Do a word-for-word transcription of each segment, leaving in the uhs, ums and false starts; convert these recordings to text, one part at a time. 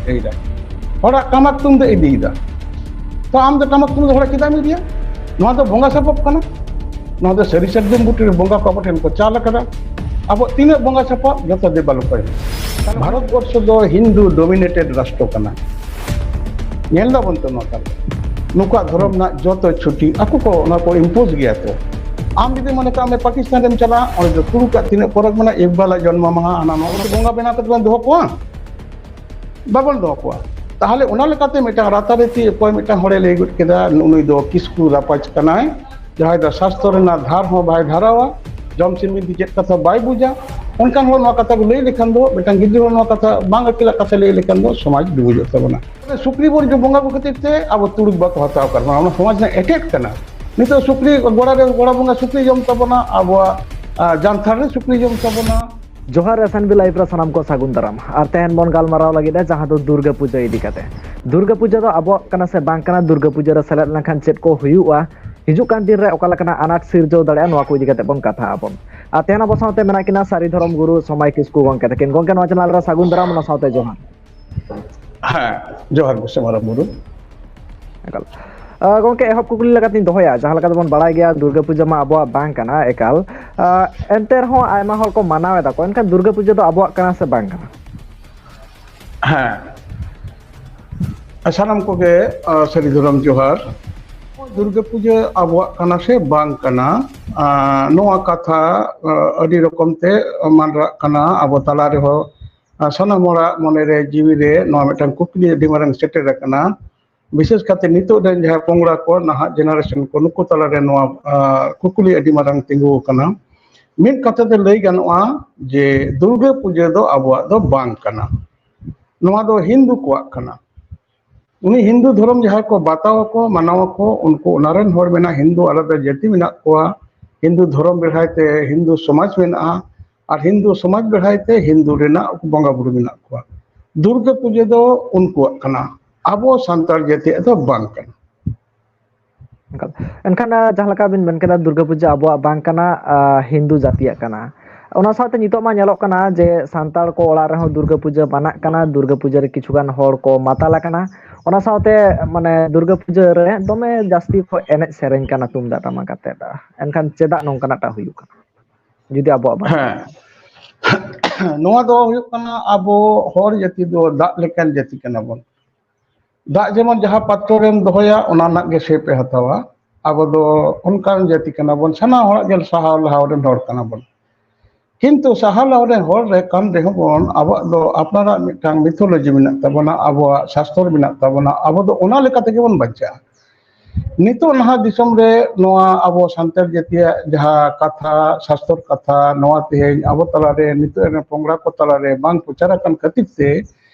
ᱤᱫᱤᱭᱮᱫᱟ᱾ ᱦᱚᱲᱟᱜ ᱴᱟᱢᱟᱠ ᱛᱩᱢᱫᱟᱜ ᱤᱫᱤᱭᱮᱫᱟ᱾ ᱛᱚ ᱟᱢ ᱫᱚ ᱴᱟᱢᱟᱠ ᱛᱩᱢᱫᱟᱜ ᱦᱚᱲᱟᱜ ᱪᱮᱫᱟᱜ ᱮᱢ ᱤᱫᱤᱭᱟ? ᱱᱚᱣᱟ ᱫᱚ ᱵᱚᱸᱜᱟ ᱥᱟᱯᱟᱵ ᱠᱟᱱᱟ᱾ ᱱᱚᱣᱟ ᱫᱚ ᱥᱟᱹᱨᱤ ᱥᱟᱨᱡᱚᱢ ᱵᱩᱴᱟᱹ ᱨᱮ ᱵᱚᱸᱜᱟ ᱠᱚ ᱟᱵᱚ ᱴᱷᱮᱱ ᱠᱚ ᱪᱟᱞ ᱟᱠᱟᱫᱟ᱾ ᱟᱵᱚ ᱛᱤᱱᱟᱹᱜ ᱵᱚᱸᱜᱟ ᱥᱟᱯᱟᱵ, ᱡᱚᱛᱚ ᱫᱮᱵᱟ ᱞᱳᱠ ᱨᱮ᱾ ᱵᱷᱟᱨᱚᱛ ᱵᱚᱨᱥᱚ ᱫᱚ ᱦᱤᱱᱫᱩ ᱰᱳᱢᱤᱱᱮᱴᱮᱰ ᱨᱟᱥᱴᱨᱚ ᱠᱟᱱᱟ᱾ ᱧᱮᱞ ᱫᱟᱵᱚᱱ ᱛᱚ ᱱᱚᱣᱟ ᱠᱟᱨᱮ᱾ ᱱᱩᱠᱩᱣᱟᱜ ᱫᱷᱚᱨᱚᱢ ᱨᱮᱱᱟᱜ ᱡᱚᱛᱚ ᱪᱷᱩᱴᱤ ᱟᱠᱚ ᱠᱚ ᱚᱱᱟ ᱠᱚ ᱤᱢᱯᱳᱡᱽ ᱜᱮᱭᱟ ᱠᱚ᱾ ᱟᱢ ᱡᱩᱫᱤ ᱢᱚᱱᱮ ᱠᱟᱜ ᱢᱮ ᱯᱟᱠᱤᱥᱛᱟᱱ ᱨᱮᱢ ᱪᱟᱞᱟᱜᱼᱟ, ᱚᱸᱰᱮ ᱫᱚ ᱛᱩᱲᱩᱠᱟᱜ ᱛᱤᱱᱟᱹᱜ ᱯᱚᱨᱚᱵᱽ ᱢᱮᱱᱟᱜᱼᱟ, ᱤᱠᱵᱟᱞᱟᱜ ᱡᱚᱱᱢᱚ ᱢᱟᱦᱟ, ᱦᱟᱱᱟ ᱱᱚᱣᱟ, ᱵᱚᱸᱜᱟ ᱵᱮᱱᱟᱣ ᱠᱟᱛᱮ ᱵᱚᱱ ᱫᱚᱦᱚ ᱠᱚᱣᱟ? ᱵᱟᱵᱚᱱ ᱫᱚᱦᱚ ᱠᱚᱣᱟ᱾ ᱛᱟᱦᱚᱞᱮ ᱚᱱᱟ ᱞᱮᱠᱟᱛᱮ ᱢᱤᱫᱴᱟᱝ ᱨᱟᱛᱟᱨᱤᱛᱤ ᱚᱠᱚᱭ ᱢᱤᱫᱴᱟᱝ ᱦᱚᱲᱮ ᱞᱟᱹᱭ ᱜᱚᱫ ᱠᱮᱫᱟ, ᱱᱩᱜ-ᱩ ᱱᱩᱭ ᱫᱚ ᱠᱤᱥᱠᱩ ᱨᱟᱯᱟᱡᱽ ᱠᱟᱱᱟᱭ, ᱡᱟᱦᱟᱸᱭ ᱫᱚ ᱥᱟᱥᱛᱚ ᱨᱮᱱᱟᱜ ᱫᱷᱟᱨ ᱦᱚᱸ ᱵᱟᱭ ᱫᱷᱟᱨᱟᱣᱟ, ᱡᱚᱢ ᱥᱤᱢᱤ ᱫᱚ ᱪᱮᱫ ᱠᱟᱛᱷᱟ ᱵᱟᱭ ᱵᱩᱡᱟ᱾ ᱚᱱᱠᱟᱱ ᱦᱚᱲ ᱱᱚᱣᱟ ᱠᱟᱛᱷᱟ ᱠᱚ ᱞᱟᱹᱭ ᱞᱮᱠᱷᱟᱱ ᱫᱚ, ᱢᱤᱫᱴᱟᱝ ᱜᱤᱫᱽᱨᱟᱹ ᱦᱚᱲ ᱱᱚᱣᱟ ᱠᱟᱛᱷᱟ ᱵᱟᱝ ᱟᱹᱠᱤᱞᱟᱜ ᱠᱟᱛᱷᱟ ᱞᱟᱹᱭ ᱞᱮᱠᱷᱟᱱ ᱫᱚ ᱥᱚᱢᱟᱡᱽ ᱰᱩᱵᱩᱡᱚᱜ ᱛᱟᱵᱚᱱᱟ᱾ ᱥᱩᱠᱨᱤ ᱵᱚᱱ ᱡᱚᱢ ᱵᱚᱸᱜᱟ ᱠᱚ ᱠᱷᱟᱹᱛᱤᱨ ᱛᱮ ᱟᱵᱚ ᱛᱩᱲᱩᱠ ᱵᱟᱠᱚ ᱦᱟᱛᱟᱣ ᱠᱟᱫ ᱵᱚᱱᱟ, ᱚᱱᱟ ᱥᱚᱢᱟᱡᱽ ᱨᱮᱱᱟᱜ ᱮᱴᱮᱠ ᱠᱟᱱᱟ᱾ ᱱᱤᱛᱚᱜ ᱥᱩᱠᱨᱤ ᱜᱚᱲᱟ ᱨᱮ, ᱜᱚᱲᱟ ᱵᱚᱸᱜᱟ ᱥᱩᱠᱨᱤ ᱡᱚᱢ ᱛᱟᱵᱚᱱᱟ, ᱟᱵᱚᱣᱟᱜ ᱟᱸ, ᱡᱟᱱᱛᱷᱟᱲ ᱨᱮ ᱥᱩᱠᱨᱤ ᱡᱚᱢ ᱛᱟᱵᱚᱱᱟ᱾ ᱡᱚᱦᱟᱨ ᱮᱥ ᱮᱱ ᱵᱤ ᱞᱟᱭᱤᱵᱷ ᱨᱮ ᱥᱟᱱᱟᱢ ᱠᱚ ᱥᱟᱹᱜᱩᱱ ᱫᱟᱨᱟᱢ᱾ ᱟᱨ ᱛᱮᱦᱮᱧ ᱵᱚᱱ ᱜᱟᱞᱢᱟᱨᱟᱣ ᱞᱟᱹᱜᱤᱫ ᱟ ᱡᱟᱦᱟᱸ ᱫᱚ ᱫᱩᱨᱜᱟᱹ ᱯᱩᱡᱟᱹ ᱤᱫᱤ ᱠᱟᱛᱮ᱾ ᱫᱩᱨᱜᱟᱹ ᱯᱩᱡᱟᱹ ᱫᱚ ᱟᱵᱚᱣᱟᱜ ᱠᱟᱱᱟ ᱥᱮ ᱵᱟᱝ ᱠᱟᱱᱟ? ᱫᱩᱨᱜᱟᱹ ᱯᱩᱡᱟᱹ ᱨᱮ ᱥᱮᱞᱮᱫ ᱞᱮᱱᱠᱷᱟᱱ ᱪᱮᱫ ᱠᱚ ᱦᱩᱭᱩᱜᱼᱟ? ᱦᱤᱡᱩᱜ ᱠᱟᱱ ᱫᱤᱱ ᱨᱮ ᱚᱠᱟ ᱞᱮᱠᱟᱱᱟᱜ ᱟᱱᱟᱴ ᱥᱤᱨᱡᱟᱹᱣ ᱫᱟᱲᱮᱭᱟᱜᱼᱟ? ᱱᱚᱣᱟ ᱠᱚ ᱤᱫᱤ ᱠᱟᱛᱮ ᱵᱚᱱ ᱠᱟᱛᱷᱟᱜ ᱟᱵᱚᱱ᱾ ᱟᱨ ᱛᱮᱦᱮᱧ ᱟᱵᱚ ᱥᱟᱶᱛᱮ ᱢᱮᱱᱟᱜ ᱠᱤᱱᱟ ᱥᱟᱹᱨᱤ ᱫᱷᱚᱨᱚᱢ ᱜᱩᱨᱩ ᱥᱚᱢᱟᱭ ᱠᱤᱥᱠᱩ ᱜᱚᱢᱠᱮ ᱛᱟᱹᱠᱤᱱ᱾ ᱜᱚᱢᱠᱮ, ᱱᱚᱣᱟ ᱪᱮᱱᱮᱞ ᱨᱮ ᱥᱟᱹᱜᱩᱱ ᱫᱟᱨᱟᱢ, ᱚᱱᱟ ᱥᱟᱶᱛᱮ ᱡᱚᱦᱟᱨ᱾ ᱦᱮᱸ, ᱡᱚᱦᱟᱨ ᱜᱮ ᱥᱮ ᱢᱟᱨᱟᱝ ᱵᱩᱨᱩ᱾ ᱮᱠᱟᱞ᱾ ᱟᱸ, ᱜᱚᱢᱠᱮ, ᱮᱦᱚᱵ ᱠᱩᱠᱞᱤ ᱞᱮᱠᱟᱛᱤᱧ ᱫᱚᱦᱚᱭᱟ, ᱡᱟᱦᱟᱸ ᱞᱮᱠᱟ ᱛᱮᱵᱚᱱ ᱵᱟᱲᱟᱭ ᱜᱮᱭᱟ, ᱫᱩᱨᱜᱟᱹ ᱯᱩᱡᱟᱹ ᱢᱟ ᱟᱵᱚᱣᱟᱜ ᱵᱟᱝ ᱠᱟᱱᱟ ᱮᱠᱟᱞ᱾ ᱟᱸ, ᱮᱱᱛᱮ ᱨᱮᱦᱚᱸ ᱟᱭᱢᱟ ᱦᱚᱲ ᱠᱚ ᱢᱟᱱᱟᱣ ᱮᱫᱟ ᱠᱚ, ᱮᱱᱠᱷᱟᱱ ᱫᱩᱨᱜᱟᱹ ᱯᱩᱡᱟᱹ ᱫᱚ ᱟᱵᱚᱣᱟᱜ ᱠᱟᱱᱟ ᱥᱮ ᱵᱟᱝ ᱠᱟᱱᱟ? ᱦᱮᱸ, ᱥᱟᱱᱟᱢ ᱠᱚᱜᱮ, ᱟᱸ, ᱥᱟᱹᱨᱤ ᱫᱷᱚᱨᱚᱢ ᱡᱚᱦᱟᱨ᱾ ᱫᱩᱨᱜᱟᱹ ᱯᱩᱡᱟᱹ ᱟᱵᱚᱣᱟᱜ ᱠᱟᱱᱟ ᱥᱮ ᱵᱟᱝ ᱠᱟᱱᱟ, ᱟᱸ, ᱱᱚᱣᱟ ᱠᱟᱛᱷᱟ, ᱟᱸ, ᱟᱹᱰᱤ ᱨᱚᱠᱚᱢ ᱛᱮ ᱢᱟᱸᱰᱨᱟᱜ ᱠᱟᱱᱟ᱾ ᱟᱵᱚ ᱛᱟᱞᱟ ᱨᱮᱦᱚᱸ, ᱟᱸ, ᱥᱟᱱᱟᱢ ᱦᱚᱲᱟᱜ ᱢᱚᱱᱮᱨᱮ ᱡᱤᱣᱤᱨᱮ ᱱᱚᱣᱟ ᱢᱤᱫᱴᱟᱝ ᱠᱩᱠᱞᱤ ᱟᱹᱰᱤ ᱢᱟᱨᱟᱝ ᱥᱮᱴᱮᱨ ᱟᱠᱟᱱᱟ᱾ ᱵᱤᱥᱮᱥ ᱠᱟᱛᱮ ᱱᱤᱛᱚᱜ ᱨᱮᱱ ᱡᱟᱦᱟᱸᱭ ᱯᱚᱝᱲᱟ ᱠᱚ, ᱱᱟᱦᱟᱜ ᱡᱮᱱᱟᱨᱮᱥᱚᱱ ᱠᱚ, ᱱᱩᱠᱩ ᱛᱟᱞᱟᱨᱮ ᱱᱚᱣᱟ, ᱟᱸ, ᱠᱩᱠᱞᱤ ᱟᱹᱰᱤ ᱢᱟᱨᱟᱝ ᱛᱤᱸᱜᱩ ᱟᱠᱟᱱᱟ᱾ ᱢᱤᱫ ᱠᱟᱛᱷᱟ ᱛᱮ ᱞᱟᱹᱭ ᱜᱟᱱᱚᱜᱼᱟ ᱡᱮ ᱫᱩᱨᱜᱟᱹ ᱯᱩᱡᱟᱹ ᱫᱚ ᱟᱵᱚᱣᱟᱜ ᱫᱚ ᱵᱟᱝ ᱠᱟᱱᱟ᱾ ᱱᱚᱣᱟ ᱫᱚ ᱦᱤᱱᱫᱩ ᱠᱚᱣᱟᱜ ᱠᱟᱱᱟ᱾ ᱩᱱᱤ ᱦᱤᱱᱫᱩ ᱫᱷᱚᱨᱚᱢ ᱡᱟᱦᱟᱸᱭ ᱠᱚ ᱵᱟᱛᱟᱣ ᱟᱠᱚ, ᱢᱟᱱᱟᱣ ᱟᱠᱚ, ᱩᱱᱠᱩ ᱚᱱᱟ ᱨᱮᱱ ᱦᱚᱲ ᱢᱮᱱᱟᱜᱼᱟ, ᱦᱤᱱᱫᱩ ᱟᱞᱟᱫᱟ ᱡᱟᱹᱛᱤ ᱢᱮᱱᱟᱜ ᱠᱚᱣᱟ, ᱦᱤᱱᱫᱩ ᱫᱷᱚᱨᱚᱢ ᱵᱮᱲᱦᱟᱭ ᱛᱮ ᱦᱤᱱᱫᱩ ᱥᱚᱢᱟᱡᱽ ᱢᱮᱱᱟᱜᱼᱟ, ᱟᱨ ᱦᱤᱱᱫᱩ ᱥᱚᱢᱟᱡᱽ ᱵᱮᱲᱦᱟᱭ ᱛᱮ ᱦᱤᱱᱫᱩ ᱨᱮᱱᱟᱜ ᱵᱚᱸᱜᱟ ᱵᱩᱨᱩ ᱢᱮᱱᱟᱜ ᱠᱚᱣᱟ᱾ ᱫᱩᱨᱜᱟᱹ ᱯᱩᱡᱟᱹ ᱫᱚ ᱩᱱᱠᱩᱣᱟᱜ ᱠᱟᱱᱟ, ᱟᱵᱚ ᱥᱟᱱᱛᱟᱲ ᱡᱟᱹᱛᱤᱭᱟᱜ ᱫᱚ ᱵᱟᱝ ᱠᱟᱱᱟ᱾ ᱮᱱᱠᱷᱟᱱ, ᱮᱱᱠᱷᱟᱱ, ᱟᱸ, ᱡᱟᱦᱟᱸ ᱞᱮᱠᱟ ᱵᱤᱱ ᱢᱮᱱ ᱠᱮᱫᱟ, ᱫᱩᱨᱜᱟᱹ ᱯᱩᱡᱟᱹ ᱟᱵᱚᱣᱟᱜ ᱵᱟᱝ ᱠᱟᱱᱟ, ᱟᱸ, ᱦᱤᱱᱫᱩ ᱡᱟᱹᱛᱤᱭᱟᱜ ᱠᱟᱱᱟ᱾ ᱚᱱᱟ ᱥᱟᱶᱛᱮ ᱱᱤᱛᱚᱜ ᱢᱟ ᱧᱮᱞᱚᱜ ᱠᱟᱱᱟ ᱡᱮ ᱥᱟᱱᱛᱟᱲ ᱠᱚ ᱚᱲᱟᱜ ᱨᱮᱦᱚᱸ ᱫᱩᱨᱜᱟᱹ ᱯᱩᱡᱟᱹ ᱢᱟᱱᱟᱜ ᱠᱟᱱᱟ, ᱫᱩᱨᱜᱟᱹ ᱯᱩᱡᱟᱹ ᱨᱮ ᱠᱤᱪᱷᱩ ᱜᱟᱱ ᱦᱚᱲ ᱠᱚ ᱢᱟᱛᱟᱞ ᱟᱠᱟᱱᱟ᱾ ᱚᱱᱟ ᱥᱟᱶᱛᱮ ᱢᱟᱱᱮ ᱫᱩᱨᱜᱟᱹ ᱯᱩᱡᱟᱹ ᱨᱮ ᱫᱚᱢᱮ ᱡᱟᱹᱥᱛᱤ ᱠᱚ ᱮᱱᱮᱡ ᱥᱮᱨᱮᱧ ᱠᱟᱱᱟ ᱛᱩᱢᱫᱟᱜ ᱴᱟᱢᱟᱠ ᱟᱛᱮᱫ᱾ ᱮᱱᱠᱷᱟᱱ ᱪᱮᱫᱟᱜ ᱱᱚᱝᱠᱟᱱᱟᱜ ᱴᱟᱜ ᱦᱩᱭᱩᱜ ᱠᱟᱱᱟ? ᱡᱩᱫᱤ ᱟᱵᱚᱣᱟᱜ ᱵᱟᱝ ᱦᱮᱸ᱾ ᱱᱚᱣᱟ ᱫᱚ ᱦᱩᱭᱩᱜ ᱠᱟᱱᱟ, ᱟᱵᱚ ᱦᱚᱲ ᱡᱟᱹᱛᱤ ᱫᱚ ᱫᱟᱜ ᱞᱮᱠᱟᱱ ᱡᱟᱹᱛᱤ ᱠᱟᱱᱟ ᱵᱚᱱ᱾ ᱫᱟᱜ ᱡᱮᱢᱚᱱ ᱡᱟᱦᱟᱸ ᱯᱟᱛᱨᱚ ᱨᱮᱢ ᱫᱚᱦᱚᱭᱟ, ᱚᱱᱟ ᱨᱮᱱᱟᱜ ᱜᱮ ᱥᱮᱯ ᱮ ᱦᱟᱛᱟᱣᱟ᱾ ᱟᱵᱚ ᱫᱚ ᱚᱱᱠᱟᱱ ᱡᱟᱹᱛᱤ ᱠᱟᱱᱟ ᱵᱚᱱ, ᱥᱟᱱᱟᱢ ᱦᱚᱲᱟᱜ ᱜᱮ ᱥᱟᱦᱟᱣ ᱞᱟᱦᱟᱣ ᱨᱮᱱ ᱦᱚᱲ ᱠᱟᱱᱟ ᱵᱚᱱ᱾ ᱠᱤᱱᱛᱩ ᱥᱟᱦᱟᱣ ᱞᱟᱦᱟᱣ ᱨᱮᱱ ᱦᱚᱲ ᱨᱮ ᱠᱟᱱ ᱨᱮᱦᱚᱸ ᱵᱚᱱ, ᱟᱵᱚᱣᱟᱜ ᱫᱚ ᱟᱯᱱᱟᱨᱟᱜ ᱢᱤᱫᱴᱟᱝ ᱢᱤᱛᱷᱳᱞᱚᱡᱤ ᱢᱮᱱᱟᱜ ᱛᱟᱵᱚᱱᱟ, ᱟᱵᱚᱣᱟᱜ ᱥᱟᱥᱛᱚᱨ ᱢᱮᱱᱟᱜ ᱛᱟᱵᱚᱱᱟ, ᱟᱵᱚ ᱫᱚ ᱚᱱᱟ ᱞᱮᱠᱟ ᱛᱮᱜᱮ ᱵᱚᱱ ᱵᱟᱧᱪᱟᱜᱼᱟ᱾ ᱱᱤᱛᱚᱜ ᱱᱟᱦᱟᱜ ᱫᱤᱥᱚᱢ ᱨᱮ ᱱᱚᱣᱟ ᱟᱵᱚ ᱥᱟᱱᱛᱟᱲ ᱡᱟᱹᱛᱤᱭᱟᱜ ᱡᱟᱦᱟᱸ ᱠᱟᱛᱷᱟ, ᱥᱟᱥᱛᱚᱨ ᱠᱟᱛᱷᱟ, ᱱᱚᱣᱟ ᱛᱮᱦᱮᱧ ᱟᱵᱚ ᱛᱟᱞᱟᱨᱮ, ᱱᱤᱛᱚᱜ ᱨᱮᱱ ᱯᱚᱝᱲᱟ ᱠᱚ ᱛᱟᱞᱟᱨᱮ ᱵᱟᱝ ᱯᱨᱚᱪᱟᱨ ᱟᱠᱟᱱ ᱠᱷᱟᱹᱛᱤᱨ ᱛᱮ,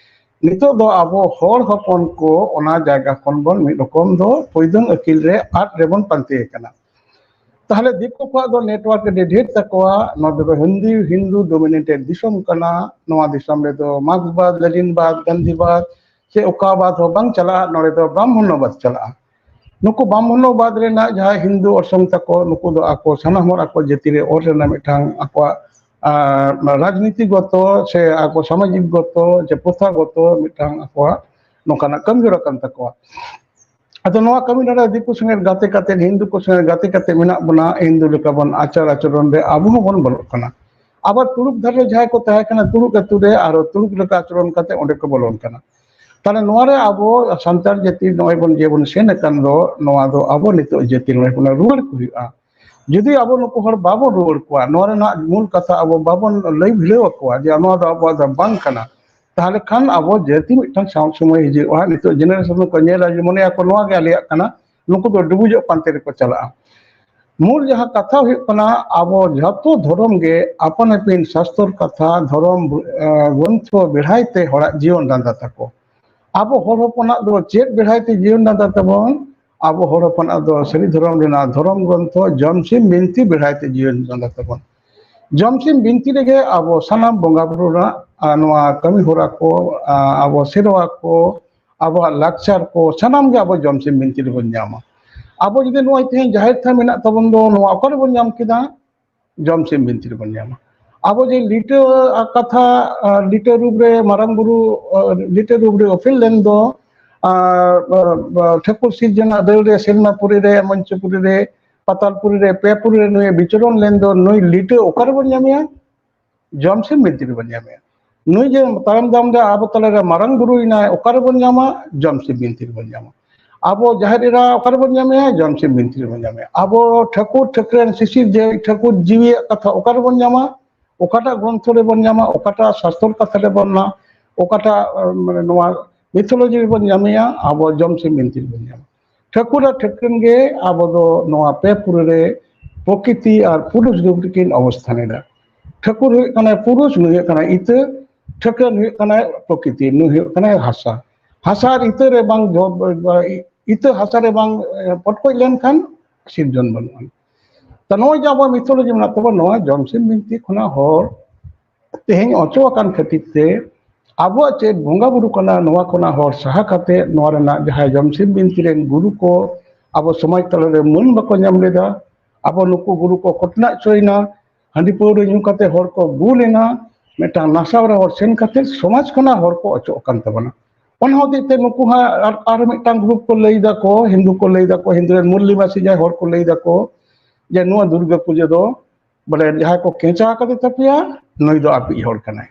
ᱱᱤᱛᱚᱜ ᱫᱚ ᱟᱵᱚ ᱦᱚᱲ ᱦᱚᱯᱚᱱ ᱠᱚ ᱚᱱᱟ ᱡᱟᱭᱜᱟ ᱠᱷᱚᱱ ᱵᱚᱱ ᱢᱤᱫ ᱨᱚᱠᱚᱢ ᱫᱚ ᱯᱚᱭᱫᱚᱝ ᱟᱹᱠᱤᱞ ᱨᱮ ᱟᱫ ᱨᱮᱵᱚᱱ ᱯᱟᱱᱛᱮ ᱟᱠᱟᱱᱟ᱾ ᱛᱟᱦᱞᱮ ᱫᱤᱠᱩ ᱠᱚᱣᱟᱜ ᱫᱚ ᱱᱮᱴᱣᱟᱨᱠ ᱟᱹᱰᱤ ᱰᱷᱮᱨ ᱛᱟᱠᱚᱣᱟ, ᱱᱚᱰᱮ ᱫᱚ ᱦᱤᱱᱫᱩ, ᱦᱤᱱᱫᱩ ᱰᱳᱢᱤᱱᱮᱴᱮᱰ ᱫᱤᱥᱚᱢ ᱠᱟᱱᱟ᱾ ᱱᱚᱣᱟ ᱫᱤᱥᱚᱢ ᱨᱮᱫᱚ ᱢᱟᱨᱠᱥᱵᱟᱫ, ᱞᱮᱱᱤᱱᱵᱟᱫ, ᱜᱟᱱᱫᱷᱤᱵᱟᱫ ᱥᱮ ᱚᱠᱟᱵᱟᱫ ᱦᱚᱸ ᱵᱟᱝ ᱪᱟᱞᱟᱜᱼᱟ᱾ ᱱᱚᱰᱮ ᱫᱚ ᱵᱨᱟᱦᱢᱚᱱᱚᱵᱟᱫ ᱪᱟᱞᱟᱜᱼᱟ᱾ ᱱᱩᱠᱩ ᱵᱨᱟᱦᱢᱚᱱᱚᱵᱟᱫ ᱨᱮᱱᱟᱜ ᱡᱟᱦᱟᱸ ᱦᱤᱱᱫᱩ ᱚᱨᱥᱚᱝ ᱛᱟᱠᱚ, ᱱᱩᱠᱩ ᱫᱚ ᱟᱠᱚ ᱥᱟᱱᱟᱢ ᱦᱚᱲ ᱟᱠᱚ ᱡᱟᱹᱛᱤ ᱨᱮ ᱚᱨ ᱨᱮᱱᱟᱜ ᱢᱤᱫᱴᱟᱝ ᱟᱠᱚᱣᱟᱜ, ᱟᱨ, ᱨᱟᱡᱽᱱᱤᱛᱤ ᱜᱚᱛᱚ ᱥᱮ ᱟᱠᱚ ᱥᱟᱢᱟᱡᱤᱠ ᱜᱚᱛᱚ ᱥᱮ ᱯᱨᱚᱛᱷᱟ ᱜᱚᱛᱚ ᱢᱤᱫᱴᱟᱝ ᱟᱠᱚᱣᱟᱜ ᱱᱚᱝᱠᱟᱱᱟᱜ ᱠᱟᱹᱢᱤ ᱦᱚᱨᱟ ᱠᱟᱱ ᱛᱟᱠᱚᱣᱟ᱾ ᱟᱫᱚ ᱱᱚᱣᱟ ᱠᱟᱹᱢᱤ ᱦᱚᱨᱟ ᱫᱤᱠᱩ ᱥᱚᱸᱜᱮ ᱜᱟᱛᱮ ᱠᱟᱛᱮ, ᱦᱤᱱᱫᱩ ᱠᱚ ᱥᱚᱸᱜᱮ ᱜᱟᱛᱮ ᱠᱟᱛᱮ ᱢᱮᱱᱟᱜ ᱵᱚᱱᱟ, ᱦᱤᱱᱫᱩ ᱞᱮᱠᱟ ᱵᱚᱱ ᱟᱪᱟᱨ ᱟᱪᱚᱨᱚᱱ ᱨᱮ ᱟᱵᱚ ᱦᱚᱸᱵᱚᱱ ᱵᱚᱞᱚᱜ ᱠᱟᱱᱟ᱾ ᱟᱵᱟᱨ ᱛᱩᱲᱩᱠ ᱫᱷᱟᱨᱮ ᱡᱟᱦᱟᱸᱭ ᱠᱚ ᱛᱟᱦᱮᱸ ᱠᱟᱱᱟ, ᱛᱩᱲᱩᱠ ᱟᱹᱛᱩ ᱨᱮ ᱟᱨᱚ ᱛᱩᱲᱩᱠ ᱞᱮᱠᱟ ᱟᱪᱚᱨᱚᱱ ᱠᱟᱛᱮ ᱚᱸᱰᱮ ᱠᱚ ᱵᱚᱞᱚᱱ ᱠᱟᱱᱟ᱾ ᱛᱟᱦᱞᱮ ᱱᱚᱣᱟ ᱨᱮ ᱟᱵᱚ ᱥᱟᱱᱛᱟᱲ ᱡᱟᱹᱛᱤ ᱱᱚᱜᱼᱚᱭ ᱵᱚᱱ ᱡᱮ ᱵᱚᱱ ᱥᱮᱱ ᱟᱠᱟᱱ ᱫᱚ, ᱱᱚᱣᱟ ᱫᱚ ᱟᱵᱚ ᱱᱤᱛᱚᱜ ᱡᱟᱹᱛᱤ ᱱᱚᱜᱼᱚᱭ ᱵᱚᱱ ᱨᱩᱣᱟᱹᱲ ᱠᱚ ᱦᱩᱭᱩᱜᱼᱟ᱾ ᱡᱩᱫᱤ ᱟᱵᱚ ᱱᱩᱠᱩ ᱦᱚᱲ ᱵᱟᱵᱚᱱ ᱨᱩᱣᱟᱹᱲ ᱠᱚᱣᱟ, ᱱᱚᱣᱟ ᱨᱮᱱᱟᱜ ᱢᱩᱞ ᱠᱟᱛᱷᱟ ᱟᱵᱚ ᱵᱟᱵᱚᱱ ᱞᱟᱹᱭ ᱵᱷᱤᱲᱟᱹᱣ ᱟᱠᱚᱣᱟ ᱡᱮ ᱱᱚᱣᱟ ᱫᱚ ᱟᱵᱚᱣᱟᱜ ᱫᱚ ᱵᱟᱝ ᱠᱟᱱᱟ, ᱛᱟᱦᱞᱮ ᱠᱷᱟᱱ ᱟᱵᱚ ᱡᱟᱹᱛᱤ ᱢᱤᱫᱴᱟᱝ ᱥᱟᱶ ᱥᱚᱢᱚᱭ ᱦᱤᱡᱩᱜᱼᱟ, ᱱᱤᱛᱚᱜ ᱡᱮᱱᱟᱨᱮᱥᱚᱱ ᱠᱚ ᱧᱮᱞᱟ ᱡᱮ ᱢᱚᱱᱮᱭᱟᱠᱚ ᱱᱚᱣᱟ ᱜᱮ ᱟᱞᱮᱭᱟᱜ ᱠᱟᱱᱟ, ᱱᱩᱠᱩ ᱫᱚ ᱰᱩᱵᱩᱡᱚᱜ ᱯᱟᱱᱛᱮ ᱨᱮᱠᱚ ᱪᱟᱞᱟᱜᱼᱟ᱾ ᱢᱩᱞ ᱡᱟᱦᱟᱸ ᱠᱟᱛᱷᱟ ᱦᱩᱭᱩᱜ ᱠᱟᱱᱟ, ᱟᱵᱚ ᱡᱷᱚᱛᱚ ᱫᱷᱚᱨᱚᱢ ᱜᱮ ᱟᱯᱟᱱ ᱟᱹᱯᱤᱱ ᱥᱟᱥᱛᱚᱨ ᱠᱟᱛᱷᱟ, ᱫᱷᱚᱨᱚᱢ, ᱮ, ᱜᱨᱚᱱᱛᱷᱚ ᱵᱮᱲᱦᱟᱭ ᱛᱮ ᱦᱚᱲᱟᱜ ᱡᱤᱭᱚᱱ ᱰᱟᱸᱰᱟ ᱛᱟᱠᱚ᱾ ᱟᱵᱚ ᱦᱚᱲ ᱦᱚᱯᱚᱱᱟᱜ ᱫᱚ ᱪᱮᱫ ᱵᱮᱲᱦᱟᱭ ᱛᱮ ᱡᱤᱭᱚᱱ ᱰᱟᱸᱰᱟ ᱛᱟᱵᱚᱱ? ᱟᱵᱚ ᱦᱚᱲ ᱦᱚᱯᱚᱱᱟᱜ ᱫᱚ ᱥᱟᱹᱨᱤ ᱫᱷᱚᱨᱚᱢ ᱨᱮᱱᱟᱜ ᱫᱷᱚᱨᱚᱢ ᱜᱨᱚᱱᱛᱷᱚ ᱡᱚᱢᱥᱤᱢ ᱵᱤᱱᱛᱤ ᱵᱮᱲᱦᱟᱭ ᱛᱮ ᱡᱤᱭᱚᱱ ᱰᱟᱸᱰᱟ ᱛᱟᱵᱚᱱ᱾ ᱡᱚᱢᱥᱤᱢ ᱵᱤᱱᱛᱤ ᱨᱮᱜᱮ ᱟᱵᱚ ᱥᱟᱱᱟᱢ ᱵᱚᱸᱜᱟ ᱵᱩᱨᱩ ᱨᱮᱱᱟᱜ, ᱟ, ᱱᱚᱣᱟ ᱠᱟᱹᱢᱤ ᱦᱚᱨᱟ ᱠᱚ, ᱟ, ᱟᱵᱚ ᱥᱮᱨᱣᱟ ᱠᱚ, ᱟᱵᱚᱣᱟᱜ ᱞᱟᱠᱪᱟᱨ ᱠᱚ, ᱥᱟᱱᱟᱢ ᱜᱮ ᱟᱵᱚ ᱡᱚᱢᱥᱤᱢ ᱵᱤᱱᱛᱤ ᱨᱮᱵᱚᱱ ᱧᱟᱢᱟ᱾ ᱟᱵᱚ ᱡᱩᱫᱤ ᱱᱚᱜᱼᱚᱭ ᱛᱮᱦᱮᱧ ᱡᱟᱦᱮᱨ ᱛᱷᱟᱱ ᱢᱮᱱᱟᱜ ᱛᱟᱵᱚᱱ ᱫᱚ, ᱱᱚᱣᱟ ᱚᱠᱟ ᱨᱮᱵᱚᱱ ᱧᱟᱢ ᱠᱮᱫᱟ? ᱡᱚᱢᱥᱤᱢ ᱵᱤᱱᱛᱤ ᱨᱮᱵᱚᱱ ᱧᱟᱢᱟ᱾ ᱟᱵᱚ ᱡᱮ ᱞᱤᱴᱟᱹ ᱠᱟᱛᱷᱟ, ᱞᱤᱴᱟᱹ ᱨᱩᱯ ᱨᱮ ᱢᱟᱨᱟᱝ ᱵᱩᱨᱩ, ᱞᱤᱴᱟᱹ ᱨᱩᱯ ᱨᱮ ᱚᱯᱮᱞ ᱞᱮᱱ ᱫᱚ, ᱟᱨ ᱴᱷᱟᱹᱠᱩᱨ ᱥᱤᱨᱡᱚᱱᱟᱜ ᱫᱟᱹᱲ ᱨᱮ ᱥᱮᱨᱢᱟᱯᱩᱨᱤ ᱨᱮ, ᱢᱚᱧᱪᱚᱯᱩᱨᱤ ᱨᱮ, ᱯᱟᱛᱟᱞᱯᱩᱨᱤ ᱨᱮ, ᱯᱮ ᱯᱩᱨᱤ ᱨᱮ ᱱᱩᱭ ᱵᱤᱪᱚᱨᱚᱱ ᱞᱮᱱ ᱫᱚ, ᱱᱩᱭ ᱞᱤᱴᱟᱹ ᱚᱠᱟ ᱨᱮᱵᱚᱱ ᱧᱟᱢᱮᱭᱟ? ᱡᱚᱢᱥᱤᱢ ᱵᱤᱱᱛᱤ ᱨᱮᱵᱚᱱ ᱧᱟᱢᱮᱭᱟ᱾ ᱱᱩᱭ ᱡᱮ ᱛᱟᱭᱚᱢ ᱫᱟᱢ ᱨᱮ ᱟᱵᱚ ᱛᱟᱞᱟᱨᱮ ᱢᱟᱨᱟᱝ ᱵᱩᱨᱩᱭᱮᱱᱟᱭ, ᱚᱠᱟ ᱨᱮᱵᱚᱱ ᱧᱟᱢᱟ? ᱡᱚᱢᱥᱤᱢ ᱵᱤᱱᱛᱤ ᱨᱮᱵᱚᱱ ᱧᱟᱢᱟ᱾ ᱟᱵᱚ ᱡᱟᱦᱮᱨ ᱮᱨᱟ ᱚᱠᱟ ᱨᱮᱵᱚᱱ ᱧᱟᱢᱮᱭᱟ? ᱡᱚᱢᱥᱤᱢ ᱵᱤᱱᱛᱤ ᱨᱮᱵᱚᱱ ᱧᱟᱢᱮᱭᱟ᱾ ᱟᱵᱚ ᱴᱷᱟᱹᱠᱩᱨ ᱴᱷᱟᱹᱠᱨᱟᱹᱱ ᱥᱤᱥᱤᱨ ᱡᱮ ᱴᱷᱟᱹᱠᱩᱨ ᱡᱤᱣᱤᱭᱟᱜ ᱠᱟᱛᱷᱟ ᱚᱠᱟ ᱨᱮᱵᱚᱱ ᱧᱟᱢᱟ? ᱚᱠᱟᱴᱟᱜ ᱜᱨᱚᱱᱛᱷᱚ ᱨᱮᱵᱚᱱ ᱧᱟᱢᱟ? ᱚᱠᱟᱴᱟᱜ ᱥᱟᱥᱛᱚᱨ ᱠᱟᱛᱷᱟ ᱨᱮᱵᱚᱱ ᱧᱟᱢᱟ? ᱚᱠᱟᱴᱟᱜ ᱢᱟᱱᱮ ᱱᱚᱣᱟ ᱢᱤᱛᱷᱳᱞᱚᱡᱤ ᱨᱮᱵᱚᱱ ᱧᱟᱢᱮᱭᱟ? ᱟᱵᱚ ᱡᱚᱢᱥᱤᱢ ᱵᱤᱱᱛᱤ ᱨᱮᱵᱚᱱ ᱧᱟᱢᱟ᱾ ᱴᱷᱟᱹᱠᱩᱨ ᱟᱨ ᱴᱷᱟᱹᱠᱨᱟᱹᱱ ᱜᱮ ᱟᱵᱚ ᱫᱚ ᱱᱚᱣᱟ ᱯᱮ ᱯᱩᱨᱤ ᱨᱮ ᱯᱨᱚᱠᱤᱛᱤ ᱟᱨ ᱯᱩᱨᱩᱥ ᱨᱩᱯ ᱨᱮᱠᱤᱱ ᱚᱵᱚᱥᱛᱷᱟᱱ ᱮᱫᱟ᱾ ᱴᱷᱟᱹᱠᱩᱨ ᱦᱩᱭᱩᱜ ᱠᱟᱱᱟᱭ ᱯᱩᱨᱩᱥ, ᱱᱩᱭ ᱦᱩᱭᱩᱜ ᱠᱟᱱᱟᱭ ᱤᱛᱟᱹ, ᱴᱷᱟᱹᱠᱨᱟᱹᱱ ᱦᱩᱭᱩᱜ ᱠᱟᱱᱟᱭ ᱯᱨᱚᱠᱤᱛᱤ, ᱱᱩᱭ ᱦᱩᱭᱩᱜ ᱠᱟᱱᱟᱭ ᱦᱟᱥᱟ᱾ ᱦᱟᱥᱟ ᱟᱨ ᱤᱛᱟᱹ ᱨᱮ ᱵᱟᱝ ᱡᱚ-, ᱤᱛᱟᱹ ᱦᱟᱥᱟ ᱨᱮ ᱵᱟᱝ ᱯᱚᱴᱠᱚᱡ ᱞᱮᱱᱠᱷᱟᱱ ᱥᱤᱨᱡᱚᱱ ᱵᱟᱹᱱᱩᱜᱼᱟ᱾ ᱛᱚ ᱱᱚᱜᱼᱚᱭ ᱡᱮ ᱟᱵᱚᱣᱟᱜ ᱢᱤᱛᱷᱳᱞᱚᱡᱤ ᱢᱮᱱᱟᱜ ᱛᱟᱵᱚᱱᱟ, ᱱᱚᱣᱟ ᱡᱚᱢᱥᱤᱢ ᱵᱤᱱᱛᱤ ᱠᱷᱚᱱᱟᱜ ᱦᱚᱲ ᱛᱮᱦᱮᱧ ᱚᱪᱚᱜ ᱟᱠᱟᱱ ᱠᱷᱟᱹᱛᱤᱨ ᱛᱮ ᱟᱵᱚᱣᱟᱜ ᱪᱮᱫ ᱵᱚᱸᱜᱟ ᱵᱩᱨᱩ ᱠᱟᱱᱟ, ᱱᱚᱣᱟ ᱠᱷᱚᱱᱟᱜ ᱦᱚᱲ ᱥᱟᱦᱟ ᱠᱟᱛᱮ ᱱᱚᱣᱟ ᱨᱮᱱᱟᱜ ᱡᱟᱦᱟᱸᱭ ᱡᱚᱢᱥᱤᱢ ᱵᱤᱱᱛᱤ ᱨᱮᱱ ᱜᱩᱨᱩ ᱠᱚ ᱟᱵᱚ ᱥᱚᱢᱟᱡᱽ ᱛᱟᱞᱟᱨᱮ ᱢᱟᱹᱱ ᱵᱟᱠᱚ ᱧᱟᱢ ᱞᱮᱫᱟ᱾ ᱟᱵᱚ ᱱᱩᱠᱩ ᱜᱩᱨᱩ ᱠᱚ ᱠᱚᱴᱱᱟ ᱦᱚᱪᱚᱭᱮᱱᱟ, ᱦᱟᱺᱰᱤ ᱯᱟᱹᱣᱨᱟᱹ ᱧᱩ ᱠᱟᱛᱮ ᱦᱚᱲ ᱠᱚ ᱜᱩᱞ ᱮᱱᱟ, ᱢᱤᱫᱴᱟᱝ ᱱᱟᱥᱟᱣ ᱨᱮ ᱦᱚᱲ ᱥᱮᱱ ᱠᱟᱛᱮ ᱥᱚᱢᱟᱡᱽ ᱠᱷᱚᱱᱟᱜ ᱦᱚᱲ ᱠᱚ ᱚᱪᱚᱜ ᱟᱠᱟᱱ ᱛᱟᱵᱚᱱᱟ᱾ ᱚᱱᱟ ᱦᱚᱛᱮᱡ ᱛᱮ ᱱᱩᱠᱩ ᱦᱟᱸᱜ ᱟᱨ, ᱟᱨ ᱢᱤᱫᱴᱟᱝ ᱜᱨᱩᱯ ᱠᱚ ᱞᱟᱹᱭ ᱫᱟᱠᱚ, ᱦᱤᱱᱫᱩ ᱠᱚ ᱞᱟᱹᱭ ᱫᱟᱠᱚ, ᱦᱤᱱᱫᱩ ᱨᱮᱱ ᱢᱩᱞ ᱱᱤᱵᱟᱥᱤ ᱡᱟᱦᱟᱸᱭ ᱦᱚᱲ ᱠᱚ ᱞᱟᱹᱭ ᱫᱟᱠᱚ ᱡᱮ ᱱᱚᱣᱟ ᱫᱩᱨᱜᱟᱹ ᱯᱩᱡᱟᱹ ᱫᱚ ᱵᱚᱞᱮ ᱡᱟᱦᱟᱸᱭ ᱠᱚ ᱠᱮᱸᱪᱟ ᱟᱠᱟᱫᱮ ᱛᱟᱯᱮᱭᱟ, ᱱᱩᱭ ᱫᱚ ᱟᱯᱮᱭᱤᱡ ᱦᱚᱲ ᱠᱟᱱᱟᱭ᱾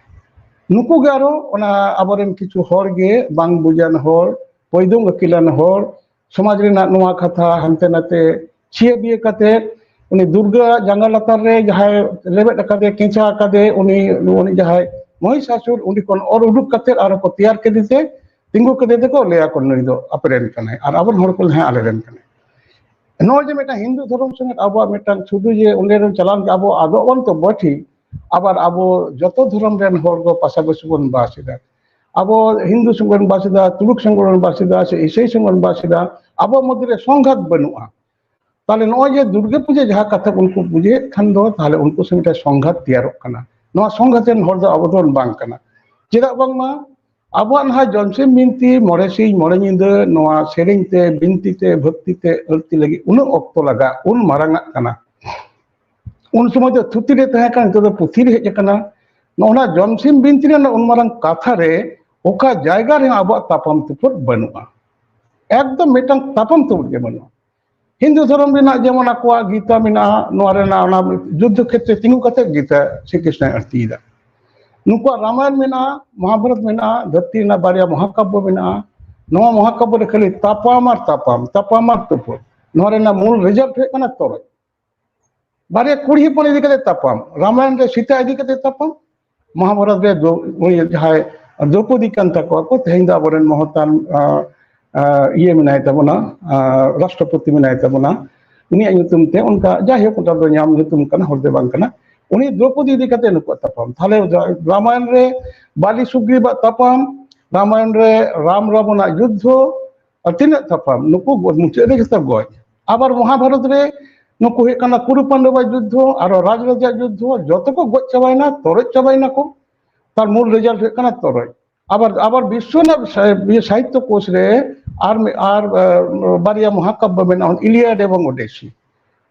ᱱᱩᱠᱩ ᱜᱮ ᱟᱨᱚ ᱚᱱᱟ ᱟᱵᱚᱨᱮᱱ ᱠᱤᱪᱷᱩ ᱦᱚᱲ ᱜᱮ, ᱵᱟᱝ ᱵᱩᱡᱟᱱ ᱦᱚᱲ, ᱯᱚᱭᱫᱚᱝ ᱟᱹᱠᱤᱞᱟᱱ ᱦᱚᱲ, ᱥᱚᱢᱟᱡᱽ ᱨᱮᱱᱟᱜ ᱱᱚᱣᱟ ᱠᱟᱛᱷᱟ ᱦᱟᱱᱛᱮ ᱱᱟᱛᱮ ᱪᱷᱤᱭᱟᱹ ᱵᱤᱭᱟᱹ ᱠᱟᱛᱮ ᱩᱱᱤ ᱫᱩᱨᱜᱟᱹ ᱡᱟᱸᱜᱟ ᱞᱟᱛᱟᱨ ᱨᱮ ᱡᱟᱦᱟᱸᱭ ᱞᱮᱵᱮᱫ ᱟᱠᱟᱫᱮ, ᱠᱮᱸᱪᱟ ᱟᱠᱟᱫᱮ, ᱩᱱᱤ, ᱩᱱᱤ ᱡᱟᱦᱟᱸᱭ ᱢᱚᱦᱤᱥᱟᱥᱩᱨ, ᱩᱱᱤ ᱠᱷᱚᱱ ᱚᱨ ᱩᱰᱩᱠ ᱠᱟᱛᱮ ᱟᱨᱚ ᱠᱚ ᱛᱮᱭᱟᱨ ᱠᱮᱫᱮ ᱛᱮ, ᱛᱤᱸᱜᱩ ᱠᱮᱫᱮ ᱛᱮᱠᱚ ᱞᱟᱹᱭᱟ ᱠᱚ, "ᱱᱩᱭ ᱫᱚ ᱟᱯᱮ ᱨᱮᱱ ᱠᱟᱱᱟᱭ", ᱟᱨ ᱟᱵᱚᱨᱮᱱ ᱦᱚᱲ ᱠᱚ ᱞᱟᱹᱭᱟ, "ᱦᱮᱸ, ᱟᱞᱮ ᱨᱮᱱ ᱠᱟᱱᱟᱭ᱾" ᱱᱚᱜᱼᱚᱭ ᱡᱮ ᱢᱤᱫᱴᱟᱝ ᱦᱤᱱᱫᱩ ᱫᱷᱚᱨᱚᱢ ᱥᱚᱸᱜᱮ ᱟᱵᱚᱣᱟᱜ ᱢᱤᱫᱴᱟᱝ ᱥᱩᱫᱷᱩ ᱡᱮ ᱚᱸᱰᱮ ᱨᱮ ᱪᱟᱞᱟᱣ ᱞᱮᱱᱠᱷᱟᱱ ᱟᱵᱚ ᱟᱫᱚᱜ ᱟᱵᱚᱱ ᱛᱚ ᱵᱟᱹᱴᱷᱤ, ᱟᱵᱟᱨ ᱟᱵᱚ ᱡᱚᱛᱚ ᱫᱷᱚᱨᱚᱢ ᱨᱮᱱ ᱦᱚᱲ ᱠᱚ ᱯᱟᱥᱟᱯᱟᱥᱤ ᱵᱚᱱ ᱵᱟᱥ ᱮᱫᱟ᱾ ᱟᱵᱚ ᱦᱤᱱᱫᱩ ᱥᱚᱸᱜᱮ ᱵᱚᱱ ᱵᱟᱥ ᱮᱫᱟ, ᱛᱩᱲᱩᱠ ᱥᱚᱸᱜᱮ ᱵᱚᱱ ᱵᱟᱥ ᱮᱫᱟ, ᱥᱮ ᱤᱥᱟᱹᱭ ᱥᱚᱸᱜᱮ ᱵᱚᱱ ᱵᱟᱥ ᱮᱫᱟ, ᱟᱵᱚ ᱢᱚᱫᱽᱫᱷᱮ ᱨᱮ ᱥᱚᱝᱜᱷᱟᱛ ᱵᱟᱹᱱᱩᱜᱼᱟ᱾ ᱛᱟᱦᱞᱮ ᱱᱚᱜᱼᱚᱭ ᱡᱮ ᱫᱩᱨᱜᱟᱹ ᱯᱩᱡᱟᱹ ᱡᱟᱦᱟᱸ ᱠᱟᱛᱷᱟ ᱩᱱᱠᱩ ᱯᱩᱡᱟᱹᱭᱮᱫ ᱠᱷᱟᱱ ᱫᱚ, ᱛᱟᱦᱞᱮ ᱩᱱᱠᱩ ᱥᱮ ᱢᱤᱫᱴᱟᱝ ᱥᱚᱝᱜᱷᱟᱛ ᱛᱮᱭᱟᱨᱚᱜ ᱠᱟᱱᱟ᱾ ᱱᱚᱣᱟ ᱥᱚᱝᱜᱷᱟᱛ ᱨᱮᱱ ᱦᱚᱲ ᱫᱚ ᱟᱵᱚ ᱫᱚᱵᱚᱱ ᱵᱟᱝ ᱠᱟᱱᱟ᱾ ᱪᱮᱫᱟᱜ ᱵᱟᱝᱢᱟ ᱟᱵᱚᱣᱟᱜ ᱱᱟᱦᱟᱜ ᱡᱚᱢᱥᱤᱢ ᱵᱤᱱᱛᱤ ᱢᱚᱬᱮ ᱥᱤᱧ ᱢᱚᱬᱮ ᱧᱤᱫᱟᱹ ᱱᱚᱣᱟ ᱥᱮᱨᱮᱧ ᱛᱮ, ᱵᱤᱱᱛᱤ ᱛᱮ, ᱵᱷᱚᱠᱛᱤ ᱛᱮ, ᱟᱹᱲᱛᱤ ᱞᱟᱹᱜᱤᱫ ᱩᱱᱟᱹᱜ ᱚᱠᱛᱚ ᱞᱟᱜᱟᱜ, ᱩᱱ ᱢᱟᱨᱟᱝ ᱟᱜ ᱠᱟᱱᱟ᱾ ᱩᱱ ᱥᱚᱢᱚᱭ ᱫᱚ ᱛᱷᱩᱛᱤ ᱨᱮ ᱛᱟᱦᱮᱸ ᱠᱟᱱᱟ, ᱱᱤᱛᱚᱜ ᱫᱚ ᱯᱩᱛᱷᱤ ᱨᱮ ᱦᱮᱡ ᱟᱠᱟᱱᱟ᱾ ᱱᱚᱜᱼᱚ ᱱᱟ ᱡᱚᱢᱥᱤᱢ ᱵᱤᱱᱛᱤ ᱨᱮᱱᱟᱜ ᱩᱱ ᱢᱟᱨᱟᱝ ᱠᱟᱛᱷᱟ ᱨᱮ ᱚᱠᱟ ᱡᱟᱭᱜᱟ ᱨᱮᱦᱚᱸ ᱟᱵᱚᱣᱟᱜ ᱛᱟᱯᱟᱢ ᱛᱩᱯᱩᱫ ᱵᱟᱹᱱᱩᱜᱼᱟ, ᱮᱠᱫᱚᱢ ᱢᱤᱫᱴᱟᱝ ᱛᱟᱯᱟᱢ ᱛᱩᱯᱩᱫ ᱜᱮ ᱵᱟᱹᱱᱩᱜᱼᱟ᱾ ᱦᱤᱱᱫᱩ ᱫᱷᱚᱨᱚᱢ ᱨᱮᱱᱟᱜ ᱡᱮᱢᱚᱱ ᱟᱠᱚᱣᱟᱜ ᱜᱤᱛᱟ ᱢᱮᱱᱟᱜᱼᱟ, ᱱᱚᱣᱟ ᱨᱮᱱᱟᱜ ᱚᱱᱟ ᱡᱩᱫᱽᱫᱷᱚ ᱠᱷᱮᱛᱨᱮ ᱛᱤᱸᱜᱩ ᱠᱟᱛᱮ ᱜᱤᱛᱟ ᱥᱨᱤᱠᱨᱤᱥᱱᱚᱭ ᱟᱬᱛᱤᱭᱮᱫᱟ᱾ ᱱᱩᱠᱩᱣᱟᱜ ᱨᱟᱢᱟᱭᱚᱱ ᱢᱮᱱᱟᱜᱼᱟ, ᱢᱚᱦᱟᱵᱷᱟᱨᱚᱛ ᱢᱮᱱᱟᱜᱼᱟ, ᱫᱷᱟᱹᱨᱛᱤ ᱨᱮᱱᱟᱜ ᱵᱟᱨᱭᱟ ᱢᱚᱦᱟᱠᱟᱵᱽᱵᱚ ᱢᱮᱱᱟᱜᱼᱟ᱾ ᱱᱚᱣᱟ ᱢᱚᱦᱟᱠᱟᱵᱽᱵᱚ ᱨᱮ ᱠᱷᱟᱹᱞᱤ ᱛᱟᱯᱟᱢ ᱟᱨ ᱛᱟᱯᱟᱢ, ᱛᱟᱯᱟᱢ ᱟᱨ ᱛᱩᱯᱩᱫ᱾ ᱱᱚᱣᱟ ᱨᱮᱱᱟᱜ ᱢᱩᱞ ᱨᱮᱡᱟᱞᱴ ᱦᱩᱭᱩᱜ ᱠᱟᱱᱟ ᱛᱚᱨᱚᱡ᱾ ᱵᱟᱨᱭᱟ ᱠᱩᱲᱤ ᱦᱚᱯᱚᱱ ᱤᱫᱤ ᱠᱟᱛᱮ ᱛᱟᱯᱟᱢ, ᱨᱟᱢᱟᱭᱚᱱ ᱨᱮ ᱥᱤᱛᱟ ᱤᱫᱤ ᱠᱟᱛᱮ ᱛᱟᱯᱟᱢ, ᱢᱚᱦᱟᱵᱷᱟᱨᱚᱛ ᱨᱮ ᱫᱨᱚ-, ᱩᱱᱤ ᱡᱟᱦᱟᱸᱭ ᱫᱨᱚᱯᱚᱫᱤ ᱠᱟᱱ ᱛᱟᱠᱚᱣᱟ ᱠᱚ, ᱛᱮᱦᱮᱧ ᱫᱚ ᱟᱵᱚᱨᱮᱱ ᱢᱚᱦᱚᱛᱟᱱ, ᱟ, ᱟ, ᱤᱭᱟᱹ ᱢᱮᱱᱟᱭ ᱛᱟᱵᱚᱱᱟ, ᱟ, ᱨᱟᱥᱴᱨᱚᱯᱚᱛᱤ ᱢᱮᱱᱟᱭ ᱛᱟᱵᱚᱱᱟ, ᱩᱱᱤᱭᱟᱜ ᱧᱩᱛᱩᱢ ᱛᱮ ᱚᱱᱠᱟ, ᱡᱟᱭᱦᱳᱠ, ᱚᱱᱟ ᱫᱚ ᱧᱟᱢ ᱧᱩᱛᱩᱢ ᱠᱟᱱᱟ, ᱦᱚᱲ ᱫᱚ ᱵᱟᱝ ᱠᱟᱱᱟ᱾ ᱩᱱᱤ ᱫᱨᱚᱯᱚᱫᱤ ᱤᱫᱤ ᱠᱟᱛᱮ ᱱᱩᱠᱩᱣᱟᱜ ᱛᱟᱯᱟᱢ᱾ ᱛᱟᱦᱞᱮ ᱨᱟᱢᱟᱭᱚᱱ ᱨᱮ ᱵᱟᱞᱤ ᱥᱩᱜᱨᱤᱵᱟᱜ ᱛᱟᱯᱟᱢ, ᱨᱟᱢᱟᱭᱚᱱ ᱨᱮ ᱨᱟᱢ ᱨᱟᱵᱚᱱᱟᱜ ᱡᱩᱫᱽᱫᱷᱚ, ᱟᱨ ᱛᱤᱱᱟᱹᱜ ᱛᱟᱯᱟᱢ, ᱱᱩᱠᱩ ᱜᱚ-, ᱢᱩᱪᱟᱹᱫ ᱨᱮ ᱡᱚᱛᱚ ᱜᱚᱡ᱾ ᱟᱵᱟᱨ ᱢᱚᱦᱟᱵᱷᱟᱨᱚᱛ ᱨᱮ ᱱᱩᱠᱩ ᱦᱩᱭᱩᱜ ᱠᱟᱱᱟ ᱠᱩᱨᱩ ᱯᱟᱱᱰᱚᱵᱟᱜ ᱡᱩᱫᱽᱫᱷᱚ, ᱟᱨᱚ ᱨᱟᱡᱽ ᱨᱟᱡᱟᱜ ᱡᱩᱫᱽᱫᱷᱚ, ᱡᱚᱛᱚ ᱠᱚ ᱜᱚᱡ ᱪᱟᱵᱟᱭᱮᱱᱟ, ᱛᱚᱨᱚᱡ ᱪᱟᱵᱟᱭᱮᱱᱟ ᱠᱚ᱾ ᱛᱟᱨ ᱢᱩᱞ ᱨᱮᱡᱟᱞᱴ ᱦᱩᱭᱩᱜ ᱠᱟᱱᱟ ᱛᱚᱨᱚᱡ᱾ ᱟᱵᱟᱨ, ᱟᱵᱟᱨ ᱵᱤᱥᱥᱚᱱᱟᱛᱷ ᱥᱟ-, ᱤᱭᱟᱹ ᱥᱟᱦᱤᱛᱛᱚ ᱠᱳᱥ ᱨᱮ ᱟᱨ ᱢᱤ-, ᱟᱨ, ᱟ, ᱵᱟᱨᱭᱟ ᱢᱚᱦᱟᱠᱟᱵᱽᱵᱚ ᱢᱮᱱᱟᱜᱼᱟ, ᱤᱞᱤᱭᱟᱰ ᱮᱵᱚᱝ ᱳᱰᱮᱥᱤ᱾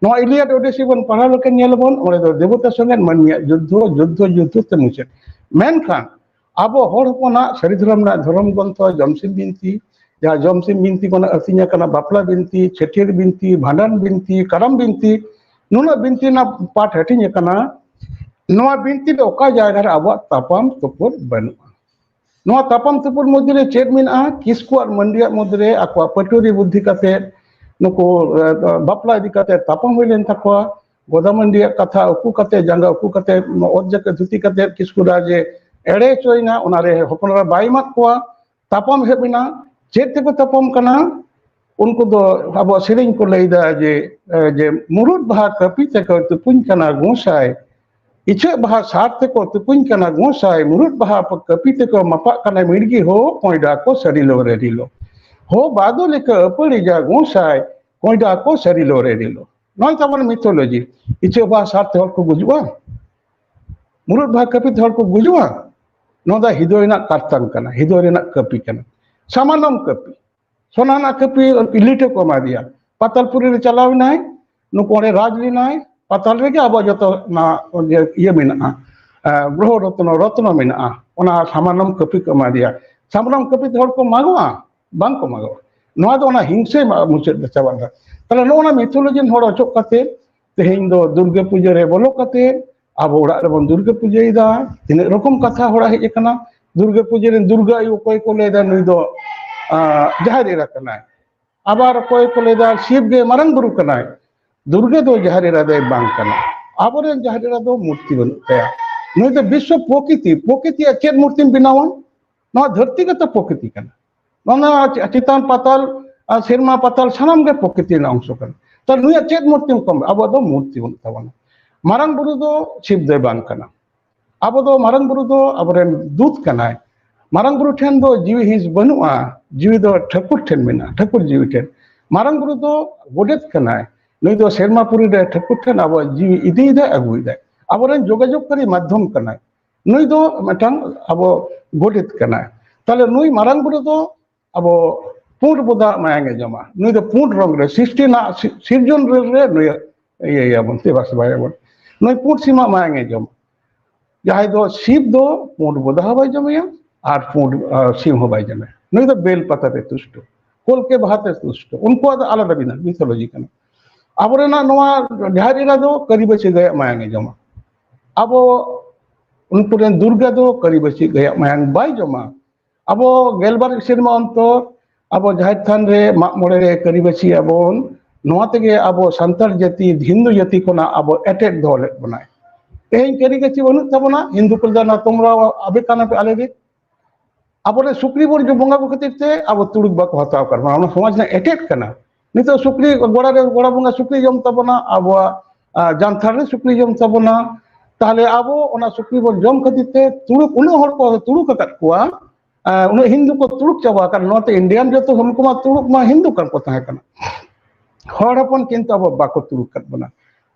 ᱱᱚᱣᱟ ᱤᱞᱤᱭᱟᱰ ᱳᱰᱮᱥᱤ ᱵᱚᱱ ᱯᱟᱲᱦᱟᱣ ᱞᱮᱠᱷᱟᱱ ᱧᱮᱞ ᱟᱵᱚᱱ, ᱚᱸᱰᱮ ᱫᱚ ᱫᱮᱵᱚᱛᱟ ᱥᱚᱸᱜᱮ ᱢᱟᱹᱱᱢᱤᱭᱟᱜ ᱡᱩᱫᱽᱫᱷᱚ, ᱡᱩᱫᱽᱫᱷᱚ, ᱡᱩᱫᱽᱫᱷᱚ ᱛᱮ ᱢᱩᱪᱟᱹᱫ᱾ ᱢᱮᱱᱠᱷᱟᱱ ᱟᱵᱚ ᱦᱚᱲ ᱦᱚᱯᱚᱱᱟᱜ ᱥᱟᱹᱨᱤ ᱫᱷᱚᱨᱚᱢ ᱨᱮᱱᱟᱜ ᱫᱷᱚᱨᱚᱢ ᱜᱨᱚᱱᱛᱷᱚ ᱡᱚᱢᱥᱤᱢ ᱵᱤᱱᱛᱤ, ᱡᱟᱦᱟᱸ ᱡᱚᱢᱥᱤᱢ ᱵᱤᱱᱛᱤ ᱠᱷᱚᱱᱟᱜ ᱟᱹᱛᱤᱧ ᱟᱠᱟᱱᱟ, ᱵᱟᱯᱞᱟ ᱵᱤᱱᱛᱤ, ᱪᱷᱟᱹᱴᱭᱟᱹᱨ ᱵᱤᱱᱛᱤ, ᱵᱷᱟᱸᱰᱟᱱ ᱵᱤᱱᱛᱤ, ᱠᱟᱨᱟᱢ ᱵᱤᱱᱛᱤ, ᱱᱩᱱᱟᱹᱜ ᱵᱤᱱᱛᱤ ᱨᱮᱱᱟᱜ ᱯᱟᱴ ᱦᱟᱹᱴᱤᱧ ᱟᱠᱟᱱᱟ᱾ ᱱᱚᱣᱟ ᱵᱤᱱᱛᱤ ᱨᱮ ᱚᱠᱟ ᱡᱟᱭᱜᱟ ᱨᱮ ᱟᱵᱚᱣᱟᱜ ᱛᱟᱯᱟᱢ ᱛᱩᱯᱩᱫ ᱵᱟᱹᱱᱩᱜᱼᱟ? ᱱᱚᱣᱟ ᱛᱟᱯᱟᱢ ᱛᱩᱯᱩᱫ ᱢᱚᱫᱽᱫᱷᱮ ᱨᱮ ᱪᱮᱫ ᱢᱮᱱᱟᱜᱼᱟ? ᱠᱤᱥᱠᱩ ᱟᱨ ᱢᱟᱹᱱᱰᱤᱭᱟᱜ ᱢᱚᱫᱽᱫᱷᱮ ᱨᱮ ᱟᱠᱚᱣᱟᱜ ᱯᱟᱹᱴᱣᱟᱹᱨᱤ ᱵᱩᱫᱽᱫᱷᱤ ᱠᱟᱛᱮ ᱱᱩᱠᱩ, ᱮ, ᱵᱟᱯᱞᱟ ᱤᱫᱤ ᱠᱟᱛᱮ ᱛᱟᱯᱟᱢ ᱦᱩᱭ ᱞᱮᱱ ᱛᱟᱠᱚᱣᱟ᱾ ᱜᱚᱫᱟ ᱢᱟᱹᱱᱰᱤᱭᱟᱜ ᱠᱟᱛᱷᱟ ᱩᱠᱩ ᱠᱟᱛᱮ, ᱡᱟᱸᱜᱟ ᱩᱠᱩ ᱠᱟᱛᱮ, ᱚᱛ ᱡᱟᱹᱠᱟᱹ ᱫᱷᱩᱛᱤ ᱠᱟᱛᱮ ᱠᱤᱥᱠᱩ ᱨᱟᱡᱽ ᱮ ᱮᱲᱮ ᱦᱚᱪᱚᱭᱮᱱᱟ, ᱚᱱᱟᱨᱮ ᱦᱚᱯᱚᱱ ᱮᱨᱟ ᱵᱟᱭ ᱮᱢᱟᱫ ᱠᱚᱣᱟ᱾ ᱛᱟᱯᱟᱢ ᱮᱦᱚᱵ ᱮᱱᱟ᱾ ᱪᱮᱫ ᱛᱮᱠᱚ ᱛᱟᱯᱟᱢ ᱠᱟᱱᱟ? ᱩᱱᱠᱩ ᱫᱚ ᱟᱵᱚᱣᱟᱜ ᱥᱮᱨᱮᱧ ᱠᱚ ᱞᱟᱹᱭᱫᱟ ᱡᱮ, ᱮ, ᱡᱮ, "ᱢᱩᱨᱩᱫ ᱵᱟᱦᱟ ᱠᱟᱹᱯᱤ ᱛᱮᱠᱚ ᱛᱩᱯᱩᱧ ᱠᱟᱱᱟ ᱜᱚᱸᱥᱟᱭ, ᱤᱪᱷᱟᱹᱜ ᱵᱟᱦᱟ ᱥᱟᱨ ᱛᱮᱠᱚ ᱛᱩᱯᱩᱧ ᱠᱟᱱᱟ ᱜᱚᱸᱥᱟᱭ, ᱢᱩᱨᱩᱫ ᱵᱟᱦᱟ ᱠᱟᱹᱯᱤ ᱛᱮᱠᱚ ᱢᱟᱯᱟᱜ ᱠᱟᱱᱟ ᱢᱤᱲᱜᱤ ᱦᱚ, ᱠᱚᱸᱭᱰᱟ ᱠᱚ ᱥᱟᱹᱨᱤᱞᱚ ᱨᱮᱰᱤᱞᱚ᱾ ᱦᱚ ᱵᱟᱫᱚ ᱞᱮᱠᱟ ᱟᱹᱯᱟᱹᱲᱤᱡᱟ ᱜᱚᱸᱥᱟᱭ, ᱠᱚᱸᱭᱰᱟ ᱠᱚ ᱥᱟᱹᱨᱤᱞᱚ ᱨᱮᱰᱤᱞᱚ᱾" ᱱᱚᱜᱼᱚᱭ ᱛᱟᱵᱚᱱ ᱢᱤᱛᱷᱳᱞᱚᱡᱤ᱾ ᱤᱪᱷᱟᱹᱜ ᱵᱟᱦᱟ ᱥᱟᱨ ᱛᱮ ᱦᱚᱲ ᱠᱚ ᱜᱩᱡᱩᱜᱼᱟ? ᱢᱩᱨᱩᱫ ᱵᱟᱦᱟ ᱠᱟᱹᱯᱤ ᱛᱮ ᱦᱚᱲ ᱠᱚ ᱜᱩᱡᱩᱜᱼᱟ? ᱱᱚᱣᱟ ᱫᱚ ᱦᱤᱫᱚᱭ ᱨᱮᱱᱟᱜ ᱠᱟᱨᱛᱟᱝ ᱠᱟᱱᱟ, ᱦᱤᱫᱚᱭ ᱨᱮᱱᱟᱜ ᱠᱟᱹᱯᱤ ᱠᱟᱱᱟ᱾ ᱥᱟᱢᱟᱱᱚᱢ ᱠᱟᱹᱯᱤ, ᱥᱚᱱᱟ ᱨᱮᱱᱟᱜ ᱠᱟᱹᱯᱤ ᱞᱤᱴᱟᱹ ᱠᱚ ᱮᱢᱟ ᱫᱮᱭᱟ᱾ ᱯᱟᱛᱟᱞᱯᱩᱨᱤ ᱨᱮ ᱪᱟᱞᱟᱣ ᱮᱱᱟᱭ, ᱱᱩᱠᱩ ᱚᱸᱰᱮ ᱨᱟᱡᱽ ᱞᱮᱱᱟᱭ, ᱯᱟᱛᱟᱞ ᱨᱮᱜᱮ ᱟᱵᱚ ᱡᱚᱛᱚ ᱱᱚᱣᱟ ᱤᱭᱟᱹ ᱢᱮᱱᱟᱜᱼᱟ, ᱜᱨᱚᱦᱚ ᱨᱚᱛᱱᱚ, ᱨᱚᱛᱱᱚ ᱢᱮᱱᱟᱜᱼᱟ, ᱚᱱᱟ ᱥᱟᱢᱟᱱᱚᱢ ᱠᱟᱹᱯᱤ ᱠᱚ ᱮᱢᱟ ᱫᱮᱭᱟ᱾ ᱥᱟᱢᱟᱱᱚᱢ ᱠᱟᱹᱯᱤ ᱛᱮ ᱦᱚᱲ ᱠᱚ ᱢᱟᱜᱚᱜᱼᱟ? ᱵᱟᱝ ᱠᱚ ᱢᱟᱜᱚᱜᱼᱟ᱾ ᱱᱚᱣᱟ ᱫᱚ ᱚᱱᱟ ᱦᱤᱝᱥᱟᱹ ᱢᱩᱪᱟᱹᱫ ᱫᱚ ᱪᱟᱵᱟ ᱞᱮᱱᱟ᱾ ᱛᱟᱦᱞᱮ ᱱᱚᱜᱼᱚ ᱱᱟ ᱢᱤᱛᱷᱳᱞᱚᱡᱤ ᱦᱚᱲ ᱚᱪᱚᱜ ᱠᱟᱛᱮ ᱛᱮᱦᱮᱧ ᱫᱚ ᱫᱩᱨᱜᱟᱹ ᱯᱩᱡᱟᱹ ᱨᱮ ᱵᱚᱞᱚ ᱠᱟᱛᱮ ᱟᱵᱚ ᱚᱲᱟᱜ ᱨᱮᱵᱚᱱ ᱫᱩᱨᱜᱟᱹ ᱯᱩᱡᱟᱹᱭᱮᱫᱟ᱾ ᱛᱤᱱᱟᱹᱜ ᱨᱚᱠᱚᱢ ᱠᱟᱛᱷᱟ ᱦᱚᱲᱟᱜ ᱦᱮᱡ ᱟᱠᱟᱱᱟ᱾ ᱫᱩᱨᱜᱟᱹ ᱯᱩᱡᱟᱹ ᱨᱮ ᱫᱩᱨᱜᱟᱹ ᱟᱭᱳ ᱚᱠᱚᱭ ᱠᱚ ᱞᱟᱹᱭᱫᱟ ᱱᱩᱭ ᱫᱚ ᱡᱟᱦᱮᱨ ᱮᱨᱟ ᱠᱟᱱᱟᱭ, ᱟᱵᱟᱨ ᱚᱠᱚᱭ ᱠᱚ ᱞᱟᱹᱭᱫᱟ ᱥᱤᱵ ᱜᱮ ᱢᱟᱨᱟᱝ ᱵᱩᱨᱩ ᱠᱟᱱᱟᱭ, ᱫᱩᱨᱜᱟᱹ ᱫᱚ ᱡᱟᱦᱮᱨ ᱮᱨᱟ ᱫᱚᱭ ᱵᱟᱝ ᱠᱟᱱᱟ᱾ ᱟᱵᱚᱨᱮᱱ ᱡᱟᱦᱮᱨ ᱮᱨᱟ ᱫᱚ ᱢᱩᱨᱛᱤ ᱵᱟᱹᱱᱩᱜ ᱛᱟᱭᱟ᱾ ᱱᱩᱭ ᱫᱚ ᱵᱤᱥᱥᱚ ᱯᱨᱚᱠᱤᱛᱤ, ᱯᱨᱚᱠᱤᱛᱤᱭᱟᱜ ᱪᱮᱫ ᱢᱩᱨᱛᱤᱢ ᱵᱮᱱᱟᱣᱟ? ᱱᱚᱣᱟ ᱫᱷᱟᱹᱨᱛᱤ ᱜᱮᱛᱚ ᱯᱨᱚᱠᱤᱛᱤ ᱠᱟᱱᱟ᱾ ᱱᱚᱣᱟ ᱪᱮᱛᱟᱱ ᱯᱟᱛᱟᱞ ᱟᱨ ᱥᱮᱨᱢᱟ ᱯᱟᱛᱟᱞ ᱥᱟᱱᱟᱢ ᱜᱮ ᱯᱨᱚᱠᱤᱛᱤ ᱨᱮᱱᱟᱜ ᱚᱝᱥᱚ ᱠᱟᱱᱟ᱾ ᱛᱟᱦᱞᱮ ᱱᱩᱭᱟᱜ ᱪᱮᱫ ᱢᱩᱨᱛᱤᱢ ᱠᱚᱢ? ᱟᱵᱚᱣᱟᱜ ᱫᱚ ᱢᱩᱨᱛᱤ ᱵᱟᱹᱱᱩᱜ ᱛᱟᱵᱚᱱᱟ᱾ ᱢᱟᱨᱟᱝ ᱵᱩᱨᱩ ᱫᱚ ᱥᱤᱵ ᱫᱚᱭ ᱵᱟᱝ ᱠᱟᱱᱟ᱾ ᱟᱵᱚ ᱫᱚ ᱢᱟᱨᱟᱝ ᱵᱩᱨᱩ ᱫᱚ ᱟᱵᱚᱨᱮᱱ ᱫᱩᱛ ᱠᱟᱱᱟᱭ᱾ ᱢᱟᱨᱟᱝ ᱵᱩᱨᱩ ᱴᱷᱮᱱ ᱫᱚ ᱡᱤᱣᱤ ᱦᱤᱸᱥ ᱵᱟᱹᱱᱩᱜᱼᱟ, ᱡᱤᱣᱤ ᱫᱚ ᱴᱷᱟᱹᱠᱩᱨ ᱴᱷᱮᱱ ᱢᱮᱱᱟᱜᱼᱟ, ᱴᱷᱟᱹᱠᱩᱨ ᱡᱤᱣᱤ ᱴᱷᱮᱱ᱾ ᱢᱟᱨᱟᱝ ᱵᱩᱨᱩ ᱫᱚ ᱜᱚᱰᱮᱛ ᱠᱟᱱᱟᱭ᱾ ᱱᱩᱭ ᱫᱚ ᱥᱮᱨᱢᱟ ᱯᱩᱨᱤ ᱨᱮ ᱴᱷᱟᱹᱠᱩᱨ ᱴᱷᱮᱱ ᱟᱵᱚᱣᱟᱜ ᱡᱤᱣᱤ ᱤᱫᱤᱭᱮᱫᱟᱭ, ᱟᱹᱜᱩᱭᱮᱫᱟᱭ᱾ ᱟᱵᱚᱨᱮᱱ ᱡᱳᱜᱟᱡᱳᱜᱽ ᱠᱟᱨᱤ ᱢᱟᱫᱽᱫᱷᱚᱢ ᱠᱟᱱᱟᱭ᱾ ᱱᱩᱭ ᱫᱚ ᱢᱤᱫᱴᱟᱝ ᱟᱵᱚ ᱜᱚᱰᱮᱛ ᱠᱟᱱᱟᱭ᱾ ᱛᱟᱦᱞᱮ ᱱᱩᱭ ᱢᱟᱨᱟᱝ ᱵᱩᱨᱩ ᱫᱚ ᱟᱵᱚ ᱯᱩᱸᱰ ᱵᱚᱫᱟ ᱢᱟᱭᱟᱝ ᱮ ᱡᱚᱢᱟ᱾ ᱱᱩᱭ ᱫᱚ ᱯᱩᱸᱰ ᱨᱚᱝ ᱨᱮ ᱥᱨᱤᱥᱴᱤ ᱨᱮᱱᱟᱜ ᱥᱤ-, ᱥᱤᱨᱡᱚᱱ ᱨᱮ, ᱨᱮ ᱱᱩᱭ ᱤᱭᱟᱹᱭᱟᱵᱚᱱ, ᱫᱮᱵᱟ ᱥᱮᱵᱟᱭᱟᱵᱚᱱ᱾ ᱱᱩᱭ ᱯᱩᱸᱰ ᱥᱤᱢᱟᱜ ᱢᱟᱭᱟᱝ ᱮ ᱡᱚᱢᱟ᱾ ᱡᱟᱦᱟᱸᱭ ᱫᱚ ᱥᱤᱵ ᱫᱚ ᱯᱩᱸᱰ ᱵᱚᱫᱟ ᱦᱚᱸ ᱵᱟᱭ ᱡᱚᱢᱮᱭᱟ ᱟᱨ ᱯᱩᱸᱰ, ᱟᱨ, ᱥᱤᱢ ᱦᱚᱸ ᱵᱟᱭ ᱡᱚᱢᱮᱭᱟ᱾ ᱱᱩᱭ ᱫᱚ ᱵᱮᱞ ᱯᱟᱛᱟ ᱛᱮ ᱛᱩᱥᱴᱚ, ᱠᱚᱞᱠᱮ ᱵᱟᱦᱟ ᱛᱮ ᱛᱩᱥᱴᱚ᱾ ᱩᱱᱠᱩᱣᱟᱜ ᱫᱚ ᱟᱞᱟᱫᱟ ᱢᱮᱱᱟᱜᱼᱟ, ᱢᱤᱛᱷᱳᱞᱚᱡᱤ ᱠᱟᱱᱟ᱾ ᱟᱵᱚᱨᱮᱱᱟᱜ ᱱᱚᱣᱟ ᱡᱟᱦᱮᱨ ᱮᱨᱟ ᱫᱚ ᱠᱟᱹᱨᱤᱵᱟᱹᱪᱤ ᱜᱟᱹᱭᱟᱜ ᱢᱟᱭᱟᱝ ᱮ ᱡᱚᱢᱟ᱾ ᱟᱵᱚ ᱩᱱᱠᱩ ᱨᱮᱱ ᱫᱩᱨᱜᱟ ᱫᱚ ᱠᱟᱹᱨᱤᱵᱟᱹᱪᱤ ᱜᱟᱹᱭᱟᱜ ᱢᱟᱭᱟᱝ ᱵᱟᱭ ᱡᱚᱢᱟ᱾ ᱟᱵᱚ ᱜᱮᱞᱵᱟᱨ ᱥᱮᱨᱢᱟ ᱚᱱᱛᱚᱨ ᱟᱵᱚ ᱡᱟᱦᱮᱨ ᱛᱷᱟᱱ ᱨᱮ ᱢᱟᱜ ᱢᱚᱬᱮ ᱨᱮ ᱠᱟᱹᱨᱤᱵᱟᱹᱪᱤ ᱟᱵᱚᱱ, ᱱᱚᱣᱟ ᱛᱮᱜᱮ ᱟᱵᱚ ᱥᱟᱱᱛᱟᱲ ᱡᱟᱹᱛᱤ, ᱦᱤᱱᱫᱩ ᱡᱟᱹᱛᱤ ᱠᱷᱚᱱᱟᱜ ᱟᱵᱚ ᱮᱴᱮᱫ ᱫᱚᱦᱚ ᱞᱮᱫ ᱵᱚᱱᱟᱭ᱾ ᱛᱮᱦᱮᱧ ᱠᱟᱹᱨᱤᱵᱟᱹᱪᱤ ᱵᱟᱹᱱᱩᱜ ᱛᱟᱵᱚᱱᱟ, ᱦᱤᱱᱫᱩ ᱠᱚ ᱞᱟᱹᱭᱫᱟ ᱱᱚᱣᱟ ᱛᱚᱢᱨᱟ ᱟᱵᱮ ᱠᱟᱱᱟ ᱯᱮ ᱟᱞᱮ ᱜᱮ᱾ ᱟᱵᱚᱨᱮᱱ ᱥᱩᱠᱨᱤ ᱵᱚᱱ ᱡᱚᱢ ᱵᱚᱸᱜᱟ ᱠᱚ ᱠᱷᱟᱹᱛᱤᱨ ᱛᱮ ᱟᱵᱚ ᱛᱩᱲᱩᱠ ᱵᱟᱠᱚ ᱦᱟᱛᱟᱣ ᱠᱟᱫ ᱵᱚᱱᱟ, ᱚᱱᱟ ᱥᱚᱢᱟᱡᱽ ᱨᱮᱱᱟᱜ ᱮᱴᱮᱫ ᱠᱟᱱᱟ᱾ ᱱᱤᱛᱚᱜ ᱥᱩᱠᱨᱤ ᱜᱚᱲᱟ ᱨᱮ, ᱜᱚᱲᱟ ᱵᱚᱸᱜᱟ ᱥᱩᱠᱨᱤ ᱡᱚᱢ ᱛᱟᱵᱚᱱᱟ, ᱟᱵᱚᱣᱟᱜ, ᱟ, ᱡᱟᱱᱛᱷᱟᱲ ᱨᱮ ᱥᱩᱠᱨᱤ ᱡᱚᱢ ᱛᱟᱵᱚᱱᱟ᱾ ᱛᱟᱦᱞᱮ ᱟᱵᱚ ᱚᱱᱟ ᱥᱩᱠᱨᱤ ᱵᱚᱱ ᱡᱚᱢ ᱠᱷᱟᱹᱛᱤᱨ ᱛᱮ ᱛᱩᱲᱩᱠ, ᱩᱱᱟᱹᱜ ᱦᱚᱲ ᱠᱚ ᱛᱩᱲᱩᱠ ᱟᱠᱟᱫ ᱠᱚᱣᱟ, ᱟ, ᱩᱱᱟᱹᱜ ᱦᱤᱱᱫᱩ ᱠᱚ ᱛᱩᱲᱩᱠ ᱪᱟᱵᱟ ᱟᱠᱟᱱ, ᱱᱚᱣᱟᱛᱮ ᱤᱱᱰᱤᱭᱟᱱ ᱡᱚᱛᱚ ᱦᱚᱲ ᱠᱚᱢᱟ ᱛᱩᱲᱩᱠ ᱢᱟ ᱦᱤᱱᱫᱩ ᱠᱟᱱ ᱠᱚ ᱛᱟᱦᱮᱸ ᱠᱟᱱᱟ᱾ ᱦᱚᱲ ᱦᱚᱯᱚᱱ ᱠᱤᱱᱛᱩ ᱟᱵᱚ ᱵᱟᱠᱚ ᱛᱩᱲᱩᱠ ᱠᱟᱫ ᱵᱚᱱᱟ᱾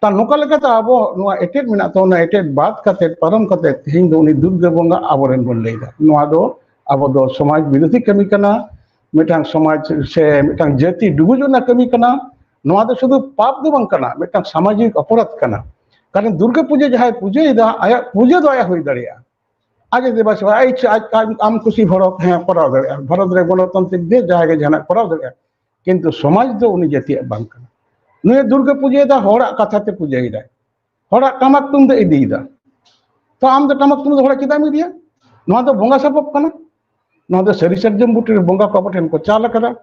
ᱛᱟ ᱱᱚᱝᱠᱟ ᱞᱮᱠᱟᱛᱮ ᱟᱵᱚ ᱱᱚᱣᱟ ᱮᱴᱮᱫ ᱢᱮᱱᱟᱜ ᱛᱟᱵᱚᱱᱟ, ᱮᱴᱮᱫ ᱵᱟᱫ ᱠᱟᱛᱮ, ᱯᱟᱨᱚᱢ ᱠᱟᱛᱮ ᱛᱮᱦᱮᱧ ᱫᱚ ᱩᱱᱤ ᱫᱩᱨᱜᱟᱹ ᱵᱚᱸᱜᱟ ᱟᱵᱚᱨᱮᱱ ᱵᱚᱱ ᱞᱟᱹᱭᱫᱟ᱾ ᱱᱚᱣᱟ ᱫᱚ ᱟᱵᱚ ᱫᱚ ᱥᱚᱢᱟᱡᱽ ᱵᱤᱨᱳᱫᱷᱤ ᱠᱟᱹᱢᱤ ᱠᱟᱱᱟ, ᱢᱤᱫᱴᱟᱝ ᱥᱚᱢᱟᱡᱽ ᱥᱮ ᱢᱤᱫᱴᱟᱝ ᱡᱟᱹᱛᱤ ᱰᱩᱵᱩᱡᱚᱜ ᱨᱮᱱᱟᱜ ᱠᱟᱹᱢᱤ ᱠᱟᱱᱟ᱾ ᱱᱚᱣᱟ ᱫᱚ ᱥᱩᱫᱷᱩ ᱯᱟᱯ ᱫᱚ ᱵᱟᱝ ᱠᱟᱱᱟ, ᱢᱤᱫᱴᱟᱝ ᱥᱟᱢᱟᱡᱤᱠ ᱚᱯᱚᱨᱟᱫᱷ ᱠᱟᱱᱟ᱾ ᱠᱟᱨᱚᱱ ᱫᱩᱨᱜᱟᱹ ᱯᱩᱡᱟᱹ ᱡᱟᱦᱟᱸᱭ ᱯᱩᱡᱟᱹᱭᱮᱫᱟ, ᱟᱭᱟᱜ ᱯᱩᱡᱟᱹ ᱫᱚ ᱟᱭᱟᱜ ᱦᱩᱭ ᱫᱟᱲᱮᱭᱟᱜᱼᱟ, ᱟᱡ ᱮ ᱫᱮᱵᱟ ᱥᱮᱵᱟ, ᱟᱡ ᱤᱪᱪᱷᱟᱹ, ᱟᱡ, ᱟᱡ ᱟᱢ ᱠᱩᱥᱤ ᱵᱷᱚᱨᱚᱛ, ᱦᱮᱸ, ᱠᱚᱨᱟᱣ ᱫᱟᱲᱮᱭᱟᱜᱼᱟ, ᱵᱷᱟᱨᱚᱛ ᱨᱮ ᱜᱚᱱᱚᱛᱟᱱᱛᱨᱤᱠ ᱫᱮᱥ, ᱡᱟᱦᱟᱸᱭ ᱜᱮ ᱡᱟᱦᱟᱱᱟᱜ ᱠᱚᱨᱟᱣ ᱫᱟᱲᱮᱭᱟᱜᱼᱟ᱾ ᱠᱤᱱᱛᱩ ᱥᱚᱢᱟᱡᱽ ᱫᱚ ᱩᱱᱤ ᱡᱟᱹᱛᱤᱭᱟᱜ ᱵᱟᱝ ᱠᱟᱱᱟ᱾ ᱱᱩᱭ ᱫᱩᱨᱜᱟᱹ ᱯᱩᱡᱟᱹᱭᱮᱫᱟ, ᱦᱚᱲᱟᱜ ᱠᱟᱛᱷᱟ ᱛᱮ ᱯᱩᱡᱟᱹᱭᱮᱫᱟᱭ, ᱦᱚᱲᱟᱜ ᱴᱟᱢᱟᱠ ᱛᱩᱢᱫᱟᱜ ᱤᱫᱤᱭᱮᱫᱟ᱾ ᱛᱚ ᱟᱢ ᱫᱚ ᱴᱟᱢᱟᱠ ᱛᱩᱢᱫᱟᱜ ᱦᱚᱲᱟᱜ ᱪᱮᱫᱟᱜ ᱮᱢ ᱤᱫᱤᱭᱟ? ᱱᱚᱣᱟ ᱫᱚ ᱵᱚᱸᱜᱟ ᱥᱟᱯᱟᱵ ᱠᱟᱱᱟ᱾ ᱱᱚᱣᱟ ᱫᱚ ᱥᱟᱹᱨᱤ ᱥᱟᱨᱡᱚᱢ ᱵᱩᱴᱟᱹ ᱨᱮ ᱵᱚᱸᱜᱟ ᱠᱚ ᱟᱵᱚ ᱴᱷᱮᱱ ᱠᱚ ᱪᱟᱞ ᱟᱠᱟᱫᱟ᱾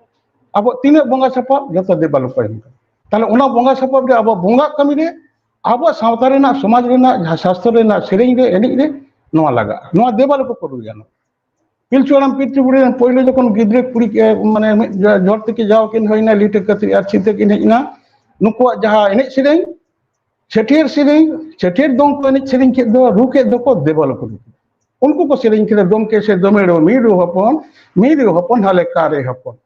ᱟᱵᱚ ᱛᱤᱱᱟᱹᱜ ᱵᱚᱸᱜᱟ ᱥᱟᱯᱟᱵ, ᱡᱚᱛᱚ ᱫᱮᱵᱟ ᱞᱳᱠ ᱠᱚ ᱮᱢ ᱠᱟᱫᱟ᱾ ᱛᱟᱦᱞᱮ ᱚᱱᱟ ᱵᱚᱸᱜᱟ ᱥᱟᱯᱟᱵ ᱨᱮ ᱟᱵᱚ ᱵᱚᱸᱜᱟ ᱠᱟᱹᱢᱤ ᱨᱮ, ᱟᱵᱚ ᱥᱟᱶᱛᱟ ᱨᱮᱱᱟᱜ, ᱥᱚᱢᱟᱡᱽ ᱨᱮᱱᱟᱜ ᱡᱟᱦᱟᱸ ᱥᱟᱥᱛᱚ ᱨᱮᱱᱟᱜ ᱥᱮᱨᱮᱧ ᱨᱮ, ᱮᱱᱮᱡ ᱨᱮ ᱱᱚᱣᱟ ᱞᱟᱜᱟᱜᱼᱟ, ᱱᱚᱣᱟ ᱫᱮᱵᱟ ᱞᱳᱠ ᱠᱚ ᱨᱩᱭᱟ᱾ ᱱᱚᱣᱟ ᱯᱤᱞᱪᱩ ᱦᱟᱲᱟᱢ ᱯᱤᱞᱪᱩ ᱵᱩᱲᱦᱤ ᱨᱮᱱ ᱯᱳᱭᱞᱳ ᱡᱚᱠᱷᱚᱱ ᱜᱤᱫᱽᱨᱟᱹ ᱠᱩᱲᱤ, ᱮ, ᱢᱟᱱᱮ ᱢᱤᱫ ᱡᱚ-, ᱡᱚᱲ ᱛᱮᱠᱤ ᱡᱟᱣ ᱠᱤᱱ ᱦᱩᱭᱱᱟ, ᱞᱤᱴᱟᱹ ᱠᱟᱹᱛᱨᱤ ᱟᱨ ᱪᱷᱤᱛᱟᱹ ᱠᱤᱱ ᱦᱮᱡ ᱮᱱᱟ, ᱱᱩᱠᱩᱣᱟᱜ ᱡᱟᱦᱟᱸ ᱮᱱᱮᱡ ᱥᱮᱨᱮᱧ, ᱪᱷᱟᱹᱴᱭᱟᱹᱨ ᱥᱮᱨᱮᱧ, ᱪᱷᱟᱹᱴᱭᱟᱹᱨ ᱫᱚᱝ ᱠᱚ ᱮᱱᱮᱡ ᱥᱮᱨᱮᱧ ᱠᱮᱫ ᱫᱚ, ᱨᱩ ᱠᱮᱫ ᱫᱚᱠᱚ ᱫᱮᱵᱟ ᱞᱳᱠ ᱨᱩ᱾ ᱩᱱᱠᱩ ᱠᱚ ᱥᱮᱨᱮᱧ ᱠᱮᱫᱟ, ᱫᱚᱢᱠᱮ ᱥᱮ ᱫᱚᱢᱮᱲᱚ ᱢᱤᱨᱩ ᱦᱚᱯᱚᱱ, ᱢᱤᱨᱩ ᱦᱚᱯᱚᱱ ᱦᱟᱞᱮ ᱠᱟᱨᱮ ᱦᱚᱯᱚᱱ᱾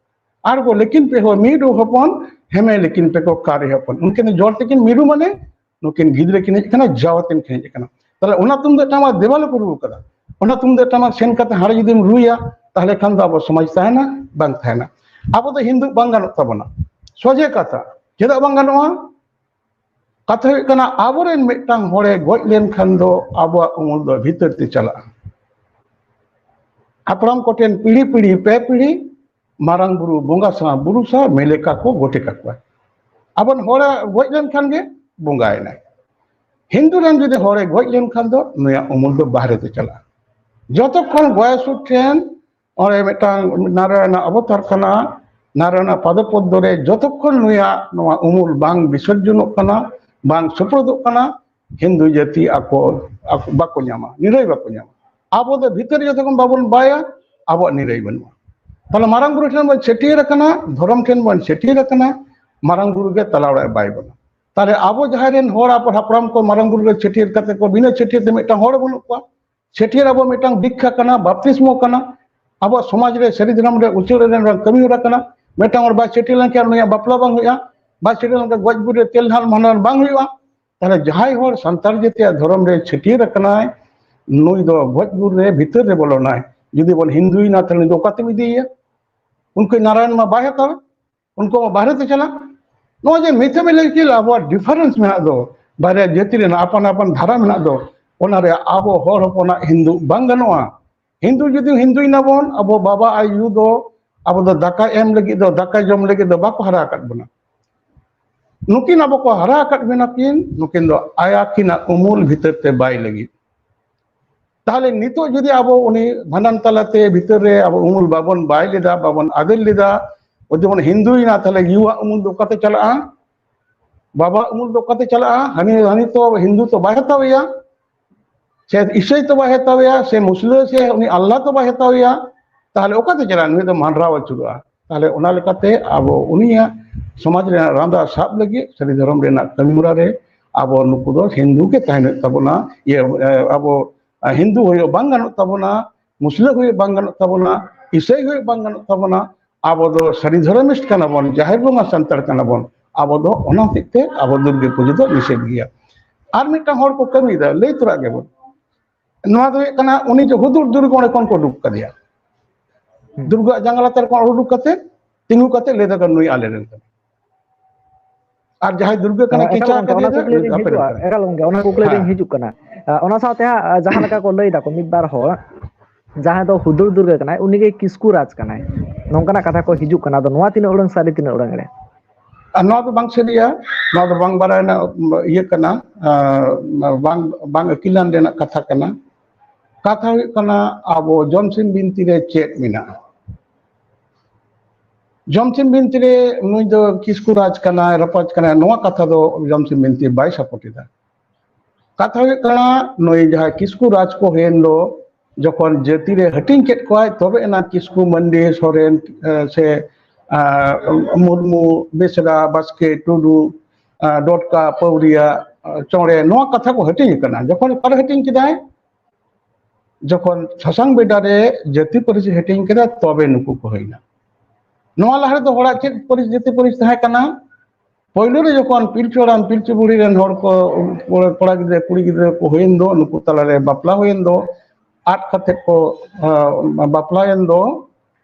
ᱟᱨ ᱠᱚ ᱞᱮᱠᱤᱱ ᱯᱮ ᱦᱚ ᱢᱤᱨᱩ ᱦᱚᱯᱚᱱ, ᱦᱮᱢᱮ ᱞᱮᱠᱤᱱ ᱯᱮ ᱠᱚ ᱠᱟᱨᱮ ᱦᱚᱯᱚᱱ᱾ ᱩᱱᱠᱤᱱ ᱫᱚ ᱡᱚᱲ ᱛᱮᱠᱤᱱ ᱢᱤᱨᱩ ᱢᱟᱱᱮ ᱱᱩᱠᱤᱱ ᱜᱤᱫᱽᱨᱟᱹ ᱠᱤᱱ ᱦᱮᱡ ᱠᱟᱱᱟ, ᱡᱟᱣ ᱟᱛᱮᱱ ᱠᱤᱱ ᱦᱮᱡ ᱠᱟᱱᱟ᱾ ᱛᱟᱦᱞᱮ ᱚᱱᱟ ᱛᱩᱢᱫᱟᱜ ᱴᱟᱢᱟᱠ ᱫᱮᱵᱟ ᱞᱳᱠ ᱨᱩ ᱠᱟᱫᱟ᱾ ᱚᱱᱟ ᱛᱩᱢᱫᱟᱜ ᱴᱟᱢᱟᱠ ᱥᱮᱱ ᱠᱟᱛᱮ ᱦᱟᱸᱰᱮ ᱡᱩᱫᱤᱢ ᱨᱩᱭᱟ, ᱛᱟᱦᱞᱮ ᱠᱷᱟᱱ ᱫᱚ ᱟᱵᱚ ᱥᱚᱢᱟᱡᱽ ᱛᱟᱦᱮᱱᱟ? ᱵᱟᱝ ᱛᱟᱦᱮᱱᱟ᱾ ᱟᱵᱚ ᱫᱚ ᱦᱤᱱᱫᱩ ᱵᱟᱝ ᱜᱟᱱᱚᱜ ᱛᱟᱵᱚᱱᱟ᱾ ᱥᱚᱡᱷᱮ ᱠᱟᱛᱷᱟ, ᱪᱮᱫᱟᱜ ᱵᱟᱝ ᱜᱟᱱᱚᱜᱼᱟ? ᱠᱟᱛᱷᱟ ᱦᱩᱭᱩᱜ ᱠᱟᱱᱟ, ᱟᱵᱚᱨᱮᱱ ᱢᱤᱫᱴᱟᱝ ᱦᱚᱲᱮ ᱜᱚᱡ ᱞᱮᱱᱠᱷᱟᱱ ᱫᱚ ᱟᱵᱚᱣᱟᱜ ᱩᱢᱩᱞ ᱫᱚ ᱵᱷᱤᱛᱟᱹᱨ ᱛᱮ ᱪᱟᱞᱟᱜᱼᱟ᱾ ᱦᱟᱯᱲᱟᱢ ᱠᱚᱴᱷᱮᱱ ᱯᱤᱲᱦᱤ ᱯᱤᱲᱦᱤ, ᱯᱮ ᱯᱤᱲᱦᱤ ᱢᱟᱨᱟᱝ ᱵᱩᱨᱩ ᱵᱚᱸᱜᱟ ᱥᱟᱶ ᱵᱩᱨᱩ ᱥᱟᱶ ᱢᱮᱞᱮᱠᱟ ᱠᱚ ᱜᱚᱴᱮ ᱠᱟᱠᱚᱣᱟ᱾ ᱟᱵᱚᱨᱮᱱ ᱦᱚᱲᱮ ᱜᱚᱡ ᱞᱮᱱᱠᱷᱟᱱ ᱜᱮ ᱵᱚᱸᱜᱟᱭᱮᱱᱟᱭ᱾ ᱦᱤᱱᱫᱩ ᱨᱮᱱ ᱡᱩᱫᱤ ᱦᱚᱲᱮ ᱜᱚᱡ ᱞᱮᱱᱠᱷᱟᱱ ᱫᱚ ᱱᱩᱭᱟᱜ ᱩᱢᱩᱞ ᱫᱚ ᱵᱟᱦᱨᱮ ᱛᱮ ᱪᱟᱞᱟᱜᱼᱟ᱾ ᱡᱚᱛᱚ ᱠᱷᱚᱱ ᱜᱚᱭᱟᱥᱩᱨ ᱴᱷᱮᱱ ᱚᱸᱰᱮ ᱢᱤᱫᱴᱟᱝ ᱱᱟᱨᱟᱭᱚᱱᱟᱜ ᱚᱵᱚᱛᱟᱨ ᱠᱟᱱᱟ, ᱱᱟᱨᱟᱭᱚᱱᱟᱜ ᱯᱟᱫᱚ ᱯᱚᱫᱽᱫᱚ ᱨᱮ ᱡᱚᱛᱚᱠᱷᱚᱱ ᱱᱩᱭᱟᱜ ᱱᱚᱣᱟ ᱩᱢᱩᱞ ᱵᱟᱝ ᱵᱤᱥᱚᱨᱡᱚᱱᱚᱜ ᱠᱟᱱᱟ, ᱵᱟᱝ ᱥᱩᱯᱨᱚᱫᱚᱜ ᱠᱟᱱᱟ, ᱦᱤᱱᱫᱩ ᱡᱟᱹᱛᱤ ᱟᱠᱚ, ᱟᱠᱚ ᱵᱟᱠᱚ ᱧᱟᱢᱟ, ᱱᱤᱨᱟᱹᱭ ᱵᱟᱠᱚ ᱧᱟᱢᱟ᱾ ᱟᱵᱚ ᱫᱚ ᱵᱷᱤᱛᱟᱹᱨ ᱡᱚᱛᱚ ᱠᱷᱚᱱ ᱵᱟᱵᱚᱱ ᱵᱟᱭᱟ, ᱟᱵᱚᱣᱟᱜ ᱱᱤᱨᱟᱹᱭ ᱵᱟᱹᱱᱩᱜᱼᱟ᱾ ᱛᱟᱦᱞᱮ ᱢᱟᱨᱟᱝ ᱵᱩᱨᱩ ᱴᱷᱮᱱ ᱵᱚᱱ ᱪᱷᱟᱹᱴᱭᱟᱹᱨ ᱟᱠᱟᱱᱟ, ᱫᱷᱚᱨᱚᱢ ᱴᱷᱮᱱ ᱵᱚᱱ ᱪᱷᱟᱹᱴᱭᱟᱹᱨ ᱟᱠᱟᱱᱟ, ᱢᱟᱨᱟᱝ ᱵᱩᱨᱩ ᱜᱮ ᱛᱟᱞᱟ ᱚᱲᱟᱜ ᱮ ᱵᱟᱭ ᱵᱚᱱᱟ᱾ ᱛᱟᱦᱞᱮ ᱟᱵᱚ ᱡᱟᱦᱟᱸᱭ ᱨᱮᱱ ᱦᱚᱲ, ᱟᱵᱚ ᱦᱟᱯᱲᱟᱢ ᱠᱚ ᱢᱟᱨᱟᱝ ᱵᱩᱨᱩ ᱨᱮ ᱪᱷᱟᱹᱴᱭᱟᱹᱨ ᱠᱟᱛᱮ ᱠᱚ, ᱵᱤᱱᱟᱹ ᱪᱷᱟᱹᱴᱭᱟᱹᱨ ᱛᱮ ᱢᱤᱫᱴᱟᱝ ᱦᱚᱲ ᱵᱟᱹᱱᱩᱜ ᱠᱚᱣᱟ᱾ ᱪᱷᱟᱹᱴᱭᱟᱹᱨ ᱟᱵᱚ ᱢᱤᱫᱴᱟᱝ ᱫᱤᱠᱠᱷᱟ ᱠᱟᱱᱟ, ᱵᱟᱯᱛᱤᱥᱢᱚ ᱠᱟᱱᱟ᱾ ᱟᱵᱚᱣᱟᱜ ᱥᱚᱢᱟᱡᱽ ᱨᱮ ᱥᱟᱹᱨᱤ ᱫᱷᱚᱨᱚᱢ ᱨᱮ ᱩᱪᱟᱹᱲ ᱨᱮᱱᱟᱜ ᱠᱟᱹᱢᱤ ᱦᱚᱨᱟ ᱠᱟᱱᱟ᱾ ᱢᱤᱫᱴᱟᱝ ᱦᱚᱲ ᱵᱟᱭ ᱪᱷᱟᱹᱴᱭᱟᱹᱨ ᱞᱮᱱᱠᱷᱟᱱ ᱩᱱᱤᱭᱟᱜ ᱵᱟᱯᱞᱟ ᱵᱟᱝ ᱦᱩᱭᱩᱜᱼᱟ, ᱵᱟᱭ ᱪᱷᱟᱹᱴᱭᱟᱹᱨ ᱞᱮᱱᱠᱷᱟᱱ ᱜᱚᱡ ᱜᱩᱨ ᱨᱮ ᱛᱮᱞ ᱰᱷᱟᱞ ᱢᱟᱱᱰᱟᱨ ᱵᱟᱝ ᱦᱩᱭᱩᱜᱼᱟ᱾ ᱛᱟᱦᱞᱮ ᱡᱟᱦᱟᱸᱭ ᱦᱚᱲ ᱥᱟᱱᱛᱟᱲ ᱡᱟᱹᱛᱤᱭᱟᱜ ᱫᱷᱚᱨᱚᱢ ᱨᱮ ᱪᱷᱟᱹᱴᱭᱟᱹᱨ ᱟᱠᱟᱱᱟᱭ, ᱱᱩᱭ ᱫᱚ ᱜᱚᱡ ᱜᱩᱨ ᱨᱮ ᱵᱷᱤᱛᱟᱹᱨ ᱨᱮ ᱵᱚᱞᱚᱱᱟᱭ᱾ ᱡᱩᱫᱤ ᱵᱚᱱ ᱦᱤᱱᱫᱩᱭᱮᱱᱟ, ᱛᱟᱦᱞᱮ ᱱᱩᱭ ᱫᱚ ᱚᱠᱟᱛᱮᱢ ᱤᱫᱤᱭᱮᱭᱟ? ᱩᱱᱠᱩ ᱱᱟᱨᱟᱭᱚᱱ ᱢᱟ ᱵᱟᱭ ᱦᱟᱛᱟᱣᱟ, ᱩᱱᱠᱩ ᱢᱟ ᱵᱟᱦᱨᱮ ᱛᱮ ᱪᱟᱞᱟᱜ᱾ ᱱᱚᱜᱼᱚᱭ ᱡᱮ ᱢᱮᱛᱷᱮᱢᱮᱴᱤᱠᱮᱞ ᱟᱵᱚᱣᱟᱜ ᱰᱤᱯᱷᱟᱨᱮᱱᱥ ᱢᱮᱱᱟᱜ ᱫᱚ, ᱵᱟᱨᱭᱟ ᱡᱟᱹᱛᱤ ᱨᱮᱱᱟᱜ ᱟᱯᱟᱱ ᱟᱯᱟᱱ ᱫᱷᱟᱨᱟ ᱢᱮᱱᱟᱜ ᱫᱚ, ᱚᱱᱟᱨᱮ ᱟᱵᱚ ᱦᱚᱲ ᱦᱚᱯᱚᱱᱟᱜ ᱦᱤᱱᱫᱩ ᱵᱟᱝ ᱜᱟᱱᱚᱜᱼᱟ᱾ ᱦᱤᱱᱫᱩ ᱡᱩᱫᱤ ᱦᱤᱱᱫᱩᱭ ᱱᱟᱵᱚᱱ, ᱟᱵᱚ ᱵᱟᱵᱟ ᱟᱭᱳ ᱫᱚ ᱟᱵᱚ ᱫᱚ ᱫᱟᱠᱟ ᱮᱢ ᱞᱟᱹᱜᱤᱫ ᱫᱚ, ᱫᱟᱠᱟ ᱡᱚᱢ ᱞᱟᱹᱜᱤᱫ ᱫᱚ ᱵᱟᱠᱚ ᱦᱟᱨᱟ ᱟᱠᱟᱫ ᱵᱚᱱᱟ᱾ ᱱᱩᱠᱤᱱ ᱟᱵᱚ ᱠᱚ ᱦᱟᱨᱟ ᱟᱠᱟᱫ ᱵᱚᱱᱟ ᱠᱤᱱ, ᱱᱩᱠᱤᱱ ᱫᱚ ᱟᱭᱟᱠᱤᱱᱟᱜ ᱩᱢᱩᱞ ᱵᱷᱤᱛᱟᱹᱨ ᱛᱮ ᱵᱟᱭ ᱞᱟᱹᱜᱤᱫ᱾ ᱛᱟᱦᱚᱞᱮ ᱱᱤᱛᱚᱜ ᱡᱩᱫᱤ ᱟᱵᱚ ᱩᱱᱤ ᱵᱷᱟᱸᱰᱟᱱ ᱛᱟᱞᱟᱛᱮ ᱵᱷᱤᱛᱟᱹᱨ ᱨᱮ ᱟᱵᱚ ᱩᱢᱩᱞ ᱵᱟᱵᱚᱱ ᱵᱟᱭ ᱞᱮᱫᱟ, ᱵᱟᱵᱚᱱ ᱟᱫᱮᱨ ᱞᱮᱫᱟ, ᱡᱩᱫᱤ ᱵᱚᱱ ᱦᱤᱱᱫᱩᱭᱮᱱᱟ, ᱛᱟᱦᱚᱞᱮ ᱭᱩᱣᱟᱜ ᱩᱢᱩᱞ ᱫᱚ ᱚᱠᱟᱛᱮ ᱪᱟᱞᱟᱜᱼᱟ? ᱵᱟᱵᱟ ᱩᱢᱩᱞ ᱫᱚ ᱚᱠᱟᱛᱮ ᱪᱟᱞᱟᱜᱼᱟ? ᱦᱟᱹᱱᱤ, ᱦᱟᱹᱱᱤ ᱛᱚ ᱦᱤᱱᱫᱩ ᱛᱚ ᱵᱟᱭ ᱦᱟᱛᱟᱣᱮᱭᱟ, ᱥᱮ ᱤᱥᱟᱹᱭ ᱛᱚ ᱵᱟᱭ ᱦᱟᱛᱟᱣᱮᱭᱟ, ᱥᱮ ᱢᱩᱥᱞᱟᱹ, ᱥᱮ ᱩᱱᱤ ᱟᱞᱞᱟ ᱛᱚ ᱵᱟᱭ ᱦᱟᱛᱟᱣᱮᱭᱟ᱾ ᱛᱟᱦᱚᱞᱮ ᱚᱠᱟᱛᱮ ᱪᱟᱞᱟᱜᱼᱟ? ᱱᱩᱭ ᱫᱚ ᱢᱟᱸᱰᱨᱟᱣ ᱟᱹᱪᱩᱨᱚᱜᱼᱟ᱾ ᱛᱟᱦᱚᱞᱮ ᱚᱱᱟ ᱞᱮᱠᱟᱛᱮ ᱟᱵᱚ ᱩᱱᱤᱭᱟᱜ ᱥᱚᱢᱟᱡᱽ ᱨᱮᱱᱟᱜ ᱨᱟᱸᱫᱟ ᱥᱟᱵ ᱞᱟᱹᱜᱤᱫ, ᱥᱟᱹᱨᱤ ᱫᱷᱚᱨᱚᱢ ᱨᱮᱱᱟᱜ ᱠᱟᱹᱢᱤ ᱦᱚᱨᱟ ᱨᱮ ᱟᱵᱚ ᱱᱩᱠᱩ ᱫᱚ ᱦᱤᱱᱫᱩ ᱜᱮ ᱛᱟᱦᱮᱱ ᱦᱩᱭᱩᱜ ᱛᱟᱵᱚᱱᱟ᱾ ᱤᱭᱟᱹ, ᱮ, ᱟᱵᱚ ᱦᱤᱱᱫᱩ ᱦᱩᱭᱩᱜ ᱵᱟᱝ ᱜᱟᱱᱚᱜ ᱛᱟᱵᱚᱱᱟ, ᱢᱩᱥᱞᱟᱹ ᱦᱩᱭᱩᱜ ᱵᱟᱝ ᱜᱟᱱᱚᱜ ᱛᱟᱵᱚᱱᱟ, ᱤᱥᱟᱹᱭ ᱦᱩᱭᱩᱜ ᱵᱟᱝ ᱜᱟᱱᱚᱜ ᱛᱟᱵᱚᱱᱟ᱾ ᱟᱵᱚ ᱫᱚ ᱥᱟᱹᱨᱤ ᱫᱷᱚᱨᱚᱢᱤᱥᱴ ᱠᱟᱱᱟ ᱵᱚᱱ, ᱡᱟᱦᱮᱨ ᱵᱚᱸᱜᱟ ᱥᱟᱱᱛᱟᱲ ᱠᱟᱱᱟ ᱵᱚᱱ᱾ ᱟᱵᱚ ᱫᱚ ᱚᱱᱟ ᱦᱚᱛᱮᱡ ᱛᱮ ᱟᱵᱚ ᱫᱩᱨᱜᱟᱹ ᱯᱩᱡᱟᱹ ᱫᱚ ᱱᱤᱥᱮᱫ ᱜᱮᱭᱟ᱾ ᱟᱨ ᱢᱤᱫᱴᱟᱝ ᱦᱚᱲ ᱠᱚ ᱠᱟᱹᱢᱤᱭᱮᱫᱟ, ᱞᱟᱹᱭ ᱛᱚᱨᱟ ᱜᱮᱵᱚᱱ, ᱱᱚᱣᱟ ᱫᱚ ᱦᱩᱭᱩᱜ ᱠᱟᱱᱟ, ᱩᱱᱤ ᱡᱮ ᱦᱩᱫᱩᱲ ᱫᱩᱨᱜᱟᱹ ᱚᱸᱰᱮ ᱠᱷᱚᱱ ᱠᱚ ᱩᱰᱩᱠ ᱠᱟᱫᱮᱭᱟ, ᱦᱩᱸ᱾ ᱫᱩᱨᱜᱟᱹ ᱡᱟᱸᱜᱟ ᱞᱟᱛᱟᱨ ᱠᱷᱚᱱ ᱩᱰᱩᱠ ᱠᱟᱛᱮ, ᱛᱤᱸᱜᱩ ᱠᱟᱛᱮ ᱞᱟᱹᱭ ᱫᱟᱠᱚ, "ᱱᱩᱭ ᱟᱞᱮ ᱨᱮᱱ ᱠᱟᱱᱟ᱾" ᱟᱨ ᱡᱟᱦᱟᱸᱭ ᱫᱩᱨᱜᱟᱹ ᱠᱟᱱᱟ, ᱮᱠᱟᱞ ᱠᱮᱪᱟ ᱜᱚᱝᱠᱮ, ᱚᱱᱟ ᱠᱟᱫᱮᱭᱟ, ᱠᱩᱠᱞᱤ ᱨᱤᱧ ᱟᱯᱮ ᱨᱮᱱ ᱦᱤᱡᱩᱜᱼᱟ, ᱠᱟᱱᱟ᱾ ᱮᱠᱟᱞ ᱜᱚᱝᱠᱮ, ᱚᱱᱟ ᱠᱩᱠᱞᱤ ᱨᱤᱧ ᱦᱮᱸ᱾ ᱦᱤᱡᱩᱜ ᱠᱟᱱᱟ᱾ ᱟ, ᱚᱱᱟ ᱥᱟᱶᱛᱮ ᱦᱟᱸᱜ, ᱟ, ᱡᱟᱦᱟᱸ ᱞᱮᱠᱟ ᱠᱚ ᱞᱟᱹᱭ ᱫᱟᱠᱚ ᱢᱤᱫ ᱵᱟᱨ ᱦᱚᱲ, ᱡᱟᱦᱟᱸᱭ ᱫᱚ ᱦᱩᱫᱩᱲ ᱫᱩᱨᱜᱟᱹ ᱠᱟᱱᱟᱭ, ᱩᱱᱤᱜᱮ ᱠᱤᱥᱠᱩ ᱨᱟᱡᱽ ᱠᱟᱱᱟᱭ, ᱱᱚᱝᱠᱟᱱᱟᱜ ᱠᱟᱛᱷᱟ ᱠᱚ ᱦᱤᱡᱩᱜ ᱠᱟᱱᱟ᱾ ᱟᱫᱚ ᱱᱚᱣᱟ ᱛᱤᱱᱟᱹᱜ ᱩᱰᱟᱹᱝ ᱥᱟᱹᱨᱤ, ᱛᱤᱱᱟᱹᱜ ᱩᱰᱟᱹᱝ ᱮᱲᱮ? ᱟᱨ ᱱᱚᱣᱟ ᱫᱚ ᱵᱟᱝ ᱥᱟᱹᱨᱤᱭᱟ, ᱱᱚᱣᱟ ᱫᱚ ᱵᱟᱝ ᱵᱟᱲᱟᱭ ᱨᱮᱱᱟᱜ ᱤᱭᱟᱹ ᱠᱟᱱᱟ, ᱟᱨ ᱵᱟᱝ, ᱵᱟᱝ ᱟᱹᱠᱤᱞᱟᱱ ᱨᱮᱱᱟᱜ ᱠᱟᱛᱷᱟ ᱠᱟᱱᱟ᱾ ᱠᱟᱛᱷᱟ ᱦᱩᱭᱩᱜ ᱠᱟᱱᱟ, ᱟᱵᱚ ᱡᱚᱢᱥᱤᱢ ᱵᱤᱱᱛᱤ ᱨᱮ ᱪᱮᱫ ᱢᱮᱱᱟᱜᱼᱟ? ᱡᱚᱢᱥᱤᱢ ᱵᱤᱱᱛᱤ ᱨᱮ ᱱᱩᱭ ᱫᱚ ᱠᱤᱥᱠᱩ ᱨᱟᱡᱽ ᱠᱟᱱᱟᱭ, ᱨᱟᱯᱟᱡᱽ ᱠᱟᱱᱟᱭ, ᱱᱚᱣᱟ ᱠᱟᱛᱷᱟ ᱫᱚ ᱡᱚᱢᱥᱤᱢ ᱵᱤᱱᱛᱤ ᱵᱟᱭ ᱥᱟᱯᱳᱨᱴ ᱮᱫᱟ᱾ ᱠᱟᱛᱷᱟ ᱦᱩᱭᱩᱜ ᱠᱟᱱᱟ, ᱱᱩᱭ ᱡᱟᱦᱟᱸᱭ ᱠᱤᱥᱠᱩ ᱨᱟᱡᱽ ᱠᱚ ᱦᱩᱭᱮᱱ ᱫᱚ, ᱡᱚᱠᱷᱚᱱ ᱡᱟᱹᱛᱤ ᱨᱮ ᱦᱟᱹᱴᱤᱧ ᱠᱮᱫ ᱠᱚᱣᱟᱭ, ᱛᱚᱵᱮ ᱮᱱᱟ ᱠᱤᱥᱠᱩ, ᱢᱟᱱᱰᱤ, ᱥᱚᱨᱮᱱ, ᱮ, ᱥᱮ, ᱮ, ᱢᱩᱨᱢᱩ, ᱵᱮᱥᱨᱟ, ᱵᱟᱥᱠᱮ, ᱴᱩᱰᱩ, ᱮ, ᱰᱚᱴᱠᱟ, ᱯᱟᱹᱣᱨᱤᱭᱟ, ᱮ, ᱪᱚᱬᱮ, ᱱᱚᱣᱟ ᱠᱟᱛᱷᱟ ᱠᱚ ᱦᱟᱹᱴᱤᱧ ᱟᱠᱟᱱᱟ᱾ ᱡᱚᱠᱷᱚᱱ ᱚᱠᱟᱨᱮ ᱦᱟᱹᱴᱤᱧ ᱠᱮᱫᱟᱭ? ᱡᱚᱠᱷᱚᱱ ᱥᱟᱥᱟᱝ ᱵᱮᱰᱟ ᱨᱮ ᱡᱟᱹᱛᱤ ᱯᱟᱹᱨᱤᱥ ᱦᱟᱹᱴᱤᱧ ᱠᱮᱫᱟ, ᱛᱚᱵᱮ ᱱᱩᱠᱩ ᱠᱚ ᱦᱩᱭᱱᱟ᱾ ᱱᱚᱣᱟ ᱞᱟᱦᱟ ᱨᱮᱫᱚ ᱦᱚᱲᱟᱜ ᱪᱮᱫ ᱯᱟᱹᱨᱤᱥ, ᱡᱟᱹᱛᱤ ᱯᱟᱹᱨᱤᱥ ᱛᱟᱦᱮᱸ ᱠᱟᱱᱟ? ᱯᱳᱭᱞᱳ ᱨᱮ ᱡᱚᱠᱷᱚᱱ ᱯᱤᱞᱪᱩ ᱦᱟᱲᱟᱢ ᱯᱤᱞᱪᱩ ᱵᱩᱲᱦᱤ ᱨᱮᱱ ᱦᱚᱲ ᱠᱚ, ᱠᱚᱲᱟ ᱜᱤᱫᱽᱨᱟᱹ ᱠᱩᱲᱤ ᱜᱤᱫᱽᱨᱟᱹ ᱠᱚ ᱦᱩᱭᱮᱱ ᱫᱚ, ᱱᱩᱠᱩ ᱛᱟᱞᱟᱨᱮ ᱵᱟᱯᱞᱟ ᱦᱩᱭᱮᱱ ᱫᱚ, ᱟᱫ ᱠᱟᱛᱮ ᱠᱚ, ᱟ, ᱵᱟᱯᱞᱟᱭᱮᱱ ᱫᱚ,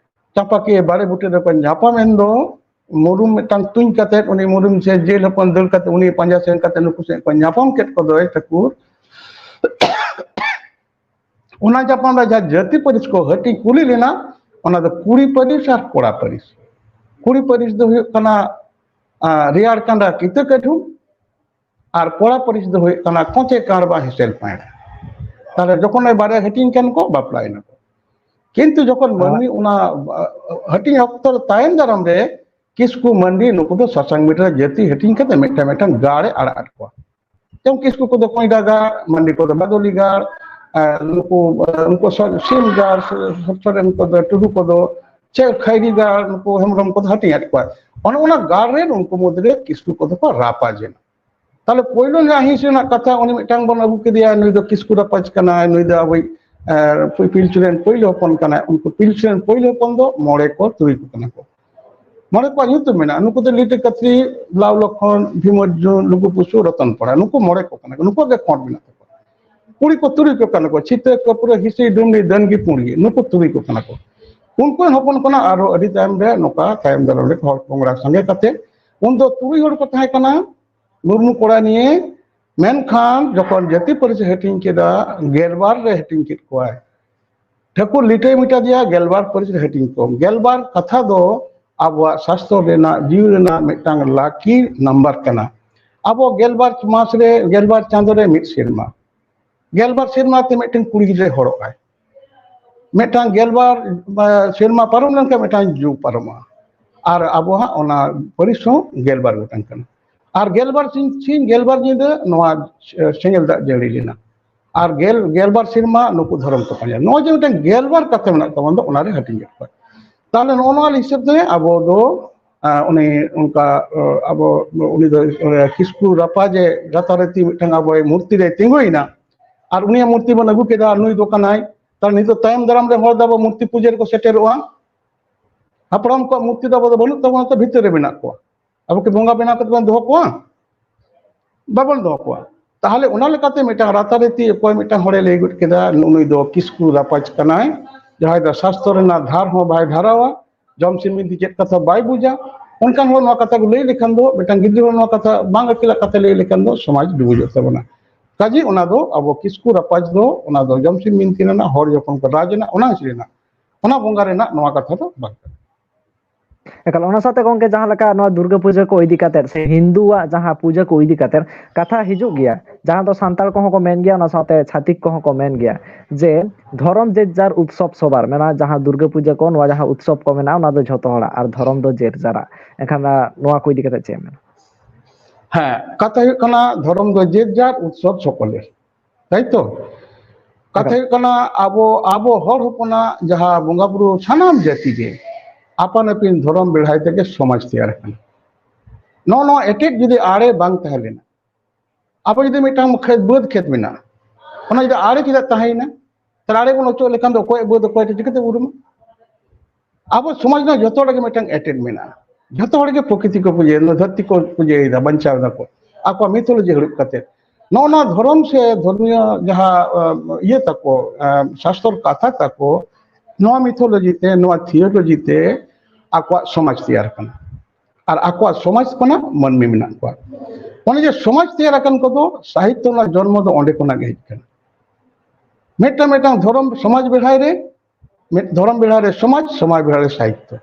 ᱪᱟᱸᱯᱟᱠᱤᱭᱟᱹ ᱵᱟᱲᱮ ᱵᱩᱴᱟᱹ ᱨᱮᱠᱚ ᱧᱟᱯᱟᱢᱮᱱ ᱫᱚ, ᱢᱩᱨᱩᱢ ᱢᱤᱫᱴᱟᱝ ᱛᱩᱧ ᱠᱟᱛᱮ, ᱩᱱᱤ ᱢᱩᱨᱩᱢ ᱥᱮ ᱡᱮᱞ ᱦᱚᱯᱚᱱ ᱫᱟᱹᱲ ᱠᱟᱛᱮ ᱩᱱᱤ ᱯᱟᱸᱡᱟ ᱥᱮᱱ ᱠᱟᱛᱮ ᱱᱩᱠᱩ ᱥᱮᱫ ᱠᱚ ᱧᱟᱯᱟᱢ ᱠᱮᱫ ᱠᱚᱫᱚᱭ ᱴᱷᱟᱹᱠᱩᱨ᱾ ᱚᱱᱟ ᱧᱟᱯᱟᱢ ᱨᱮ ᱡᱟᱦᱟᱸ ᱡᱟᱹᱛᱤ ᱯᱟᱹᱨᱤᱥ ᱠᱚ ᱦᱟᱹᱴᱤᱧ ᱠᱩᱞᱤ ᱞᱮᱱᱟ, ᱚᱱᱟ ᱫᱚ ᱠᱩᱲᱤ ᱯᱟᱹᱨᱤᱥ ᱟᱨ ᱠᱚᱲᱟ ᱯᱟᱹᱨᱤᱥ᱾ ᱠᱩᱲᱤ ᱯᱟᱹᱨᱤᱥ ᱫᱚ ᱦᱩᱭᱩᱜ ᱠᱟᱱᱟ, ᱟᱸ, ᱨᱮᱭᱟᱲ ᱠᱟᱸᱰᱟ ᱠᱤᱛᱟᱹ ᱠᱟᱹᱰᱷᱩᱢ, ᱟᱨ ᱠᱚᱲᱟ ᱯᱟᱹᱨᱤᱥ ᱫᱚ ᱦᱩᱭᱩᱜ ᱠᱟᱱᱟ ᱠᱚᱸᱪᱮ ᱠᱟᱬᱵᱟ ᱦᱮᱸᱥᱮᱞ ᱯᱟᱭᱲᱟ᱾ ᱛᱟᱦᱞᱮ ᱡᱚᱠᱷᱚᱱ ᱮ ᱵᱟᱨᱭᱟ ᱦᱟᱹᱴᱤᱧ ᱠᱟᱱ ᱠᱚ, ᱵᱟᱯᱞᱟᱭᱮᱱᱟ ᱠᱚ᱾ ᱠᱤᱱᱛᱩ ᱡᱚᱠᱷᱚᱱ ᱢᱟᱹᱱᱢᱤ ᱚᱱᱟ, ᱟᱸ, ᱦᱟᱹᱴᱤᱧ ᱚᱠᱛᱚ ᱨᱮ ᱛᱟᱭᱚᱢ ᱫᱟᱨᱟᱢ ᱨᱮ ᱠᱤᱥᱠᱩ ᱢᱟᱹᱱᱰᱤ ᱱᱩᱠᱩ ᱫᱚ ᱥᱟᱥᱟᱝ ᱢᱤᱴᱨᱟ ᱡᱟᱹᱛᱤ ᱦᱟᱹᱴᱤᱧ ᱠᱟᱛᱮ ᱢᱤᱫᱴᱟᱝ ᱢᱤᱫᱴᱟᱝ ᱜᱟᱲ ᱮ ᱟᱲᱟᱜ ᱟᱫ ᱠᱚᱣᱟ᱾ ᱡᱮᱢᱚᱱ ᱠᱤᱥᱠᱩ ᱠᱚᱫᱚ ᱠᱚᱸᱭᱰᱟ ᱜᱟᱲ, ᱢᱟᱹᱱᱰᱤ ᱠᱚᱫᱚ ᱵᱟᱫᱚᱞᱤ ᱜᱟᱲ, ᱟᱨ ᱱᱩᱠᱩ, ᱱᱩᱠᱩ ᱥᱚ-, ᱥᱤᱢ ᱜᱟᱲ, ᱥᱚ-, ᱥᱚᱨᱮᱱ ᱠᱚᱫᱚ, ᱴᱩᱰᱩ ᱠᱚᱫᱚ, ᱪᱮ ᱠᱷᱟᱭᱨᱤ ᱜᱟᱲ, ᱱᱩᱠᱩ ᱦᱮᱢᱵᱨᱚᱢ ᱠᱚᱫᱚ ᱦᱟᱹᱴᱤᱧ ᱟᱫ ᱠᱚᱣᱟ᱾ ᱚᱱᱮ ᱚᱱᱟ ᱜᱟᱲ ᱨᱮ ᱩᱱᱠᱩ ᱢᱩᱫᱽᱨᱮ ᱠᱤᱥᱠᱩ ᱠᱚᱫᱚ ᱠᱚ ᱨᱟᱯᱟᱡᱮᱱᱟ᱾ ᱛᱟᱦᱞᱮ ᱯᱳᱭᱞᱳ ᱡᱟᱦᱟᱸ ᱦᱤᱸᱥ ᱨᱮᱱᱟᱜ ᱠᱟᱛᱷᱟ, ᱩᱱᱤ ᱢᱤᱫᱴᱟᱝ ᱵᱚᱱ ᱟᱹᱜᱩ ᱠᱮᱫᱮᱭᱟ, ᱱᱩᱭ ᱫᱚ ᱠᱤᱥᱠᱩ ᱨᱟᱯᱟᱡᱽ ᱠᱟᱱᱟᱭ, ᱱᱩᱭ ᱫᱚ ᱟᱵᱚᱭᱤᱡ, ᱮ, ᱯᱤᱞᱪᱩ ᱨᱮᱱ ᱯᱳᱭᱞᱳ ᱦᱚᱯᱚᱱ ᱠᱟᱱᱟᱭ᱾ ᱩᱱᱠᱩ ᱯᱤᱞᱪᱩ ᱨᱮᱱ ᱯᱳᱭᱞᱳ ᱦᱚᱯᱚᱱ ᱫᱚ ᱢᱚᱬᱮ ᱠᱚ ᱛᱩᱨᱩᱭ ᱠᱚ ᱠᱟᱱᱟ ᱠᱚ᱾ ᱢᱚᱬᱮ ᱠᱚᱣᱟᱜ ᱧᱩᱛᱩᱢ ᱢᱮᱱᱟᱜᱼᱟ᱾ ᱱᱩᱠᱩ ᱫᱚ ᱞᱤᱴᱟᱹ ᱠᱟᱹᱛᱨᱤ, ᱞᱟᱣ ᱞᱚᱠᱷᱚᱱ, ᱵᱷᱤᱢᱚᱨᱡᱩᱱ, ᱞᱩᱜᱩ ᱯᱩᱥᱩ, ᱨᱚᱛᱚᱱ ᱯᱟᱲᱟ᱾ ᱱᱩᱠᱩ ᱢᱚᱬᱮ ᱠᱚ ᱠᱟᱱᱟ ᱠᱚ᱾ ᱱᱩᱠᱩᱣᱟᱜ ᱜᱮ ᱠᱷᱚᱸᱰ ᱢᱮᱱᱟᱜ ᱛᱟᱠᱚᱣᱟ᱾ ᱠᱩᱲᱤ ᱠᱚ ᱛᱩᱨᱩᱭ ᱠᱚ ᱠᱟᱱᱟ ᱠᱚ, ᱪᱷᱤᱛᱟᱹ, ᱠᱟᱹᱯᱨᱟᱹ, ᱦᱤᱥᱤ, ᱰᱩᱢᱱᱤ, ᱫᱟᱹᱱᱜᱤ, ᱯᱩᱸᱰᱜᱤ᱾ ᱱᱩᱠᱩ ᱛᱩᱨᱩᱭ ᱠᱚ ᱠᱟᱱᱟ ᱠᱚ᱾ ᱩᱱᱠᱩ ᱨᱮᱱ ᱦᱚᱯᱚᱱ ᱠᱷᱚᱱᱟᱜ ᱟᱨᱦᱚᱸ ᱟᱹᱰᱤ ᱛᱟᱭᱚᱢ ᱨᱮ ᱱᱚᱝᱠᱟ ᱛᱟᱭᱚᱢ ᱫᱟᱨᱟᱢ ᱨᱮ ᱦᱚᱲ ᱠᱚᱝᱜᱽᱨᱟ ᱥᱟᱸᱜᱮ ᱠᱟᱛᱮ, ᱩᱱᱫᱚ ᱛᱩᱨᱩᱭ ᱦᱚᱲ ᱠᱚ ᱛᱟᱦᱮᱸ ᱠᱟᱱᱟ ᱢᱩᱨᱢᱩ ᱠᱚᱲᱟ ᱱᱤᱭᱮ᱾ ᱢᱮᱱᱠᱷᱟᱱ ᱡᱚᱠᱷᱚᱱ ᱡᱟᱹᱛᱤ ᱯᱟᱹᱨᱤᱥ ᱮ ᱦᱟᱹᱴᱤᱧ ᱠᱮᱫᱟ, ᱜᱮᱞᱵᱟᱨ ᱨᱮ ᱦᱟᱹᱴᱤᱧ ᱠᱮᱫ ᱠᱚᱣᱟᱭ᱾ ᱴᱷᱟᱹᱠᱩᱨ ᱞᱤᱴᱟᱹᱭ ᱢᱮᱴᱟ ᱫᱮᱭᱟ ᱜᱮᱞᱵᱟᱨ ᱯᱟᱹᱨᱤᱥ ᱨᱮ ᱦᱟᱹᱴᱤᱧ ᱠᱚᱢ᱾ ᱜᱮᱞᱵᱟᱨ ᱠᱟᱛᱷᱟ ᱫᱚ ᱟᱵᱚᱣᱟᱜ ᱥᱟᱥᱛᱚᱨ ᱨᱮᱱᱟᱜ, ᱡᱤᱣᱤ ᱨᱮᱱᱟᱜ ᱢᱤᱫᱴᱟᱝ ᱞᱟᱹᱠᱤ ᱱᱟᱢᱵᱟᱨ ᱠᱟᱱᱟ᱾ ᱟᱵᱚ ᱜᱮᱞᱵᱟᱨ ᱢᱟᱥ ᱨᱮ, ᱜᱮᱞᱵᱟᱨ ᱪᱟᱸᱫᱳ ᱨᱮ ᱢᱤᱫ ᱥᱮᱨᱢᱟ, ᱜᱮᱞᱵᱟᱨ ᱥᱮᱨᱢᱟ ᱛᱮ ᱢᱤᱫᱴᱮᱱ ᱠᱩᱲᱤ ᱜᱤᱫᱽᱨᱟᱹᱭ ᱦᱚᱲᱚᱜ ᱟᱭ᱾ ᱢᱤᱫᱴᱟᱝ ᱜᱮᱞᱵᱟᱨ, ᱟ, ᱥᱮᱨᱢᱟ ᱯᱟᱨᱚᱢ ᱞᱮᱱᱠᱷᱟᱱ ᱢᱤᱫᱴᱟᱝ ᱡᱩᱜᱽ ᱯᱟᱨᱚᱢᱚᱜᱼᱟ᱾ ᱟᱨ ᱟᱵᱚᱣᱟᱜ ᱚᱱᱟ ᱯᱟᱹᱨᱤᱥ ᱦᱚᱸ ᱜᱮᱞᱵᱟᱨ ᱜᱚᱴᱟᱝ ᱠᱟᱱᱟ᱾ ᱟᱨ ᱜᱮᱞᱵᱟᱨ ᱥᱤᱧ, ᱥᱤᱧ ᱜᱮᱞᱵᱟᱨ ᱧᱤᱫᱟᱹ ᱱᱚᱣᱟ, ᱮ, ᱥᱮᱸᱜᱮᱞ ᱫᱟᱜ ᱡᱟᱹᱲᱤ ᱞᱮᱱᱟ᱾ ᱟᱨ ᱜᱮᱞ, ᱜᱮᱞᱵᱟᱨ ᱥᱮᱨᱢᱟ ᱱᱩᱠᱩ ᱫᱷᱚᱨᱚᱢ ᱠᱚ ᱯᱟᱸᱡᱟ᱾ ᱱᱚᱜᱼᱚᱭ ᱡᱮ ᱢᱤᱫᱴᱟᱝ ᱜᱮᱞᱵᱟᱨ ᱠᱟᱛᱷᱟ ᱢᱮᱱᱟᱜ ᱛᱟᱵᱚᱱ ᱫᱚ, ᱚᱱᱟᱨᱮ ᱦᱟᱹᱴᱤᱧ ᱠᱮᱫ ᱠᱚᱣᱟ᱾ ᱛᱟᱦᱞᱮ ᱱᱚᱜᱼᱚ ᱱᱚᱣᱟ ᱦᱤᱥᱟᱹᱵ ᱛᱮ ᱟᱵᱚ ᱫᱚ, ᱟ, ᱩᱱᱤ ᱚᱱᱠᱟ, ᱟ, ᱟᱵᱚ, ᱩᱱᱤ ᱫᱚ, ᱟ, ᱠᱤᱥᱠᱩ ᱨᱟᱯᱟᱡᱮ ᱨᱟᱛᱟᱨᱟᱛᱤ ᱢᱤᱫᱴᱟᱝ ᱟᱵᱚᱭ ᱢᱩᱨᱛᱤ ᱨᱮᱭ ᱛᱤᱸᱜᱩᱭᱮᱱᱟ᱾ ᱟᱨ ᱩᱱᱤᱭᱟᱜ ᱢᱩᱨᱛᱤ ᱵᱚᱱ ᱟᱹᱜᱩ ᱠᱮᱫᱟ, ᱟᱨ ᱱᱩᱭ ᱫᱚ ᱠᱟᱱᱟᱭ᱾ ᱛᱟᱦᱞᱮ ᱱᱤᱛᱚᱜ ᱛᱟᱭᱚᱢ ᱫᱟᱨᱟᱢ ᱨᱮ ᱦᱚᱲ ᱫᱚ ᱟᱵᱚ ᱢᱩᱨᱛᱤ ᱯᱩᱡᱟᱹ ᱨᱮᱠᱚ ᱥᱮᱴᱮᱨᱚᱜᱼᱟ᱾ ᱦᱟᱯᱲᱟᱢ ᱠᱚᱣᱟᱜ ᱢᱩᱨᱛᱤ ᱫᱚ ᱟᱵᱚ ᱫᱚ ᱵᱟᱹᱱᱩᱜ ᱛᱟᱵᱚᱱᱟ, ᱛᱚ ᱵᱷᱤᱛᱟᱹᱨ ᱨᱮ ᱢᱮᱱᱟᱜ ᱠᱚᱣᱟ᱾ ᱟᱵᱚ ᱠᱤ ᱵᱚᱸᱜᱟ ᱵᱮᱱᱟᱣ ᱠᱟᱛᱮ ᱵᱚᱱ ᱫᱚᱦᱚ ᱠᱚᱣᱟ? ᱵᱟᱵᱚᱱ ᱫᱚᱦᱚ ᱠᱚᱣᱟ᱾ ᱛᱟᱦᱞᱮ ᱚᱱᱟ ᱞᱮᱠᱟᱛᱮ ᱢᱤᱫᱴᱟᱝ ᱨᱟᱛᱟᱨᱤᱛᱤ ᱚᱠᱚᱭ ᱢᱤᱫᱴᱟᱝ ᱦᱚᱲᱮ ᱞᱟᱹᱭ ᱜᱚᱫ ᱠᱮᱫᱟ, ᱱᱩᱜᱼᱩ ᱱᱩᱭ ᱫᱚ ᱠᱤᱥᱠᱩ ᱨᱟᱯᱟᱡᱽ ᱠᱟᱱᱟᱭ, ᱡᱟᱦᱟᱸᱭ ᱫᱚ ᱥᱟᱥᱛᱚ ᱨᱮᱱᱟᱜ ᱫᱷᱟᱨ ᱦᱚᱸ ᱵᱟᱭ ᱫᱷᱟᱨᱟᱣᱟ, ᱡᱚᱢ ᱥᱤᱢ ᱵᱤᱱᱛᱤ ᱪᱮᱫ ᱠᱟᱛᱷᱟ ᱵᱟᱭ ᱵᱩᱡᱟ᱾ ᱚᱱᱠᱟᱱ ᱦᱚᱲ ᱱᱚᱣᱟ ᱠᱟᱛᱷᱟ ᱠᱚ ᱞᱟᱹᱭ ᱞᱮᱠᱷᱟᱱ ᱫᱚ, ᱢᱤᱫᱴᱟᱝ ᱜᱤᱫᱽᱨᱟᱹ ᱦᱚᱲ ᱱᱚᱣᱟ ᱠᱟᱛᱷᱟ ᱵᱟᱝ ᱟᱹᱠᱤᱞᱟᱜ ᱠᱟᱛᱷᱟ ᱞᱟᱹᱭ ᱞᱮᱠᱷᱟᱱ ᱫᱚ ᱥᱚᱢᱟᱡᱽ ᱰᱩᱵᱩᱡᱚᱜ ᱛᱟᱵᱚᱱᱟ᱾ ᱠᱟᱡᱮ ᱚᱱᱟ ᱫᱚ ᱟᱵᱚ ᱠᱤᱥᱠᱩ ᱨᱟᱯᱟᱡᱽ ᱫᱚ ᱚᱱᱟ ᱫᱚ ᱡᱚᱢᱥᱤᱢ ᱵᱤᱱᱛᱤ ᱨᱮᱱᱟᱜ, ᱦᱚᱲ ᱡᱚᱠᱷᱚᱱ ᱠᱚ ᱨᱟᱡᱽ ᱮᱱᱟ, ᱚᱱᱟ ᱦᱤᱥᱟᱹᱵ ᱨᱮᱱᱟᱜ, ᱚᱱᱟ ᱵᱚᱸᱜᱟ ᱨᱮᱱᱟᱜ ᱱᱚᱣᱟ ᱠᱟᱛᱷᱟ ᱫᱚ ᱵᱟᱝ ᱠᱟᱱᱟ᱾ ᱮᱠᱟᱞ, ᱚᱱᱟ ᱥᱟᱶᱛᱮ ᱜᱚᱝᱠᱮ, ᱡᱟᱦᱟᱸ ᱞᱮᱠᱟ ᱱᱚᱣᱟ ᱫᱩᱨᱜᱟᱹ ᱯᱩᱡᱟᱹ ᱠᱚ ᱤᱫᱤ ᱠᱟᱛᱮᱫ ᱥᱮ ᱦᱤᱱᱫᱩᱣᱟᱜ ᱡᱟᱦᱟᱸ ᱯᱩᱡᱟᱹ ᱠᱚ ᱤᱫᱤ ᱠᱟᱛᱮᱫ ᱠᱟᱛᱷᱟ ᱦᱤᱡᱩᱜ ᱜᱮᱭᱟ, ᱡᱟᱦᱟᱸ ᱫᱚ ᱥᱟᱱᱛᱟᱲ ᱠᱚᱦᱚᱸ ᱠᱚ ᱢᱮᱱ ᱜᱮᱭᱟ, ᱚᱱᱟ ᱥᱟᱶᱛᱮ ᱪᱷᱟᱹᱛᱤᱠ ᱠᱚᱦᱚᱸ ᱠᱚ ᱢᱮᱱ ᱜᱮᱭᱟ ᱡᱮ ᱫᱷᱚᱨᱚᱢ ᱡᱮ ᱡᱟᱨ ᱩᱛᱥᱚᱵ ᱥᱚᱵᱟᱨ ᱢᱮᱱᱟᱜᱼᱟ, ᱡᱟᱦᱟᱸ ᱫᱩᱨᱜᱟᱹ ᱯᱩᱡᱟᱹ ᱠᱚ, ᱱᱚᱣᱟ ᱡᱟᱦᱟᱸ ᱩᱛᱥᱚᱵ ᱠᱚ ᱢᱮᱱᱟᱜᱼᱟ, ᱚᱱᱟ ᱫᱚ ᱡᱷᱚᱛᱚ ᱦᱚᱲᱟᱜ, ᱟᱨ ᱫᱷᱚᱨᱚᱢ ᱫᱚ ᱡᱮᱨ ᱡᱟᱨᱟᱜ᱾ ᱮᱱᱠᱷᱟᱱ ᱱᱚᱣᱟ ᱠᱚ ᱤᱫᱤ ᱠᱟᱛᱮᱫ ᱪᱮᱫ ᱮᱢ ᱢᱮᱱᱟ? ᱦᱮᱸ, ᱠᱟᱛᱷᱟ ᱦᱩᱭᱩᱜ ᱠᱟᱱᱟ, ᱫᱷᱚᱨᱚᱢ ᱫᱚ ᱡᱮᱨ ᱡᱟᱨ ᱩᱛᱥᱚᱵ ᱥᱚᱠᱚᱞᱮᱨ, ᱛᱟᱭ ᱛᱚ? ᱠᱟᱛᱷᱟ ᱦᱩᱭᱩᱜ ᱠᱟᱱᱟ, ᱟᱵᱚ ᱟᱵᱚ ᱦᱚᱲ ᱦᱚᱯᱚᱱᱟᱜ ᱡᱟᱦᱟᱸ ᱵᱚᱸᱜᱟ ᱵᱩᱨᱩ, ᱥᱟᱱᱟᱢ ᱡᱟᱹᱛᱤ ᱜᱮ ᱟᱯᱟᱱ ᱟᱹᱯᱤᱱ ᱫᱷᱚᱨᱚᱢ ᱵᱮᱲᱦᱟᱭ ᱛᱮᱜᱮ ᱥᱚᱢᱟᱡᱽ ᱛᱮᱭᱟᱨ ᱟᱠᱟᱱᱟ᱾ ᱱᱚᱜᱼᱚ ᱱᱚᱣᱟ ᱮᱴᱮᱫ ᱡᱩᱫᱤ ᱟᱲᱮ ᱵᱟᱝ ᱛᱟᱦᱮᱸ ᱞᱮᱱᱟ, ᱟᱵᱚ ᱡᱩᱫᱤ ᱢᱤᱫᱴᱟᱝ ᱠᱷᱮᱛ, ᱵᱟᱹᱫᱽ ᱠᱷᱮᱛ ᱢᱮᱱᱟᱜᱼᱟ, ᱚᱱᱟ ᱡᱩᱫᱤ ᱟᱲᱮ ᱪᱮᱫᱟᱜ ᱛᱟᱦᱮᱸᱭᱮᱱᱟ? ᱛᱟᱦᱞᱮ ᱟᱲᱮ ᱵᱚᱱ ᱚᱪᱚᱜ ᱞᱮᱠᱷᱟᱱ ᱫᱚ ᱚᱠᱚᱭᱟᱜ ᱵᱟᱹᱫᱽ, ᱚᱠᱚᱭ ᱪᱤᱠᱟᱹᱛᱮ ᱩᱨᱩᱢᱟ? ᱟᱵᱚ ᱥᱚᱢᱟᱡᱽ ᱨᱮᱱᱟᱜ ᱡᱚᱛᱚ ᱦᱚᱲ ᱜᱮ ᱢᱤᱫᱴᱟᱝ ᱮᱴᱮᱫ ᱢᱮᱱᱟᱜᱼᱟ, ᱡᱚᱛᱚ ᱦᱚᱲ ᱜᱮ ᱯᱨᱚᱠᱨᱤᱛᱤ ᱠᱚ ᱯᱩᱡᱟᱹᱭᱟ, ᱱᱚᱣᱟ ᱫᱷᱟᱹᱨᱛᱤ ᱠᱚ ᱯᱩᱡᱟᱹᱭᱮᱫᱟ, ᱵᱟᱧᱪᱟᱣ ᱫᱟᱠᱚ ᱟᱠᱚᱣᱟᱜ ᱢᱤᱛᱷᱳᱞᱚᱡᱤ ᱦᱩᱲᱩᱵ ᱠᱟᱛᱮ᱾ ᱱᱚᱜᱼᱚ ᱱᱚᱣᱟ ᱫᱷᱚᱨᱚᱢ ᱥᱮ ᱫᱷᱚᱨᱢᱤᱭᱚ ᱡᱟᱦᱟᱸ ᱟᱸ, ᱤᱭᱟᱹ ᱛᱟᱠᱚ, ᱟᱸ, ᱥᱟᱥᱛᱚᱨ ᱠᱟᱛᱷᱟ ᱛᱟᱠᱚ, ᱱᱚᱣᱟ ᱢᱤᱛᱷᱳᱞᱚᱡᱤ ᱛᱮ, ᱱᱚᱣᱟ ᱛᱷᱤᱭᱳᱞᱚᱡᱤ ᱛᱮ ᱟᱠᱚᱣᱟᱜ ᱥᱚᱢᱟᱡᱽ ᱛᱮᱭᱟᱨ ᱠᱟᱱᱟ᱾ ᱟᱨ ᱟᱠᱚᱣᱟᱜ ᱥᱚᱢᱟᱡᱽ ᱠᱷᱚᱱᱟᱜ ᱢᱟᱹᱱᱢᱤ ᱢᱮᱱᱟᱜ ᱠᱚᱣᱟ᱾ ᱚᱱᱮ ᱡᱮ ᱥᱚᱢᱟᱡᱽ ᱛᱮᱭᱟᱨ ᱟᱠᱟᱱ ᱠᱚᱫᱚ ᱥᱟᱦᱤᱛᱛᱚ ᱨᱮᱱᱟᱜ ᱡᱚᱱᱢᱚ ᱫᱚ ᱚᱸᱰᱮ ᱠᱷᱚᱱᱟᱜ ᱜᱮ ᱦᱮᱡ ᱟᱠᱟᱱᱟ᱾ ᱢᱤᱫᱴᱟᱝ ᱢᱤᱫᱴᱟᱝ ᱫᱷᱚᱨᱚᱢ ᱥᱚᱢᱟᱡᱽ ᱵᱮᱲᱦᱟᱭ ᱨᱮ, ᱢᱤᱫ ᱫᱷᱚᱨᱚᱢ ᱵᱮᱲᱦᱟᱭ ᱨᱮ ᱥᱚᱢᱟᱡᱽ, ᱥᱚᱢᱟᱡᱽ ᱵᱮᱲᱦᱟᱭ ᱨᱮ ᱥᱟᱦᱤᱛᱛᱚ᱾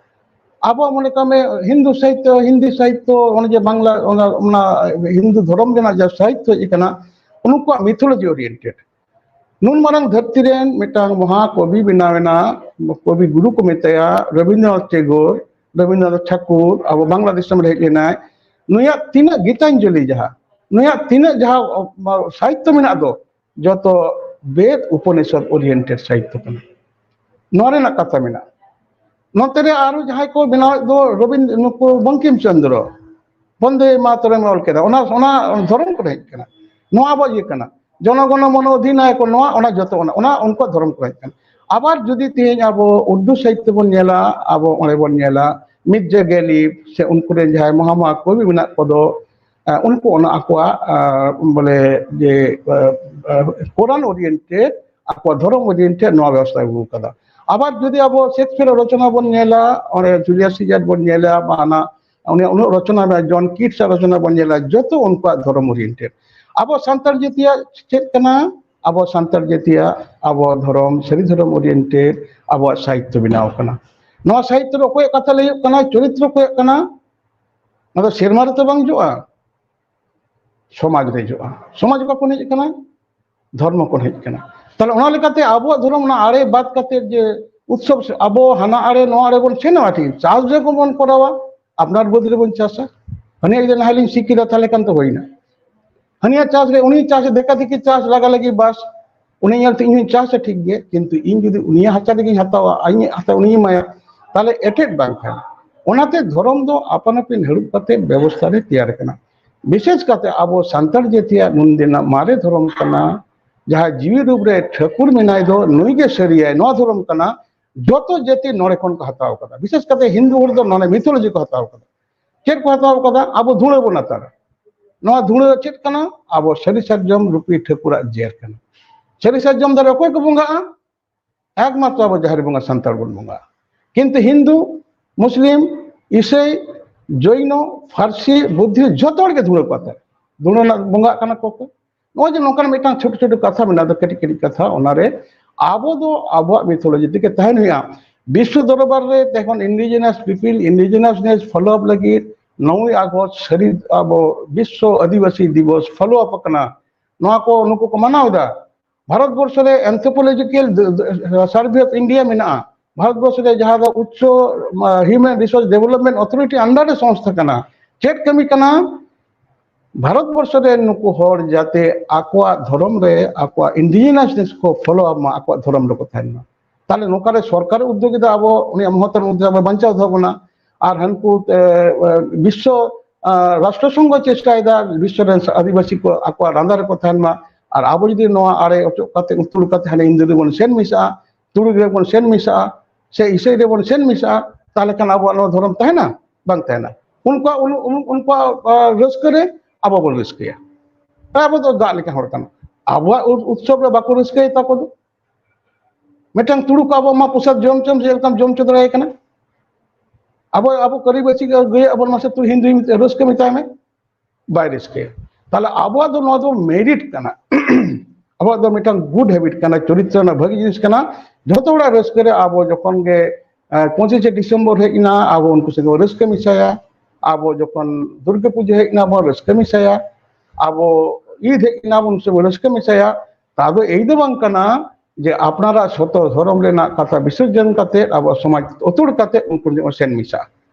ᱟᱵᱚᱣᱟᱜ ᱢᱚᱱᱮ ᱠᱟᱜ ᱢᱮ ᱦᱤᱱᱫᱩ ᱥᱟᱦᱤᱛᱛᱚ, ᱦᱤᱱᱫᱤ ᱥᱟᱦᱤᱛᱛᱚ, ᱚᱱᱮ ᱡᱮ ᱵᱟᱝᱞᱟ, ᱚᱱᱟ, ᱚᱱᱟ ᱦᱤᱱᱫᱩ ᱫᱷᱚᱨᱚᱢ ᱨᱮᱱᱟᱜ ᱡᱟᱦᱟᱸ ᱥᱟᱦᱤᱛᱛᱚ ᱦᱮᱡ ᱟᱠᱟᱱᱟ, ᱩᱱᱠᱩᱣᱟᱜ ᱢᱤᱛᱷᱳᱞᱚᱡᱤ ᱳᱨᱤᱭᱮᱱᱴᱮᱰ᱾ ᱱᱩᱱ ᱢᱟᱨᱟᱝ ᱫᱷᱟᱹᱨᱛᱤ ᱨᱮᱱ ᱢᱤᱫᱴᱟᱝ ᱢᱚᱦᱟ ᱠᱚᱵᱤ ᱵᱮᱱᱟᱣ ᱮᱱᱟ, ᱠᱚᱵᱤ ᱜᱩᱨᱩ ᱠᱚ ᱢᱮᱛᱟᱭᱟ ᱨᱚᱵᱤᱱᱫᱨᱚᱱᱟᱛᱷ ᱴᱮᱜᱳᱨ, ᱨᱚᱵᱤᱱᱫᱨᱚᱱᱟᱛᱷ ᱴᱷᱟᱠᱩᱨ, ᱟᱵᱚ ᱵᱟᱝᱞᱟ ᱫᱤᱥᱚᱢ ᱨᱮ ᱦᱮᱡ ᱞᱮᱱᱟᱭ᱾ ᱱᱩᱭᱟᱜ ᱛᱤᱱᱟᱹᱜ ᱜᱤᱛᱟᱧᱡᱚᱞᱤ, ᱡᱟᱦᱟᱸ ᱱᱩᱭᱟᱜ ᱛᱤᱱᱟᱹᱜ ᱡᱟᱦᱟᱸ ᱥᱟᱦᱤᱛᱛᱚ ᱢᱮᱱᱟᱜ ᱫᱚ, ᱡᱚᱛᱚ ᱵᱮᱫ ᱩᱯᱚᱱᱤᱥᱚᱫ ᱳᱨᱤᱭᱮᱱᱴᱮᱰ ᱥᱟᱦᱤᱛᱛᱚ ᱠᱟᱱᱟ᱾ ᱱᱚᱣᱟ ᱨᱮᱱᱟᱜ ᱠᱟᱛᱷᱟ ᱢᱮᱱᱟᱜᱼᱟ᱾ ᱱᱚᱛᱮ ᱨᱮ ᱟᱨᱚ ᱡᱟᱦᱟᱸᱭ ᱠᱚ ᱵᱮᱱᱟᱣᱮᱫ ᱫᱚ ᱨᱚᱵᱤᱱ-, ᱱᱩᱠᱩ ᱵᱚᱝᱠᱤᱢ ᱪᱚᱱᱫᱨᱚ ᱵᱚᱱᱫᱮ ᱢᱟᱛᱚᱨᱮᱢ ᱚᱞ ᱠᱮᱫᱟ, ᱚᱱᱟ, ᱚᱱᱟ ᱫᱷᱚᱨᱚᱢ ᱠᱚᱨᱮ ᱦᱮᱡ ᱠᱟᱱᱟ᱾ ᱱᱚᱣᱟ ᱟᱵᱚᱣᱟᱜ ᱤᱭᱟᱹ ᱠᱟᱱᱟ, ᱡᱚᱱᱚᱜᱚᱱᱚ ᱢᱚᱱᱚ ᱚᱫᱷᱤᱱᱟᱭᱚᱠ, ᱱᱚᱣᱟ, ᱚᱱᱟ ᱡᱚᱛᱚ, ᱚᱱᱟ, ᱚᱱᱟ ᱩᱱᱠᱩᱣᱟᱜ ᱫᱷᱚᱨᱚᱢ ᱠᱚᱨᱮ ᱦᱮᱡ ᱠᱟᱱᱟ᱾ ᱟᱵᱟᱨ ᱡᱩᱫᱤ ᱛᱮᱦᱮᱧ ᱟᱵᱚ ᱩᱨᱫᱩ ᱥᱟᱦᱤᱛᱛᱚ ᱵᱚᱱ ᱧᱮᱞᱟ, ᱟᱵᱚ ᱚᱸᱰᱮ ᱵᱚᱱ ᱧᱮᱞᱟ ᱢᱤᱨᱡᱟ ᱜᱟᱞᱤᱵ ᱥᱮ ᱩᱱᱠᱩ ᱨᱮᱱ ᱡᱟᱦᱟᱸᱭ ᱢᱚᱦᱟ ᱢᱚᱦᱟ ᱠᱚᱵᱤ ᱢᱮᱱᱟᱜ ᱠᱚᱫᱚ, ᱟᱸ, ᱩᱱᱠᱩ ᱚᱱᱟ ᱟᱠᱚᱣᱟᱜ, ᱟᱸ, ᱵᱚᱞᱮ ᱡᱮ, ᱟᱸ, ᱟᱸ, ᱠᱳᱨᱟᱱ ᱳᱨᱤᱭᱮᱱᱴᱮᱰ, ᱟᱠᱚᱣᱟᱜ ᱫᱷᱚᱨᱚᱢ ᱳᱨᱤᱭᱮᱱᱴᱮᱰ ᱱᱚᱣᱟ ᱵᱮᱵᱚᱥᱛᱷᱟ ᱟᱹᱜᱩ ᱟᱠᱟᱫᱟ᱾ ᱟᱵᱟᱨ ᱡᱩᱫᱤ ᱟᱵᱚ ᱥᱮᱠᱥᱯᱤᱭᱟᱨ ᱨᱚᱪᱚᱱᱟ ᱵᱚᱱ ᱧᱮᱞᱟ, ᱚᱸᱰᱮ ᱡᱩᱞᱤᱭᱟᱥ ᱥᱤᱡᱟᱨ ᱵᱚᱱ ᱧᱮᱞᱟ, ᱵᱟ ᱦᱟᱱᱟ ᱩᱱᱤᱭᱟᱜ ᱩᱱᱟᱹᱜ ᱨᱚᱪᱚᱱᱟ ᱢᱮᱱᱟᱜᱼᱟ, ᱡᱚᱱ ᱠᱤᱴᱥ ᱟᱜ ᱨᱚᱪᱚᱱᱟ ᱵᱚᱱ ᱧᱮᱞᱟ, ᱡᱚᱛᱚ ᱩᱱᱠᱩᱣᱟᱜ ᱫᱷᱚᱨᱚᱢ ᱳᱨᱤᱭᱮᱱᱴᱮᱰ᱾ ᱟᱵᱚ ᱥᱟᱱᱛᱟᱲ ᱡᱟᱹᱛᱤᱭᱟᱜ ᱪᱮᱫ ᱠᱟᱱᱟ? ᱟᱵᱚ ᱥᱟᱱᱛᱟᱲ ᱡᱟᱹᱛᱤᱭᱟᱜ ᱟᱵᱚ ᱫᱷᱚᱨᱚᱢ, ᱥᱟᱹᱨᱤ ᱫᱷᱚᱨᱚᱢ ᱳᱨᱤᱭᱮᱱᱴᱮᱰ ᱟᱵᱚᱣᱟᱜ ᱥᱟᱦᱤᱛᱛᱚ ᱵᱮᱱᱟᱣ ᱠᱟᱱᱟ᱾ ᱱᱚᱣᱟ ᱥᱟᱦᱤᱛᱛᱚ ᱨᱮ ᱚᱠᱚᱭᱟᱜ ᱠᱟᱛᱷᱟ ᱞᱟᱹᱭᱚᱜ ᱠᱟᱱᱟ, ᱪᱚᱨᱤᱛᱨᱚ ᱚᱠᱚᱭᱟᱜ ᱠᱟᱱᱟ? ᱚᱱᱟ ᱫᱚ ᱥᱮᱨᱢᱟ ᱨᱮᱛᱚ ᱵᱟᱝ ᱦᱤᱡᱩᱜᱼᱟ, ᱥᱚᱢᱟᱡᱽ ᱨᱮ ᱦᱤᱡᱩᱜᱼᱟ᱾ ᱥᱚᱢᱟᱡᱽ ᱚᱠᱟ ᱠᱷᱚᱱ ᱦᱮᱡ ᱟᱠᱟᱱᱟ? ᱫᱷᱚᱨᱢᱚ ᱠᱷᱚᱱ ᱦᱮᱡ ᱟᱠᱟᱱᱟ᱾ ᱛᱟᱦᱞᱮ ᱚᱱᱟ ᱞᱮᱠᱟᱛᱮ ᱟᱵᱚᱣᱟᱜ ᱫᱷᱚᱨᱚᱢ ᱚᱱᱟ ᱟᱲᱮ ᱵᱟᱫ ᱠᱟᱛᱮ ᱡᱮ ᱩᱛᱥᱚᱵ ᱥᱮ ᱟᱵᱚ ᱦᱟᱱᱟ ᱟᱲᱮ ᱱᱚᱣᱟ ᱟᱲᱮ ᱵᱚᱱ ᱥᱮᱱᱚᱜᱼᱟ, ᱴᱷᱤᱠ, ᱪᱟᱥ ᱡᱮ ᱠᱚ ᱵᱚᱱ ᱠᱚᱨᱟᱣᱟ, ᱟᱯᱱᱟᱨ ᱵᱟᱹᱫᱽ ᱨᱮᱵᱚᱱ ᱪᱟᱥᱟ᱾ ᱦᱟᱹᱱᱤᱭᱟᱜ ᱡᱩᱫᱤ ᱱᱟᱦᱮᱞᱤᱧ ᱥᱤ ᱠᱮᱫᱟ, ᱛᱟᱦᱞᱮ ᱠᱷᱟᱱ ᱛᱚ ᱦᱩᱭᱱᱟ᱾ ᱦᱟᱹᱱᱤᱭᱟᱜ ᱪᱟᱥ ᱨᱮ ᱩᱱᱤ ᱪᱟᱥ ᱫᱮᱠᱟ ᱫᱮᱠᱤ ᱪᱟᱥ ᱞᱟᱜᱟ ᱞᱟᱹᱜᱤᱫ ᱵᱟᱥ, ᱩᱱᱤ ᱧᱮᱞᱛᱮ ᱤᱧ ᱦᱚᱸᱧ ᱪᱟᱥᱟ, ᱴᱷᱤᱠ ᱜᱮ, ᱠᱤᱱᱛᱩ ᱤᱧ ᱡᱩᱫᱤ ᱩᱱᱤᱭᱟᱜ ᱦᱟᱥᱟ ᱨᱮᱜᱮᱧ ᱦᱟᱛᱟᱣᱟ, ᱤᱧᱟᱜ ᱦᱟᱥᱟ ᱩᱱᱤᱧ ᱮᱢᱟᱭᱟ, ᱛᱟᱦᱞᱮ ᱮᱴᱮᱫ ᱵᱟᱝ ᱠᱷᱟᱱ᱾ ᱚᱱᱟᱛᱮ ᱫᱷᱚᱨᱚᱢ ᱫᱚ ᱟᱯᱟᱱ ᱟᱹᱯᱤᱱ ᱦᱟᱹᱲᱩᱵ ᱠᱟᱛᱮ ᱵᱮᱵᱚᱥᱛᱷᱟ ᱨᱮ ᱛᱮᱭᱟᱨ ᱟᱠᱟᱱᱟ᱾ ᱵᱤᱥᱮᱥ ᱠᱟᱛᱮ ᱟᱵᱚ ᱥᱟᱱᱛᱟᱲ ᱡᱟᱹᱛᱤᱭᱟᱜ ᱱᱩᱱ ᱫᱤᱱᱟᱜ ᱢᱟᱨᱮ ᱫᱷᱚᱨᱚᱢ ᱠᱟᱱᱟ, ᱡᱟᱦᱟᱸ ᱡᱤᱣᱤ ᱨᱩᱯ ᱨᱮ ᱴᱷᱟᱹᱠᱩᱨ ᱢᱮᱱᱟᱭ ᱫᱚ ᱱᱩᱭ ᱜᱮ ᱥᱟᱹᱨᱤᱭᱟᱭ, ᱱᱚᱣᱟ ᱫᱷᱚᱨᱚᱢ ᱠᱟᱱᱟ᱾ ᱡᱚᱛᱚ ᱡᱟᱹᱛᱤ ᱱᱚᱰᱮ ᱠᱷᱚᱱ ᱠᱚ ᱦᱟᱛᱟᱣ ᱠᱟᱫᱟ, ᱵᱤᱥᱮᱥ ᱠᱟᱛᱮ ᱦᱤᱱᱫᱩ ᱦᱚᱲ ᱫᱚ ᱱᱚᱰᱮ ᱢᱤᱛᱷᱳᱞᱚᱡᱤ ᱠᱚ ᱦᱟᱛᱟᱣ ᱠᱟᱫᱟ᱾ ᱪᱮᱫ ᱠᱚ ᱦᱟᱛᱟᱣ ᱠᱟᱫᱟ? ᱟᱵᱚ ᱫᱷᱩᱲᱟᱹ ᱵᱚᱱ ᱟᱛᱟᱨᱟ᱾ ᱱᱚᱣᱟ ᱫᱷᱩᱲᱟᱹ ᱪᱮᱫ ᱠᱟᱱᱟ? ᱟᱵᱚ ᱥᱟᱹᱨᱤ ᱥᱟᱨᱡᱚᱢ ᱨᱩᱯᱤ ᱴᱷᱟᱹᱠᱩᱨᱟᱜ ᱡᱮᱨ ᱠᱟᱱᱟ᱾ ᱥᱟᱹᱨᱤ ᱥᱟᱨᱡᱚᱢ ᱫᱟᱨᱮ ᱚᱠᱚᱭ ᱠᱚ ᱵᱚᱸᱜᱟᱜᱼᱟ? ᱮᱠᱢᱟᱛᱨᱚ ᱟᱵᱚ ᱡᱟᱦᱮᱨ ᱵᱚᱸᱜᱟ ᱥᱟᱱᱛᱟᱲ ᱵᱚᱱ ᱵᱚᱸᱜᱟᱜᱼᱟ᱾ ᱠᱤᱱᱛᱩ ᱦᱤᱱᱫᱩ, ᱢᱩᱥᱞᱤᱢ, ᱤᱥᱟᱹᱭ, ᱡᱚᱭᱱᱚ, ᱯᱷᱟᱨᱥᱤ, ᱵᱩᱫᱽᱫᱷᱤ, ᱡᱚᱛᱚ ᱦᱚᱲ ᱜᱮ ᱫᱷᱩᱲᱟᱹ ᱠᱚ ᱟᱛᱟᱨᱟ᱾ ᱫᱷᱩᱲᱟᱹ ᱨᱮᱱᱟᱜ ᱵᱚᱸᱜᱟᱜ ᱠᱟᱱᱟ ᱠᱚ ᱠᱚ᱾ ᱱᱚᱜᱼᱚᱭ ᱡᱮ ᱱᱚᱝᱠᱟᱱ ᱢᱤᱫᱴᱟᱝ ᱪᱷᱳᱴᱳ ᱪᱷᱳᱴᱳ ᱠᱟᱛᱷᱟ ᱢᱮᱱᱟᱜ ᱫᱚ, ᱠᱟᱹᱴᱤᱡ ᱠᱟᱹᱴᱤᱡ ᱠᱟᱛᱷᱟ, ᱚᱱᱟᱨᱮ ᱟᱵᱚ ᱫᱚ ᱟᱵᱚᱣᱟᱜ ᱢᱤᱛᱷᱳᱞᱚᱡᱤ ᱛᱮᱜᱮ ᱛᱟᱦᱮᱱ ᱦᱩᱭᱩᱜᱼᱟ᱾ ᱵᱤᱥᱥᱚ ᱫᱚᱨᱵᱟᱨ ᱨᱮ ᱛᱚᱠᱷᱚᱱ ᱤᱱᱰᱤᱡᱤᱱᱟᱥ ᱯᱤᱯᱤᱞ, ᱤᱱᱰᱤᱡᱤᱱᱟᱥᱱᱮᱥ ᱯᱷᱚᱞᱳ ᱟᱯ ᱞᱟᱹᱜᱤᱫ ᱱᱚᱭ ᱟᱜᱚᱥᱴ ᱥᱟᱹᱨᱤ ᱟᱵᱚ ᱵᱤᱥᱥᱚ ᱟᱹᱫᱤᱵᱟᱹᱥᱤ ᱫᱤᱵᱚᱥ ᱯᱷᱚᱞᱳ ᱟᱯ ᱟᱠᱟᱱᱟ᱾ ᱱᱚᱣᱟ ᱠᱚ ᱱᱩᱠᱩ ᱠᱚ ᱢᱟᱱᱟᱣ ᱮᱫᱟ᱾ ᱵᱷᱟᱨᱚᱛ ᱵᱚᱨᱥᱚ ᱨᱮ ᱮᱱᱛᱷᱨᱳᱯᱳᱞᱚᱡᱤᱠᱮᱞ ᱥᱟᱨᱵᱷᱮ ᱚᱯᱷ ᱤᱱᱰᱤᱭᱟ ᱢᱮᱱᱟᱜᱼᱟ᱾ ᱵᱷᱟᱨᱚᱛ ᱵᱚᱨᱥᱚ ᱨᱮ ᱡᱟᱦᱟᱸ ᱫᱚ ᱩᱪᱪᱚ human resource development authority under ᱨᱮ ᱥᱚᱝᱥᱛᱷᱟ ᱠᱟᱱᱟ᱾ ᱪᱮᱫ ᱠᱟᱹᱢᱤ ᱠᱟᱱᱟ? ᱵᱷᱟᱨᱚᱛ ᱵᱚᱨᱥᱚ ᱨᱮ ᱱᱩᱠᱩ ᱦᱚᱲ ᱡᱟᱛᱮ ᱟᱠᱚᱣᱟᱜ ᱫᱷᱚᱨᱚᱢ ᱨᱮ ᱟᱠᱚᱣᱟᱜ ᱤᱱᱰᱤᱡᱤᱱᱟᱥᱱᱮᱥ ᱠᱚ ᱯᱷᱚᱞᱳ ᱟᱯ ᱢᱟ, ᱟᱠᱚᱣᱟᱜ ᱫᱷᱚᱨᱚᱢ ᱨᱮᱠᱚ ᱛᱟᱦᱮᱱ ᱢᱟ᱾ ᱛᱟᱦᱞᱮ ᱱᱚᱝᱠᱟ ᱨᱮ ᱥᱚᱨᱠᱟᱨ ᱩᱫᱽᱫᱳᱜᱤ ᱫᱚ ᱟᱵᱚ ᱩᱱᱤᱭᱟᱜ ᱢᱚᱦᱚᱛᱟᱱ ᱩᱫᱽᱫᱳᱜ ᱟᱵᱚ ᱵᱟᱧᱪᱟᱣ ᱫᱚᱦᱚ ᱵᱚᱱᱟ᱾ ᱟᱨ ᱦᱟᱱᱠᱩ, ᱮ, ᱮ, ᱵᱤᱥᱥᱚ, ᱟ, ᱨᱟᱥᱴᱨᱚ ᱥᱚᱝᱜᱷᱚ ᱪᱮᱥᱴᱟᱭᱮᱫᱟ ᱵᱤᱥᱥᱚ ᱨᱮᱱ ᱟᱹᱫᱤᱵᱟᱹᱥᱤ ᱠᱚ ᱟᱠᱚᱣᱟᱜ ᱨᱟᱸᱫᱟ ᱨᱮᱠᱚ ᱛᱟᱦᱮᱱ ᱢᱟ᱾ ᱟᱨ ᱟᱵᱚ ᱡᱩᱫᱤ ᱱᱚᱣᱟ ᱟᱲᱮ ᱚᱪᱚᱜ ᱠᱟᱛᱮ ᱩᱛᱩᱲ ᱠᱟᱛᱮ ᱦᱟᱱᱮ ᱤᱱᱫᱤᱨᱟ ᱨᱮᱵᱚᱱ ᱥᱮᱱ ᱢᱮᱥᱟᱜᱼᱟ, ᱛᱩᱲᱩᱠ ᱨᱮᱵᱚᱱ ᱥᱮᱱ ᱢᱮᱥᱟᱜᱼᱟ, ᱥᱮ ᱤᱥᱟᱹᱭ ᱨᱮᱵᱚᱱ ᱥᱮᱱ ᱢᱮᱥᱟᱜᱼᱟ, ᱛᱟᱦᱞᱮ ᱠᱷᱟᱱ ᱟᱵᱚᱣᱟᱜ ᱱᱚᱣᱟ ᱫᱷᱚᱨᱚᱢ ᱛᱟᱦᱮᱱᱟ? ᱵᱟᱝ ᱛᱟᱦᱮᱱᱟ᱾ ᱩᱱᱠᱩᱣᱟᱜ, ᱩᱱ-, ᱩᱱ-, ᱩᱱᱠᱩᱣᱟᱜ, ᱟ, ᱨᱟᱹᱥᱠᱟᱹ ᱨᱮ ᱟᱵᱚ ᱵᱚᱱ ᱨᱟᱹᱥᱠᱟᱹᱭᱟ᱾ ᱟᱵᱚ ᱫᱚ ᱫᱟᱜ ᱞᱮᱠᱟ ᱦᱚᱲ ᱠᱟᱱᱟ᱾ ᱟᱵᱚᱣᱟᱜ ᱩᱛ-, ᱩᱛᱥᱚᱵ ᱨᱮ ᱵᱟᱠᱚ ᱨᱟᱹᱥᱠᱟᱹᱭᱟ ᱛᱟᱠᱚ ᱫᱚ᱾ ᱢᱤᱫᱴᱟᱝ ᱛᱩᱲᱩᱠ ᱟᱵᱚ ᱢᱟ ᱯᱨᱚᱥᱟᱫ ᱡᱚᱢ ᱪᱚᱢ ᱪᱮᱫ ᱞᱮᱠᱟᱢ ᱡᱚᱢ ᱦᱚᱪᱚ ᱫᱟᱲᱮᱭᱟᱭ ᱠᱟᱱᱟ? ᱟᱵᱚ ᱟᱵᱚ ᱠᱟᱹᱨᱤ ᱵᱟᱹᱪᱤ ᱜᱟᱹᱭ ᱟᱵᱚᱱ ᱢᱟᱥᱮ ᱛᱩᱭ ᱦᱤᱱᱫᱩᱭ ᱨᱟᱹᱥᱠᱟᱹ ᱢᱮᱛᱟᱭ ᱢᱮ, ᱵᱟᱭ ᱨᱟᱹᱥᱠᱟᱹᱭᱟ᱾ ᱛᱟᱦᱞᱮ ᱟᱵᱚᱣᱟᱜ ᱫᱚ ᱱᱚᱣᱟ ᱫᱚ ᱢᱮᱨᱤᱴ ᱠᱟᱱᱟ᱾ ᱟᱵᱚᱣᱟᱜ ᱫᱚ ᱢᱤᱫᱴᱟᱝ ᱜᱩᱰ ᱦᱮᱵᱤᱴ ᱠᱟᱱᱟ, ᱪᱚᱨᱤᱛᱨᱚ ᱨᱮᱱᱟᱜ ᱵᱷᱟᱹᱜᱤ ᱡᱤᱱᱤᱥ ᱠᱟᱱᱟ᱾ ᱡᱷᱚᱛᱚ ᱦᱚᱲᱟᱜ ᱨᱟᱹᱥᱠᱟᱹ ᱨᱮ ᱟᱵᱚ ᱡᱚᱠᱷᱚᱱ ᱜᱮ ᱯᱚᱸᱪᱤᱥᱮ ᱰᱤᱥᱮᱢᱵᱚᱨ ᱦᱮᱡ ᱮᱱᱟ, ᱟᱵᱚ ᱩᱱᱠᱩ ᱥᱚᱸᱜᱮ ᱵᱚᱱ ᱨᱟᱹᱥᱠᱟᱹ ᱢᱮᱥᱟᱭᱟ᱾ ᱟᱵᱚ ᱡᱚᱠᱷᱚᱱ ᱫᱩᱨᱜᱟᱹ ᱯᱩᱡᱟᱹ ᱦᱮᱡ ᱮᱱᱟ, ᱵᱚᱱ ᱨᱟᱹᱥᱠᱟᱹ ᱢᱮᱥᱟᱭᱟ᱾ ᱟᱵᱚ ᱤᱫ ᱦᱮᱡ ᱮᱱᱟ, ᱵᱚᱱ ᱩᱱ ᱥᱚᱸᱜᱮ ᱵᱚᱱ ᱨᱟᱹᱥᱠᱟᱹ ᱢᱮᱥᱟᱭᱟ᱾ ᱛᱟ ᱫᱚ ᱮᱭ ᱫᱚ ᱵᱟᱝ ᱠᱟᱱᱟ ᱡᱮ ᱟᱯᱱᱟᱨᱟᱜ ᱥᱚᱛᱚ ᱫᱷᱚᱨᱚᱢ ᱨᱮᱱᱟᱜ ᱠᱟᱛᱷᱟ ᱵᱤᱥᱚᱨᱡᱚᱱ ᱠᱟᱛᱮ, ᱟᱵᱚᱣᱟᱜ ᱥᱚᱢᱟᱡᱽ ᱩᱛᱩᱲ ᱠᱟᱛᱮ ᱩᱱᱠᱩ ᱡᱮᱢᱚᱱ ᱥᱮᱱ ᱢᱮᱥᱟ᱾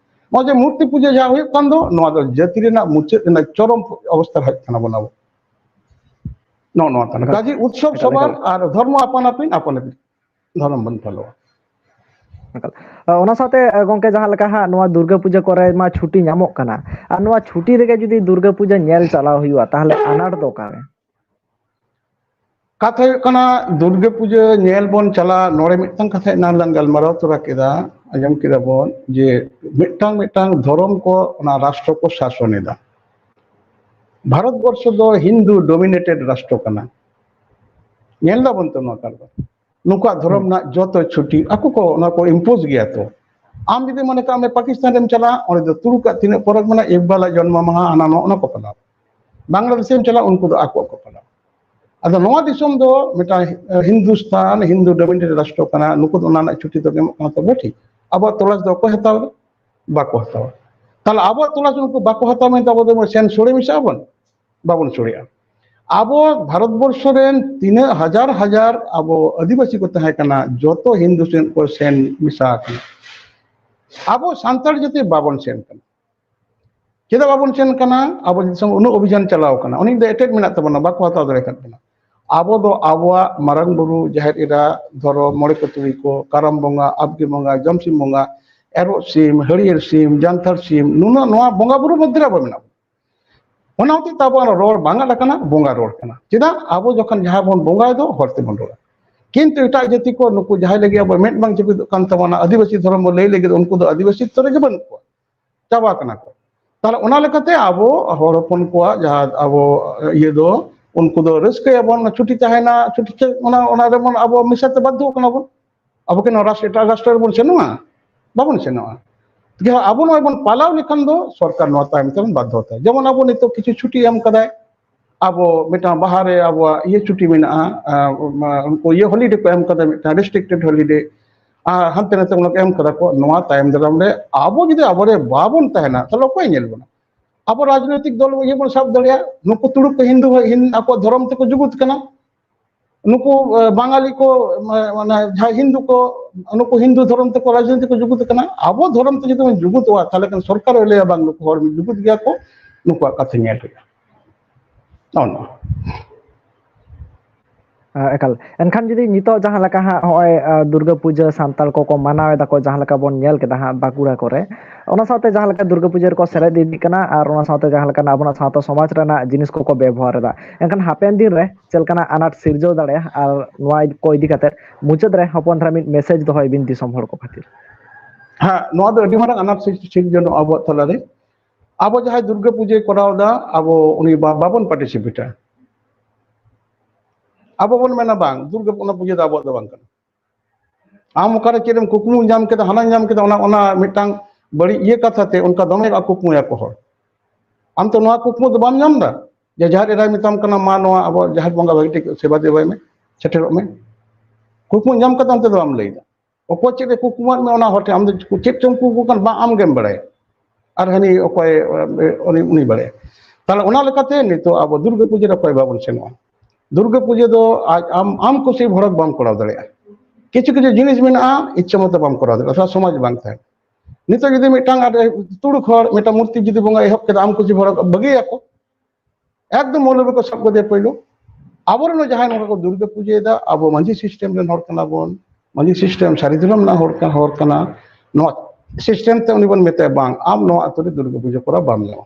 ᱱᱚᱜᱼᱚᱭ ᱡᱮ ᱢᱩᱨᱛᱤ ᱯᱩᱡᱟᱹ ᱡᱟᱦᱟᱸ ᱦᱩᱭᱩᱜ ᱠᱟᱱ ᱫᱚ, ᱱᱚᱣᱟ ᱫᱚ ᱡᱟᱹᱛᱤ ᱨᱮᱱᱟᱜ ᱢᱩᱪᱟᱹᱫ ᱨᱮᱱᱟᱜ ᱪᱚᱨᱚᱢ ᱚᱵᱚᱥᱛᱷᱟ ᱨᱮ ᱦᱮᱡ ᱠᱟᱱᱟ ᱵᱚᱱ ᱟᱵᱚ᱾ ᱱᱚᱜᱼᱚ ᱱᱚᱣᱟ ᱠᱟᱱᱟ᱾ ᱮᱠᱟᱞ, ᱠᱟᱡᱮ ᱩᱛᱥᱚᱵ ᱮᱠᱟᱞ, ᱥᱚᱵᱷᱟ ᱮᱠᱟᱞ᱾ ᱟᱨ ᱫᱷᱚᱨᱢᱚ ᱟᱯᱟᱱ ᱟᱹᱯᱤᱱ, ᱟᱯᱟᱱ ᱟᱹᱯᱤᱱ ᱫᱷᱚᱨᱚᱢ ᱵᱚᱱ ᱯᱟᱞᱚᱣᱟ᱾ ᱮᱠᱟᱞ᱾ ᱟᱨ ᱚᱱᱟ ᱥᱟᱶᱛᱮ ᱜᱚᱝᱠᱮ, ᱡᱟᱦᱟᱸ ᱞᱮᱠᱟ ᱦᱟᱸᱜ ᱱᱚᱣᱟ ᱫᱩᱨᱜᱟᱹ ᱯᱩᱡᱟᱹ ᱠᱚᱨᱮ ᱢᱟ ᱪᱷᱩᱴᱤ ᱧᱟᱢᱚᱜ ᱠᱟᱱᱟ, ᱟᱨ ᱱᱚᱣᱟ ᱪᱷᱩᱴᱤ ᱨᱮᱜᱮ ᱡᱩᱫᱤ ᱫᱩᱨᱜᱟᱹ ᱯᱩᱡᱟᱹ ᱧᱮᱞ ᱪᱟᱞᱟᱣ ᱦᱩᱭᱩᱜᱼᱟ, ᱛᱟᱦᱚᱞᱮ ᱟᱱᱟᱴ ᱫᱚ ᱚᱠᱟᱨᱮ? ᱠᱟᱛᱷᱟ ᱦᱩᱭᱩᱜ ᱠᱟᱱᱟ, ᱫᱩᱨᱜᱟᱹ ᱯᱩᱡᱟᱹ ᱧᱮᱞ ᱵᱚᱱ ᱪᱟᱞᱟᱜ, ᱱᱚᱰᱮ ᱢᱤᱫᱴᱟᱝ ᱠᱟᱛᱷᱟ ᱮᱱᱟᱝ ᱞᱟᱝ ᱜᱟᱞᱢᱟᱨᱟᱣ ᱛᱚᱨᱟ ᱠᱮᱫᱟ, ᱟᱸᱡᱚᱢ ᱠᱮᱫᱟ ᱵᱚᱱ ᱡᱮ ᱢᱤᱫᱴᱟᱝ ᱢᱤᱫᱴᱟᱝ ᱫᱷᱚᱨᱚᱢ ᱠᱚ ᱚᱱᱟ ᱨᱟᱥᱴᱨᱚ ᱠᱚ ᱥᱟᱥᱚᱱ ᱮᱫᱟ᱾ ᱵᱷᱟᱨᱚᱛ ᱵᱚᱨᱥᱚ ᱫᱚ ᱦᱤᱱᱫᱩ ᱰᱳᱢᱤᱱᱮᱴᱮᱰ ᱨᱟᱥᱴᱨᱚ ᱠᱟᱱᱟ᱾ ᱧᱮᱞ ᱫᱟᱵᱚᱱ ᱛᱚ ᱱᱚᱣᱟ ᱠᱟᱨᱵᱟᱨ᱾ ᱱᱩᱠᱩᱣᱟᱜ ᱫᱷᱚᱨᱚᱢ ᱨᱮᱱᱟᱜ ᱡᱚᱛᱚ ᱪᱷᱩᱴᱤ ᱟᱠᱚ ᱠᱚ ᱚᱱᱟ ᱠᱚ ᱤᱢᱯᱳᱡᱽ ᱜᱮᱭᱟ ᱛᱚ᱾ ᱟᱢ ᱡᱩᱫᱤ ᱢᱚᱱᱮ ᱠᱟᱜ ᱢᱮ ᱯᱟᱠᱤᱥᱛᱟᱱ ᱨᱮᱢ ᱪᱟᱞᱟᱜᱼᱟ, ᱚᱸᱰᱮ ᱫᱚ ᱛᱩᱲᱩᱠᱟᱜ ᱛᱤᱱᱟᱹᱜ ᱯᱚᱨᱚᱵᱽ ᱢᱮᱱᱟᱜᱼᱟ, ᱤᱠᱵᱟᱞᱟᱜ ᱡᱚᱱᱢᱚ ᱢᱟᱦᱟ, ᱦᱟᱱᱟ ᱱᱚᱜᱼᱚ ᱱᱟ ᱠᱚ ᱯᱟᱞᱟᱣᱟ᱾ ᱵᱟᱝᱞᱟᱫᱮᱥ ᱮᱢ ᱪᱟᱞᱟᱜᱼᱟ, ᱩᱱᱠᱩ ᱫᱚ ᱟᱠᱚᱣᱟᱜ ᱠᱚ ᱯᱟᱞᱟᱣᱟ᱾ ᱟᱫᱚ ᱱᱚᱣᱟ ᱫᱤᱥᱚᱢ ᱫᱚ ᱢᱤᱫᱴᱟᱝ ᱦᱤᱱᱫᱩᱥᱛᱟᱱ, ᱦᱤᱱᱫᱩ ᱰᱳᱢᱤᱱᱮᱴᱮᱰ ᱨᱟᱥᱴᱨᱚ ᱠᱟᱱᱟ, ᱱᱩᱠᱩ ᱫᱚ ᱚᱱᱟ ᱨᱮᱱᱟᱜ ᱪᱷᱩᱴᱤ ᱫᱚ ᱮᱢᱚᱜ ᱠᱟᱱᱟ ᱛᱚᱵᱮ ᱴᱷᱤᱠ᱾ ᱟᱵᱚᱣᱟᱜ ᱛᱚᱞᱟᱥ ᱫᱚ ᱚᱠᱚᱭ ᱦᱟᱛᱟᱣ ᱮᱫᱟ? ᱵᱟᱠᱚ ᱦᱟᱛᱟᱣᱟ᱾ ᱛᱟᱦᱞᱮ ᱟᱵᱚᱣᱟᱜ ᱛᱚᱞᱟᱥ ᱩᱱᱠᱩ ᱵᱟᱠᱚ ᱦᱟᱛᱟᱣ ᱢᱮᱱᱛᱮ ᱟᱵᱚ ᱫᱚ ᱥᱮᱱ ᱥᱚᱲᱮ ᱢᱮᱥᱟᱜ ᱟᱵᱚᱱ? ᱵᱟᱵᱚᱱ ᱥᱚᱲᱮᱜᱼᱟ᱾ ᱟᱵᱚ ᱵᱷᱟᱨᱚᱛ ᱵᱚᱨᱥᱚ ᱨᱮᱱ ᱛᱤᱱᱟᱹᱜ ᱦᱟᱡᱟᱨ ᱦᱟᱡᱟᱨ ᱟᱵᱚ ᱟᱹᱫᱤᱵᱟᱹᱥᱤ ᱠᱚ ᱛᱟᱦᱮᱸ ᱠᱟᱱᱟ, ᱡᱚᱛᱚ ᱦᱤᱱᱫᱩ ᱥᱮᱱ ᱠᱚ ᱥᱮᱱ ᱢᱮᱥᱟ ᱟᱠᱟᱱᱟ᱾ ᱟᱵᱚ ᱥᱟᱱᱛᱟᱲ ᱡᱟᱹᱛᱤ ᱵᱟᱵᱚᱱ ᱥᱮᱱ ᱠᱟᱱᱟ᱾ ᱪᱮᱫᱟᱜ ᱵᱟᱵᱚᱱ ᱥᱮᱱ ᱠᱟᱱᱟ? ᱟᱵᱚ ᱫᱤᱥᱚᱢ ᱩᱱᱟᱹᱜ ᱚᱵᱷᱤᱡᱟᱱ ᱪᱟᱞᱟᱣ ᱠᱟᱱᱟ, ᱩᱱᱤ ᱫᱚ ᱮᱴᱮᱠ ᱢᱮᱱᱟᱜ ᱛᱟᱵᱚᱱᱟ, ᱵᱟᱠᱚ ᱦᱟᱛᱟᱣ ᱫᱟᱲᱮ ᱟᱠᱟᱫ ᱵᱚᱱᱟ᱾ ᱟᱵᱚ ᱫᱚ ᱟᱵᱚᱣᱟᱜ ᱢᱟᱨᱟᱝ ᱵᱩᱨᱩ, ᱡᱟᱦᱮᱨ ᱮᱨᱟ, ᱫᱷᱚᱨᱚᱢ, ᱢᱚᱬᱮ ᱠᱚ ᱛᱩᱨᱩᱭ ᱠᱚ, ᱠᱟᱨᱟᱢ ᱵᱚᱸᱜᱟ, ᱟᱵᱜᱮ ᱵᱚᱸᱜᱟ, ᱡᱚᱢᱥᱤᱢ ᱵᱚᱸᱜᱟ, ᱮᱨᱚᱜ ᱥᱤᱢ, ᱦᱟᱹᱨᱭᱟᱹᱲ ᱥᱤᱢ, ᱡᱟᱱᱛᱷᱟᱲ ᱥᱤᱢ, ᱱᱩᱱᱟᱹᱜ ᱱᱚᱣᱟ ᱵᱚᱸᱜᱟ ᱵᱩᱨᱩ ᱢᱚᱫᱽᱫᱷᱮ ᱨᱮ ᱟᱵᱚ ᱢᱮᱱᱟᱜ ᱵᱚᱱᱟ᱾ ᱚᱱᱟ ᱦᱚᱛᱮᱡ ᱛᱮ ᱟᱵᱚᱣᱟᱜ ᱨᱚᱲ ᱵᱟᱝ ᱟᱫ ᱟᱠᱟᱱᱟ, ᱵᱚᱸᱜᱟ ᱨᱚᱲ ᱠᱟᱱᱟ᱾ ᱪᱮᱫᱟᱜ? ᱟᱵᱚ ᱡᱚᱠᱷᱚᱱ ᱡᱟᱦᱟᱸ ᱵᱚᱱ ᱵᱚᱸᱜᱟᱭ ᱫᱚ ᱦᱚᱲ ᱛᱮᱵᱚᱱ ᱨᱚᱲᱟ, ᱠᱤᱱᱛᱩ ᱮᱴᱟᱜ ᱡᱟᱹᱛᱤ ᱠᱚ ᱱᱩᱠᱩ ᱡᱟᱦᱟᱸᱭ ᱞᱟᱹᱜᱤᱫ ᱟᱵᱚ ᱢᱮᱫ ᱵᱟᱝ ᱡᱟᱹᱯᱤᱫᱚᱜ ᱠᱟᱱ ᱛᱟᱵᱚᱱᱟ, ᱟᱹᱫᱤᱵᱟᱹᱥᱤ ᱫᱷᱚᱨᱚᱢ ᱵᱚᱱ ᱞᱟᱹᱭ ᱞᱟᱹᱜᱤᱫ, ᱩᱱᱠᱩ ᱫᱚ ᱟᱹᱫᱤᱵᱟᱹᱥᱤ ᱛᱚ ᱨᱮᱜᱮ ᱵᱟᱹᱱᱩᱜ ᱠᱚᱣᱟ, ᱪᱟᱵᱟ ᱠᱟᱱᱟ ᱠᱚ᱾ ᱛᱟᱦᱞᱮ ᱚᱱᱟ ᱞᱮᱠᱟᱛᱮ ᱟᱵᱚ ᱦᱚᱲ ᱦᱚᱯᱚᱱ ᱠᱚᱣᱟᱜ ᱡᱟᱦᱟᱸ ᱟᱵᱚ ᱤᱭᱟᱹ ᱫᱚ, ᱩᱱᱠᱩ ᱫᱚ ᱨᱟᱹᱥᱠᱟᱹᱭᱟᱵᱚᱱ, ᱪᱷᱩᱴᱤ ᱛᱟᱦᱮᱱᱟ, ᱪᱷᱩᱴᱤ ᱪᱮᱫ, ᱚᱱᱟ ᱚᱱᱟ ᱨᱮᱵᱚᱱ ᱟᱵᱚ ᱢᱮᱥᱟ ᱛᱮ ᱵᱟᱫᱽᱫᱷᱚ ᱠᱟᱱᱟ ᱵᱚᱱ᱾ ᱟᱵᱚ ᱠᱤ ᱱᱚᱣᱟ ᱨᱟᱥᱴᱨ, ᱮᱴᱟᱜ ᱨᱟᱥᱴᱨᱚ ᱨᱮᱵᱚᱱ ᱥᱮᱱᱚᱜᱼᱟ? ᱵᱟᱵᱚᱱ ᱥᱮᱱᱚᱜᱼᱟ᱾ ᱡᱟᱦᱟᱸ ᱟᱵᱚ ᱱᱚᱣᱟ ᱵᱚᱱ ᱯᱟᱞᱟᱣ ᱞᱮᱠᱷᱟᱱ ᱫᱚ ᱥᱚᱨᱠᱟᱨ ᱱᱚᱣᱟ ᱛᱟᱭᱚᱢ ᱛᱮᱵᱚᱱ ᱵᱟᱫᱽᱫᱷᱚᱛᱟ᱾ ᱡᱮᱢᱚᱱ ᱟᱵᱚ ᱱᱤᱛᱚᱜ ᱠᱤᱪᱷᱩ ᱪᱷᱩᱴᱤ ᱮᱢ ᱠᱟᱫᱟᱭ, ᱟᱵᱚ ᱢᱤᱫᱴᱟᱝ ᱵᱟᱦᱟ ᱨᱮ ᱟᱵᱚᱣᱟᱜ ᱤᱭᱟᱹ ᱪᱷᱩᱴᱤ ᱢᱮᱱᱟᱜᱼᱟ, ᱟᱸ, ᱩᱱᱠᱩ ᱤᱭᱟᱹ ᱦᱚᱞᱤᱰᱮ ᱠᱚ ᱮᱢ ᱠᱟᱫᱟ, ᱢᱤᱫᱴᱟᱝ ᱨᱮᱥᱴᱨᱤᱠᱴᱮᱰ ᱦᱚᱞᱤᱰᱮ, ᱟᱨ ᱦᱟᱱᱛᱮ ᱱᱟᱛᱮ ᱚᱱᱟ ᱠᱚ ᱮᱢ ᱠᱟᱫᱟ ᱠᱚ᱾ ᱱᱚᱣᱟ ᱛᱟᱭᱚᱢ ᱫᱟᱨᱟᱢ ᱨᱮ ᱟᱵᱚ ᱡᱩᱫᱤ ᱟᱵᱚᱨᱮ ᱵᱟᱵᱚᱱ ᱛᱟᱦᱮᱱᱟ, ᱛᱟᱦᱞᱮ ᱚᱠᱚᱭ ᱧᱮᱞ ᱵᱚᱱᱟ? ᱟᱵᱚ ᱨᱟᱡᱽᱱᱳᱭᱛᱤᱠ ᱫᱚᱞ ᱤᱭᱟᱹ ᱵᱚᱱ ᱥᱟᱵ ᱫᱟᱲᱮᱭᱟᱜᱼᱟ, ᱱᱩᱠᱩ ᱛᱩᱲᱩᱠ ᱠᱚ ᱦᱤᱱᱫᱩ, ᱦᱤᱱ-, ᱟᱠᱚᱣᱟᱜ ᱫᱷᱚᱨᱚᱢ ᱛᱮᱠᱚ ᱡᱩᱜᱩᱫ ᱠᱟᱱᱟ, ᱱᱩᱠᱩ, ᱮ, ᱵᱟᱝᱟᱞᱤ ᱠᱚ, ᱢᱟ-, ᱢᱟᱱᱮ ᱡᱟᱦᱟᱸᱭ ᱦᱤᱱᱫᱩ ᱠᱚ, ᱱᱩᱠᱩ ᱦᱤᱱᱫᱩ ᱫᱷᱚᱨᱚᱢ ᱛᱮᱠᱚ ᱨᱟᱡᱽᱱᱤᱛᱤ ᱠᱚ ᱡᱩᱜᱩᱫ ᱠᱟᱱᱟ᱾ ᱟᱵᱚ ᱫᱷᱚᱨᱚᱢ ᱛᱮ ᱡᱩᱫᱤ ᱵᱚᱱ ᱡᱩᱜᱩᱫᱚᱜᱼᱟ, ᱛᱟᱦᱞᱮ ᱠᱷᱟᱱ ᱥᱚᱨᱠᱟᱨ ᱮ ᱞᱟᱹᱭᱟ, "ᱵᱟᱝ, ᱱᱩᱠᱩ ᱦᱚᱲ ᱡᱩᱜᱩᱫ ᱜᱮᱭᱟ ᱠᱚ, ᱱᱩᱠᱩᱣᱟᱜ ᱠᱟᱛᱷᱟ ᱧᱮᱞ ᱦᱩᱭᱩᱜᱼᱟ᱾" ᱱᱚᱜᱼᱚ ᱱᱚᱣᱟ᱾ ᱦᱮᱸ, ᱮᱠᱟᱞ᱾ ᱮᱱᱠᱷᱟᱱ ᱡᱩᱫᱤ ᱱᱤᱛᱚᱜ ᱡᱟᱦᱟᱸ ᱞᱮᱠᱟ ᱦᱟᱸᱜ ᱱᱚᱜᱼᱚᱭ, ᱟ, ᱫᱩᱨᱜᱟᱹ ᱯᱩᱡᱟᱹ ᱥᱟᱱᱛᱟᱲ ᱠᱚᱠᱚ ᱢᱟᱱᱟᱣ ᱮᱫᱟ ᱠᱚ, ᱡᱟᱦᱟᱸ ᱞᱮᱠᱟ ᱵᱚᱱ ᱧᱮᱞ ᱠᱮᱫᱟ ᱦᱟᱸᱜ ᱵᱟᱸᱠᱩᱲᱟ ᱠᱚᱨᱮ, ᱚᱱᱟ ᱥᱟᱶᱛᱮ ᱡᱟᱦᱟᱸ ᱞᱮᱠᱟ ᱫᱩᱨᱜᱟᱹ ᱯᱩᱡᱟᱹ ᱨᱮᱠᱚ ᱥᱮᱞᱮᱫ ᱤᱫᱤᱜ ᱠᱟᱱᱟ ᱟᱨ ᱚᱱᱟ ᱥᱟᱶᱛᱮ ᱡᱟᱦᱟᱸ ᱞᱮᱠᱟ ᱟᱵᱚᱱᱟᱜ ᱥᱟᱶᱛᱟ ᱥᱚᱢᱟᱡᱽ ᱨᱮᱱᱟᱜ ᱡᱤᱱᱤᱥ ᱠᱚᱠᱚ ᱵᱮᱵᱚᱦᱟᱨ ᱮᱫᱟ, ᱮᱱᱠᱷᱟᱱ ᱦᱟᱯᱮᱱ ᱫᱤᱱ ᱨᱮ ᱪᱮᱫ ᱞᱮᱠᱟᱱᱟᱜ ᱟᱱᱟᱴ ᱥᱤᱨᱡᱟᱹᱣ ᱫᱟᱲᱮᱭᱟᱜᱼᱟ? ᱟᱨ ᱱᱚᱣᱟ ᱠᱚ ᱤᱫᱤ ᱠᱟᱛᱮ ᱢᱩᱪᱟᱹᱫ ᱨᱮ ᱦᱚᱯᱚᱱ ᱫᱷᱟᱨᱟ ᱢᱤᱫ ᱢᱮᱥᱮᱡᱽ ᱫᱚᱦᱚᱭ ᱵᱤᱱ ᱫᱤᱥᱚᱢ ᱦᱚᱲ ᱠᱚ ᱠᱷᱟᱹᱛᱤᱨ᱾ ᱦᱮᱸ, ᱱᱚᱣᱟ ᱫᱚ ᱟᱹᱰᱤ ᱢᱟᱨᱟᱝ ᱟᱱᱟᱴ ᱥᱤᱨᱡᱟᱹᱣ ᱟᱵᱚᱣᱟᱜ ᱛᱟᱞᱟᱨᱮ᱾ ᱟᱵᱚ ᱡᱟᱦᱟᱸᱭ ᱫᱩᱨᱜᱟᱹ ᱯᱩᱡᱟᱹᱭ ᱠᱚᱨᱟᱣ ᱮᱫᱟ, ᱟᱵᱚ ᱩᱱᱤ ᱵᱟ-, ᱵᱟᱵᱚᱱ ᱯᱟᱨᱴᱤᱥᱤᱯᱮᱴᱟ᱾ ᱟᱵᱚ ᱵᱚᱱ ᱢᱮᱱᱟ, "ᱵᱟᱝ, ᱫᱩᱨᱜᱟᱹ, ᱚᱱᱟ ᱯᱩᱡᱟᱹ ᱫᱚ ᱟᱵᱚᱣᱟᱜ ᱫᱚ ᱵᱟᱝ ᱠᱟᱱᱟ᱾" ᱟᱢ ᱚᱠᱟᱨᱮ ᱪᱮᱫ ᱮᱢ ᱠᱩᱠᱢᱩ ᱧᱟᱢ ᱠᱮᱫᱟ, ᱦᱟᱱᱟᱧ ᱧᱟᱢ ᱠᱮᱫᱟ, ᱚᱱᱟ, ᱚᱱᱟ ᱢᱤᱫᱴᱟᱝ ᱵᱟᱹᱲᱤᱡ ᱤᱭᱟᱹ ᱠᱟᱛᱷᱟ ᱛᱮ ᱚᱱᱠᱟ ᱫᱚᱢᱮ ᱠᱩᱠᱢᱩᱭᱟᱠᱚ ᱦᱚᱲ᱾ ᱟᱢ ᱛᱚ ᱱᱚᱣᱟ ᱠᱩᱠᱢᱩ ᱫᱚ ᱵᱟᱢ ᱧᱟᱢ ᱮᱫᱟ ᱡᱮ ᱡᱟᱦᱮᱨ ᱮᱨᱟᱭ ᱢᱮᱛᱟᱢ ᱠᱟᱱᱟ, "ᱢᱟ, ᱱᱚᱣᱟ ᱟᱵᱚ ᱡᱟᱦᱮᱨ ᱵᱚᱸᱜᱟ ᱵᱷᱟᱹᱜᱤ ᱴᱷᱤᱠ ᱥᱮᱵᱟ ᱫᱮᱵᱟᱭ ᱢᱮ, ᱥᱮᱴᱮᱨᱚᱜ ᱢᱮ᱾" ᱠᱩᱠᱢᱩ ᱧᱟᱢ ᱠᱟᱛᱮ ᱚᱱᱛᱮ ᱫᱚ ᱵᱟᱢ ᱞᱟᱹᱭ ᱮᱫᱟ᱾ ᱚᱠᱚᱭ ᱪᱮᱫ ᱮ ᱠᱩᱠᱢᱩᱣᱟᱫ ᱢᱮ, ᱚᱱᱟ ᱦᱚᱲ ᱴᱷᱮᱱ ᱟᱢ ᱫᱚ ᱪᱮᱫ ᱪᱚᱢ ᱠᱩᱠᱢᱩ ᱠᱟᱱ, ᱵᱟᱝ ᱟᱢ ᱜᱮᱢ ᱵᱟᱲᱟᱭᱟ᱾ ᱟᱨ ᱦᱟᱹᱱᱤ ᱚᱠᱚᱭ, ᱩᱱᱤ, ᱩᱱᱤ ᱵᱟᱲᱟᱭᱟ᱾ ᱛᱟᱦᱞᱮ ᱚᱱᱟ ᱞᱮᱠᱟᱛᱮ ᱱᱤᱛᱚᱜ ᱟᱵᱚ ᱫᱩᱨᱜᱟᱹ ᱯᱩᱡᱟᱹ ᱨᱮ ᱚᱠᱚᱭ ᱵᱟᱵᱚᱱ ᱥᱮᱱᱚᱜᱼᱟ᱾ ᱫᱩᱨᱜᱟᱹ ᱯᱩᱡᱟᱹ ᱫᱚ ᱟᱡ ᱟᱢ, ᱟᱢ ᱠᱩᱥᱤ ᱵᱷᱚᱲᱚᱠ ᱵᱟᱢ ᱠᱚᱨᱟᱣ ᱫᱟᱲᱮᱭᱟᱜᱼᱟ᱾ ᱠᱤᱪᱷᱩ ᱠᱤᱪᱷᱩ ᱡᱤᱱᱤᱥ ᱢᱮᱱᱟᱜᱼᱟ, ᱤᱪᱪᱷᱟᱹ ᱢᱚᱛᱚ ᱵᱟᱢ ᱠᱚᱨᱟᱣ ᱫᱟᱲᱮᱭᱟᱜᱼᱟ, ᱥᱟᱶ ᱥᱚᱢᱟᱡᱽ ᱵᱟᱝ ᱛᱟᱦᱮᱱᱟ᱾ ᱱᱤᱛᱚᱜ ᱡᱩᱫᱤ ᱢᱤᱫᱴᱟᱝ ᱟᱨ ᱛᱩᱲᱩᱠ ᱦᱚᱲ ᱢᱤᱫᱴᱟᱝ ᱢᱩᱨᱛᱤ ᱡᱩᱫᱤ ᱵᱚᱸᱜᱟ ᱮᱦᱚᱵ ᱠᱮᱫᱟ, ᱟᱢ ᱠᱩᱥᱤ ᱵᱷᱚᱲᱚᱠ ᱵᱟᱹᱜᱤᱭᱟᱠᱚ, ᱮᱠᱫᱚᱢ ᱢᱚᱞᱚᱵᱤ ᱠᱚ ᱥᱟᱵ ᱠᱮᱫᱮᱭᱟ ᱯᱳᱭᱞᱳ᱾ ᱟᱵᱚᱨᱮᱱ ᱡᱟᱦᱟᱸᱭ ᱱᱚᱝᱠᱟ ᱠᱚ ᱫᱩᱨᱜᱟᱹ ᱯᱩᱡᱟᱹᱭᱮᱫᱟ, ᱟᱵᱚ ᱢᱟᱹᱡᱷᱤ ᱥᱤᱥᱴᱮᱢ ᱨᱮᱱ ᱦᱚᱲ ᱠᱟᱱᱟ ᱵᱚᱱ, ᱢᱟᱹᱡᱷᱤ ᱥᱤᱥᱴᱮᱢ ᱥᱟᱹᱨᱤ ᱫᱷᱚᱨᱚᱢ ᱨᱮᱱᱟᱜ ᱦᱚᱲ ᱠᱟᱱᱟ, ᱦᱚᱲ ᱠᱟᱱᱟ, ᱱᱚᱣᱟ ᱥᱤᱥᱴᱮᱢ ᱛᱮ ᱩᱱᱤ ᱵᱚᱱ ᱢᱮᱛᱟᱭᱟ, "ᱵᱟᱝ, ᱟᱢ ᱱᱚᱣᱟ ᱟᱹᱛᱩ ᱨᱮ ᱫᱩᱨᱜᱟᱹ ᱯᱩᱡᱟᱹ ᱠᱚᱨᱟᱣ ᱵᱟᱢ ᱧᱟᱢᱟ᱾"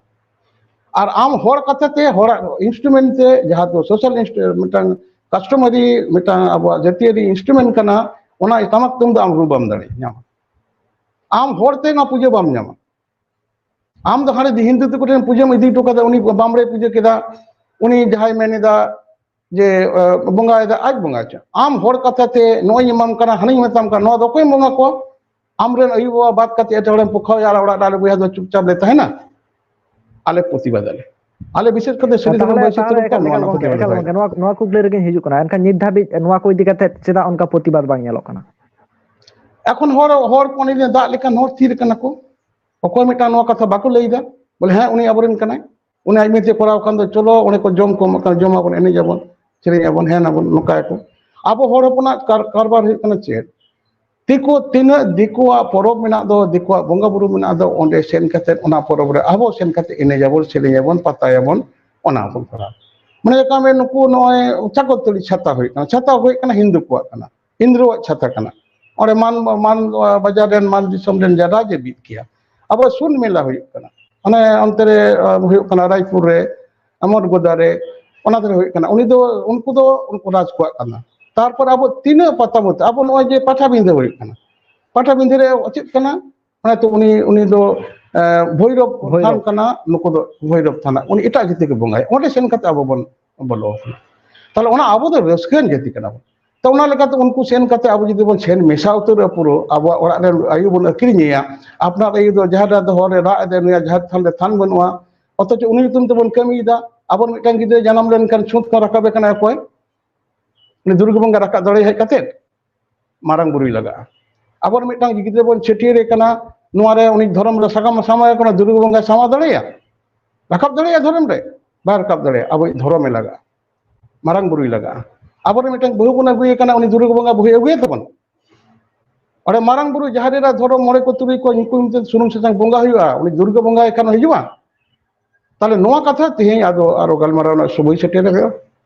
ᱟᱨ ᱟᱢ ᱦᱚᱲ ᱠᱟᱛᱷᱟ ᱛᱮ, ᱦᱚᱲᱟᱜ ᱤᱱᱥᱴᱨᱩᱢᱮᱱᱴ ᱛᱮ, ᱡᱟᱦᱟᱸ ᱫᱚ ᱥᱳᱥᱟᱞ ᱤᱱᱥᱴᱨᱩ-, ᱢᱤᱫᱴᱟᱝ ᱠᱟᱥᱴᱚᱢᱟᱨᱤ, ᱢᱤᱫᱴᱟᱝ ᱟᱵᱚᱣᱟᱜ ᱡᱟᱹᱛᱤᱭᱟᱹᱨᱤ ᱤᱱᱥᱴᱨᱩᱢᱮᱱᱴ ᱠᱟᱱᱟ, ᱚᱱᱟ ᱴᱟᱢᱟᱠ ᱛᱩᱢᱫᱟᱜ ᱟᱢ ᱨᱩ ᱵᱟᱢ ᱫᱟᱲᱮᱭᱟᱜ ᱧᱟᱢᱟ᱾ ᱟᱢ ᱦᱚᱲ ᱛᱮ ᱱᱚᱣᱟ ᱯᱩᱡᱟᱹ ᱵᱟᱢ ᱧᱟᱢᱟ᱾ ᱟᱢ ᱫᱚ ᱦᱟᱸᱰᱮ ᱦᱤᱱᱫᱩ ᱛᱟᱠᱚ ᱴᱷᱮᱱ ᱯᱩᱡᱟᱹᱢ ᱤᱫᱤ ᱦᱚᱴᱚ ᱠᱟᱫᱟ, ᱩᱱᱤ ᱵᱟᱢᱲᱮ ᱯᱩᱡᱟᱹ ᱠᱮᱫᱟ, ᱩᱱᱤ ᱡᱟᱦᱟᱸᱭ ᱢᱮᱱ ᱮᱫᱟ ᱡᱮ, ᱮ, ᱵᱚᱸᱜᱟᱭᱮᱫᱟ, ᱟᱡ ᱵᱚᱸᱜᱟ ᱦᱚᱪᱚ᱾ ᱟᱢ ᱦᱚᱲ ᱠᱟᱛᱷᱟ ᱛᱮ ᱱᱚᱜᱼᱚᱭ ᱤᱧ ᱮᱢᱟᱢ ᱠᱟᱱᱟ, ᱦᱟᱱᱟᱧ ᱢᱮᱛᱟᱢ ᱠᱟᱱᱟ, ᱱᱚᱣᱟ ᱫᱚ ᱚᱠᱚᱭᱮᱢ ᱵᱚᱸᱜᱟ ᱠᱚᱣᱟ? ᱟᱢᱨᱮᱱ ᱟᱭᱳ ᱵᱟᱵᱟ ᱵᱟᱫ ᱠᱟᱛᱮ ᱮᱴᱟᱜ ᱦᱚᱲᱮᱢ ᱯᱚᱠᱷᱟᱣᱭᱟ ᱟᱨ ᱚᱲᱟᱜ ᱨᱮ ᱵᱚᱭᱦᱟ ᱫᱚ ᱪᱩᱯᱪᱟᱯ ᱞᱮ ᱛᱟᱦᱮᱱᱟ? ᱟᱞᱮ ᱯᱨᱚᱛᱤᱵᱟᱫ ᱟᱞᱮ᱾ ᱟᱞᱮ ᱵᱤᱥᱮᱥ ᱠᱟᱛᱮ ᱥᱟᱹᱨᱤ ᱫᱷᱚᱨᱚᱢ ᱵᱟᱹᱭᱥᱤ ᱛᱩᱨᱩᱯ ᱠᱚ ᱱᱚᱣᱟ ᱠᱚ ᱯᱨᱚᱛᱤᱵᱟᱫ ᱜᱚᱝᱠᱮ, ᱱᱚᱣᱟ ᱠᱩᱠᱞᱤ ᱨᱮᱜᱮᱧ ᱦᱤᱡᱩᱜ ᱠᱟᱱᱟ᱾ ᱮᱱᱠᱷᱟᱱ ᱱᱤᱛ ᱫᱷᱟᱹᱵᱤᱡ ᱱᱚᱣᱟ ᱠᱚ ᱤᱫᱤ ᱠᱟᱛᱮ ᱪᱮᱫᱟᱜ ᱚᱱᱠᱟ ᱯᱨᱚᱛᱤᱵᱟᱫ ᱵᱟᱝ ᱧᱮᱞᱚᱜ ᱠᱟᱱᱟ? ᱮᱠᱷᱚᱱ ᱦᱚᱲ, ᱦᱚᱲ ᱠᱚ ᱱᱤᱭᱟᱹ ᱫᱟᱜ ᱞᱮᱠᱟᱱ ᱦᱚᱲ ᱛᱷᱤᱨ ᱠᱟᱱᱟ ᱠᱚ᱾ ᱚᱠᱚᱭ ᱢᱤᱫᱴᱟᱝ ᱱᱚᱣᱟ ᱠᱟᱛᱷᱟ ᱵᱟᱠᱚ ᱞᱟᱹᱭ ᱮᱫᱟ, ᱵᱚᱞᱮ, "ᱦᱮᱸ, ᱩᱱᱤ ᱟᱵᱚᱨᱮᱱ ᱠᱟᱱᱟᱭ, ᱩᱱᱤ ᱟᱡ ᱢᱤᱫ ᱛᱮ ᱠᱚᱨᱟᱣ ᱠᱷᱟᱱ ᱫᱚ ᱪᱚᱞᱚ, ᱚᱸᱰᱮ ᱠᱚ ᱡᱚᱢ ᱠᱚ ᱮᱢᱚᱜ ᱠᱟᱱᱟ, ᱡᱚᱢ ᱟᱵᱚᱱ, ᱮᱱᱮᱡ ᱟᱵᱚᱱ, ᱥᱮᱨᱮᱧ ᱟᱵᱚᱱ, ᱦᱮᱱ ᱟᱵᱚᱱ", ᱱᱚᱝᱠᱟᱭᱟᱠᱚ᱾ ᱟᱵᱚ ᱦᱚᱲ ᱦᱚᱯᱚᱱᱟᱜ ᱠᱟᱨ-, ᱠᱟᱨᱵᱟᱨ ᱦᱩᱭᱩᱜ ᱠᱟᱱᱟ ᱪᱮᱫ? ᱫᱤᱠᱩ, ᱛᱤᱱᱟᱹᱜ ᱫᱤᱠᱩᱣᱟᱜ ᱯᱚᱨᱚᱵᱽ ᱢᱮᱱᱟᱜ ᱫᱚ, ᱫᱤᱠᱩᱣᱟᱜ ᱵᱚᱸᱜᱟ ᱵᱩᱨᱩ ᱢᱮᱱᱟᱜ ᱫᱚ, ᱚᱸᱰᱮ ᱥᱮᱱ ᱠᱟᱛᱮ ᱚᱱᱟ ᱯᱚᱨᱚᱵᱽ ᱨᱮ ᱟᱵᱚ ᱥᱮᱱ ᱠᱟᱛᱮ ᱮᱱᱮᱡ ᱟᱵᱚᱱ, ᱥᱮᱨᱮᱧ ᱟᱵᱚᱱ, ᱯᱟᱛᱟᱭᱟᱵᱚᱱ, ᱚᱱᱟ ᱵᱚᱱ ᱠᱚᱨᱟᱣᱟ᱾ ᱢᱟᱱᱮ ᱠᱟᱜ ᱢᱮ, ᱱᱩᱠᱩ ᱱᱚᱜᱼᱚᱭ ᱪᱟᱠᱚᱞᱛᱟᱹᱲᱤ ᱪᱷᱟᱛᱟ ᱦᱩᱭᱩᱜ ᱠᱟᱱᱟ, ᱪᱷᱟᱛᱟ ᱦᱩᱭᱩᱜ ᱠᱟᱱᱟ ᱦᱤᱱᱫᱩ ᱠᱚᱣᱟᱜ ᱠᱟᱱᱟ, ᱤᱱᱫᱨᱚᱣᱟᱜ ᱪᱷᱟᱛᱟ ᱠᱟᱱᱟ᱾ ᱚᱸᱰᱮ ᱢᱟᱱ, ᱢᱟᱱ ᱵᱟᱡᱟᱨ ᱨᱮᱱ ᱢᱟᱱ ᱫᱤᱥᱚᱢ ᱨᱮᱱ ᱡᱟᱫᱟ ᱡᱮ ᱵᱤᱫ ᱠᱮᱭᱟ᱾ ᱟᱵᱚ ᱥᱩᱱ ᱢᱮᱞᱟ ᱦᱩᱭᱩᱜ ᱠᱟᱱᱟ, ᱚᱱᱮ ᱚᱱᱛᱮ ᱨᱮ, ᱟᱸ, ᱦᱩᱭᱩᱜ ᱠᱟᱱᱟ ᱨᱟᱭᱯᱩᱨ ᱨᱮ, ᱟᱢᱚᱨ ᱜᱚᱫᱟ ᱨᱮ, ᱚᱱᱟ ᱫᱷᱟᱨᱮ ᱦᱩᱭᱩᱜ ᱠᱟᱱᱟ᱾ ᱩᱱᱤ ᱫᱚ, ᱩᱱᱠᱩ ᱫᱚ ᱩᱱᱠᱩ ᱨᱟᱡᱽ ᱠᱚᱣᱟᱜ ᱠᱟᱱᱟ᱾ ᱛᱟᱨᱯᱚᱨ ᱟᱵᱚ ᱛᱤᱱᱟᱹᱜ ᱯᱟᱛᱟ ᱢᱚᱛᱟ, ᱟᱵᱚ ᱱᱚᱜᱼᱚᱭ ᱡᱮ ᱯᱟᱴᱟᱵᱤᱸᱫᱷᱟᱹ ᱦᱩᱭᱩᱜ ᱠᱟᱱᱟ, ᱯᱟᱴᱟᱵᱤᱸᱫᱷᱟᱹ ᱨᱮ ᱪᱮᱫ ᱠᱟᱱᱟ? ᱚᱱᱟ ᱛᱚ ᱩᱱᱤ, ᱩᱱᱤ ᱫᱚ, ᱮ, ᱵᱷᱳᱭᱨᱚᱵ ᱵᱷᱳᱭᱨᱚᱵ᱾ ᱛᱷᱟᱱ ᱠᱟᱱᱟ, ᱱᱩᱠᱩ ᱫᱚ ᱵᱷᱳᱭᱨᱚᱵ ᱛᱷᱟᱱᱟ᱾ ᱩᱱᱤ ᱮᱴᱟᱜ ᱡᱟᱹᱛᱤ ᱠᱚ ᱵᱚᱸᱜᱟᱭᱟ, ᱚᱸᱰᱮ ᱥᱮᱱ ᱠᱟᱛᱮ ᱟᱵᱚ ᱵᱚᱱ ᱵᱚᱞᱚ ᱟᱠᱟᱱᱟ᱾ ᱛᱟᱦᱞᱮ ᱚᱱᱟ ᱟᱵᱚ ᱫᱚ ᱨᱟᱹᱥᱠᱟᱹᱣᱟᱱ ᱡᱟᱹᱛᱤ ᱠᱟᱱᱟ ᱵᱚᱱ᱾ ᱛᱚ ᱚᱱᱟ ᱞᱮᱠᱟᱛᱮ ᱩᱱᱠᱩ ᱥᱮᱱ ᱠᱟᱛᱮ ᱟᱵᱚ ᱡᱩᱫᱤ ᱵᱚᱱ ᱥᱮᱱ ᱢᱮᱥᱟ ᱩᱛᱟᱹᱨᱚᱜᱼᱟ, ᱯᱩᱨᱟᱹ ᱟᱵᱚᱣᱟᱜ ᱚᱲᱟᱜ ᱨᱮ ᱟᱭᱳ ᱵᱚᱱ ᱟᱹᱠᱷᱨᱤᱧᱮᱭᱟ, ᱟᱯᱱᱟᱨ ᱟᱭᱳ ᱫᱚ ᱡᱟᱦᱮᱨ ᱨᱮ ᱫᱚᱦᱚ ᱨᱮ ᱨᱟᱜ ᱮᱫᱟᱭ, ᱱᱩᱭᱟᱜ ᱡᱟᱦᱮᱨ ᱛᱷᱟᱱ ᱨᱮ ᱛᱷᱟᱱ ᱵᱟᱹᱱᱩᱜᱼᱟ, ᱚᱛᱷᱚᱪᱚ ᱩᱱᱤ ᱧᱩᱛᱩᱢ ᱛᱮᱵᱚᱱ ᱠᱟᱹᱢᱤᱭᱮᱫᱟ᱾ ᱟᱵᱚᱨᱮᱱ ᱢᱤᱫᱴᱟᱝ ᱜᱤᱫᱽᱨᱟᱹ ᱡᱟᱱᱟᱢ ᱞᱮᱱᱠᱷᱟᱱ ᱪᱷᱩᱸᱛ ᱠᱷᱚᱱ ᱨᱟᱠᱟᱵᱮ ᱠᱟᱱᱟᱭ ᱚᱠᱚᱭ? ᱩᱱᱤ ᱫᱩᱨᱜᱟᱹ ᱵᱚᱸᱜᱟ ᱨᱟᱠᱟᱵ ᱫᱟᱲᱮᱭᱟᱭ ᱦᱮᱡ ᱠᱟᱛᱮ? ᱢᱟᱨᱟᱝ ᱵᱩᱨᱩᱭ ᱞᱟᱜᱟᱜᱼᱟ᱾ ᱟᱵᱚᱨᱮᱱ ᱢᱤᱫᱴᱟᱝ ᱜᱤᱫᱽᱨᱟᱹ ᱵᱚᱱ ᱪᱷᱟᱹᱴᱭᱟᱹᱨᱮ ᱠᱟᱱᱟ, ᱱᱚᱣᱟ ᱨᱮ ᱩᱱᱤ ᱫᱷᱚᱨᱚᱢ ᱨᱮ ᱥᱟᱜᱟᱢ ᱥᱟᱢᱟᱭ ᱠᱟᱱᱟ, ᱫᱩᱨᱜᱟᱹ ᱵᱚᱸᱜᱟᱭ ᱥᱟᱢᱟ ᱫᱟᱲᱮᱭᱟᱜᱼᱟ? ᱨᱟᱠᱟᱵ ᱫᱟᱲᱮᱭᱟᱜᱼᱟ ᱫᱷᱚᱨᱚᱢ ᱨᱮ? ᱵᱟᱭ ᱨᱟᱠᱟᱵ ᱫᱟᱲᱮᱭᱟᱜᱼᱟ᱾ ᱟᱵᱚᱭᱤᱡ ᱫᱷᱚᱨᱚᱢᱮ ᱞᱟᱜᱟᱜᱼᱟ, ᱢᱟᱨᱟᱝ ᱵᱩᱨᱩᱭ ᱞᱟᱜᱟᱜᱼᱟ᱾ ᱟᱵᱚᱨᱮᱱ ᱢᱤᱫᱴᱟᱝ ᱵᱟᱹᱦᱩ ᱵᱚᱱ ᱟᱹᱜᱩᱭᱮ ᱠᱟᱱᱟ, ᱩᱱᱤ ᱫᱩᱨᱜᱟᱹ ᱵᱚᱸᱜᱟ ᱵᱟᱹᱦᱩᱭ ᱟᱹᱜᱩᱭᱮ ᱛᱟᱵᱚᱱ? ᱚᱸᱰᱮ ᱢᱟᱨᱟᱝ ᱵᱩᱨᱩ, ᱡᱟᱦᱮᱨ ᱮᱨᱟ, ᱫᱷᱚᱨᱚᱢ ᱢᱚᱬᱮ ᱠᱚ ᱛᱩᱨᱩᱭ ᱠᱚ ᱧᱩᱛᱩᱢ ᱛᱮ ᱥᱩᱱᱩᱢ ᱥᱟᱥᱟᱝ ᱵᱚᱸᱜᱟ ᱦᱩᱭᱩᱜᱼᱟ, ᱩᱱᱤ ᱫᱩᱨᱜᱟᱹ ᱵᱚᱸᱜᱟ ᱮᱠᱷᱟᱱ ᱦᱤᱡᱩᱜᱼᱟ? ᱛᱟᱦᱞᱮ ᱱᱚᱣᱟ ᱠᱟᱛᱷᱟ ᱛᱮᱦᱮᱧ ᱟᱫᱚ ᱟᱨᱚ ᱜᱟᱞᱢᱟᱨᱟᱣ ᱨᱮᱱᱟᱜ ᱥᱚᱢᱚᱭ ᱥᱮᱴᱮᱨ ᱦᱩᱭᱩᱜᱼᱟ᱾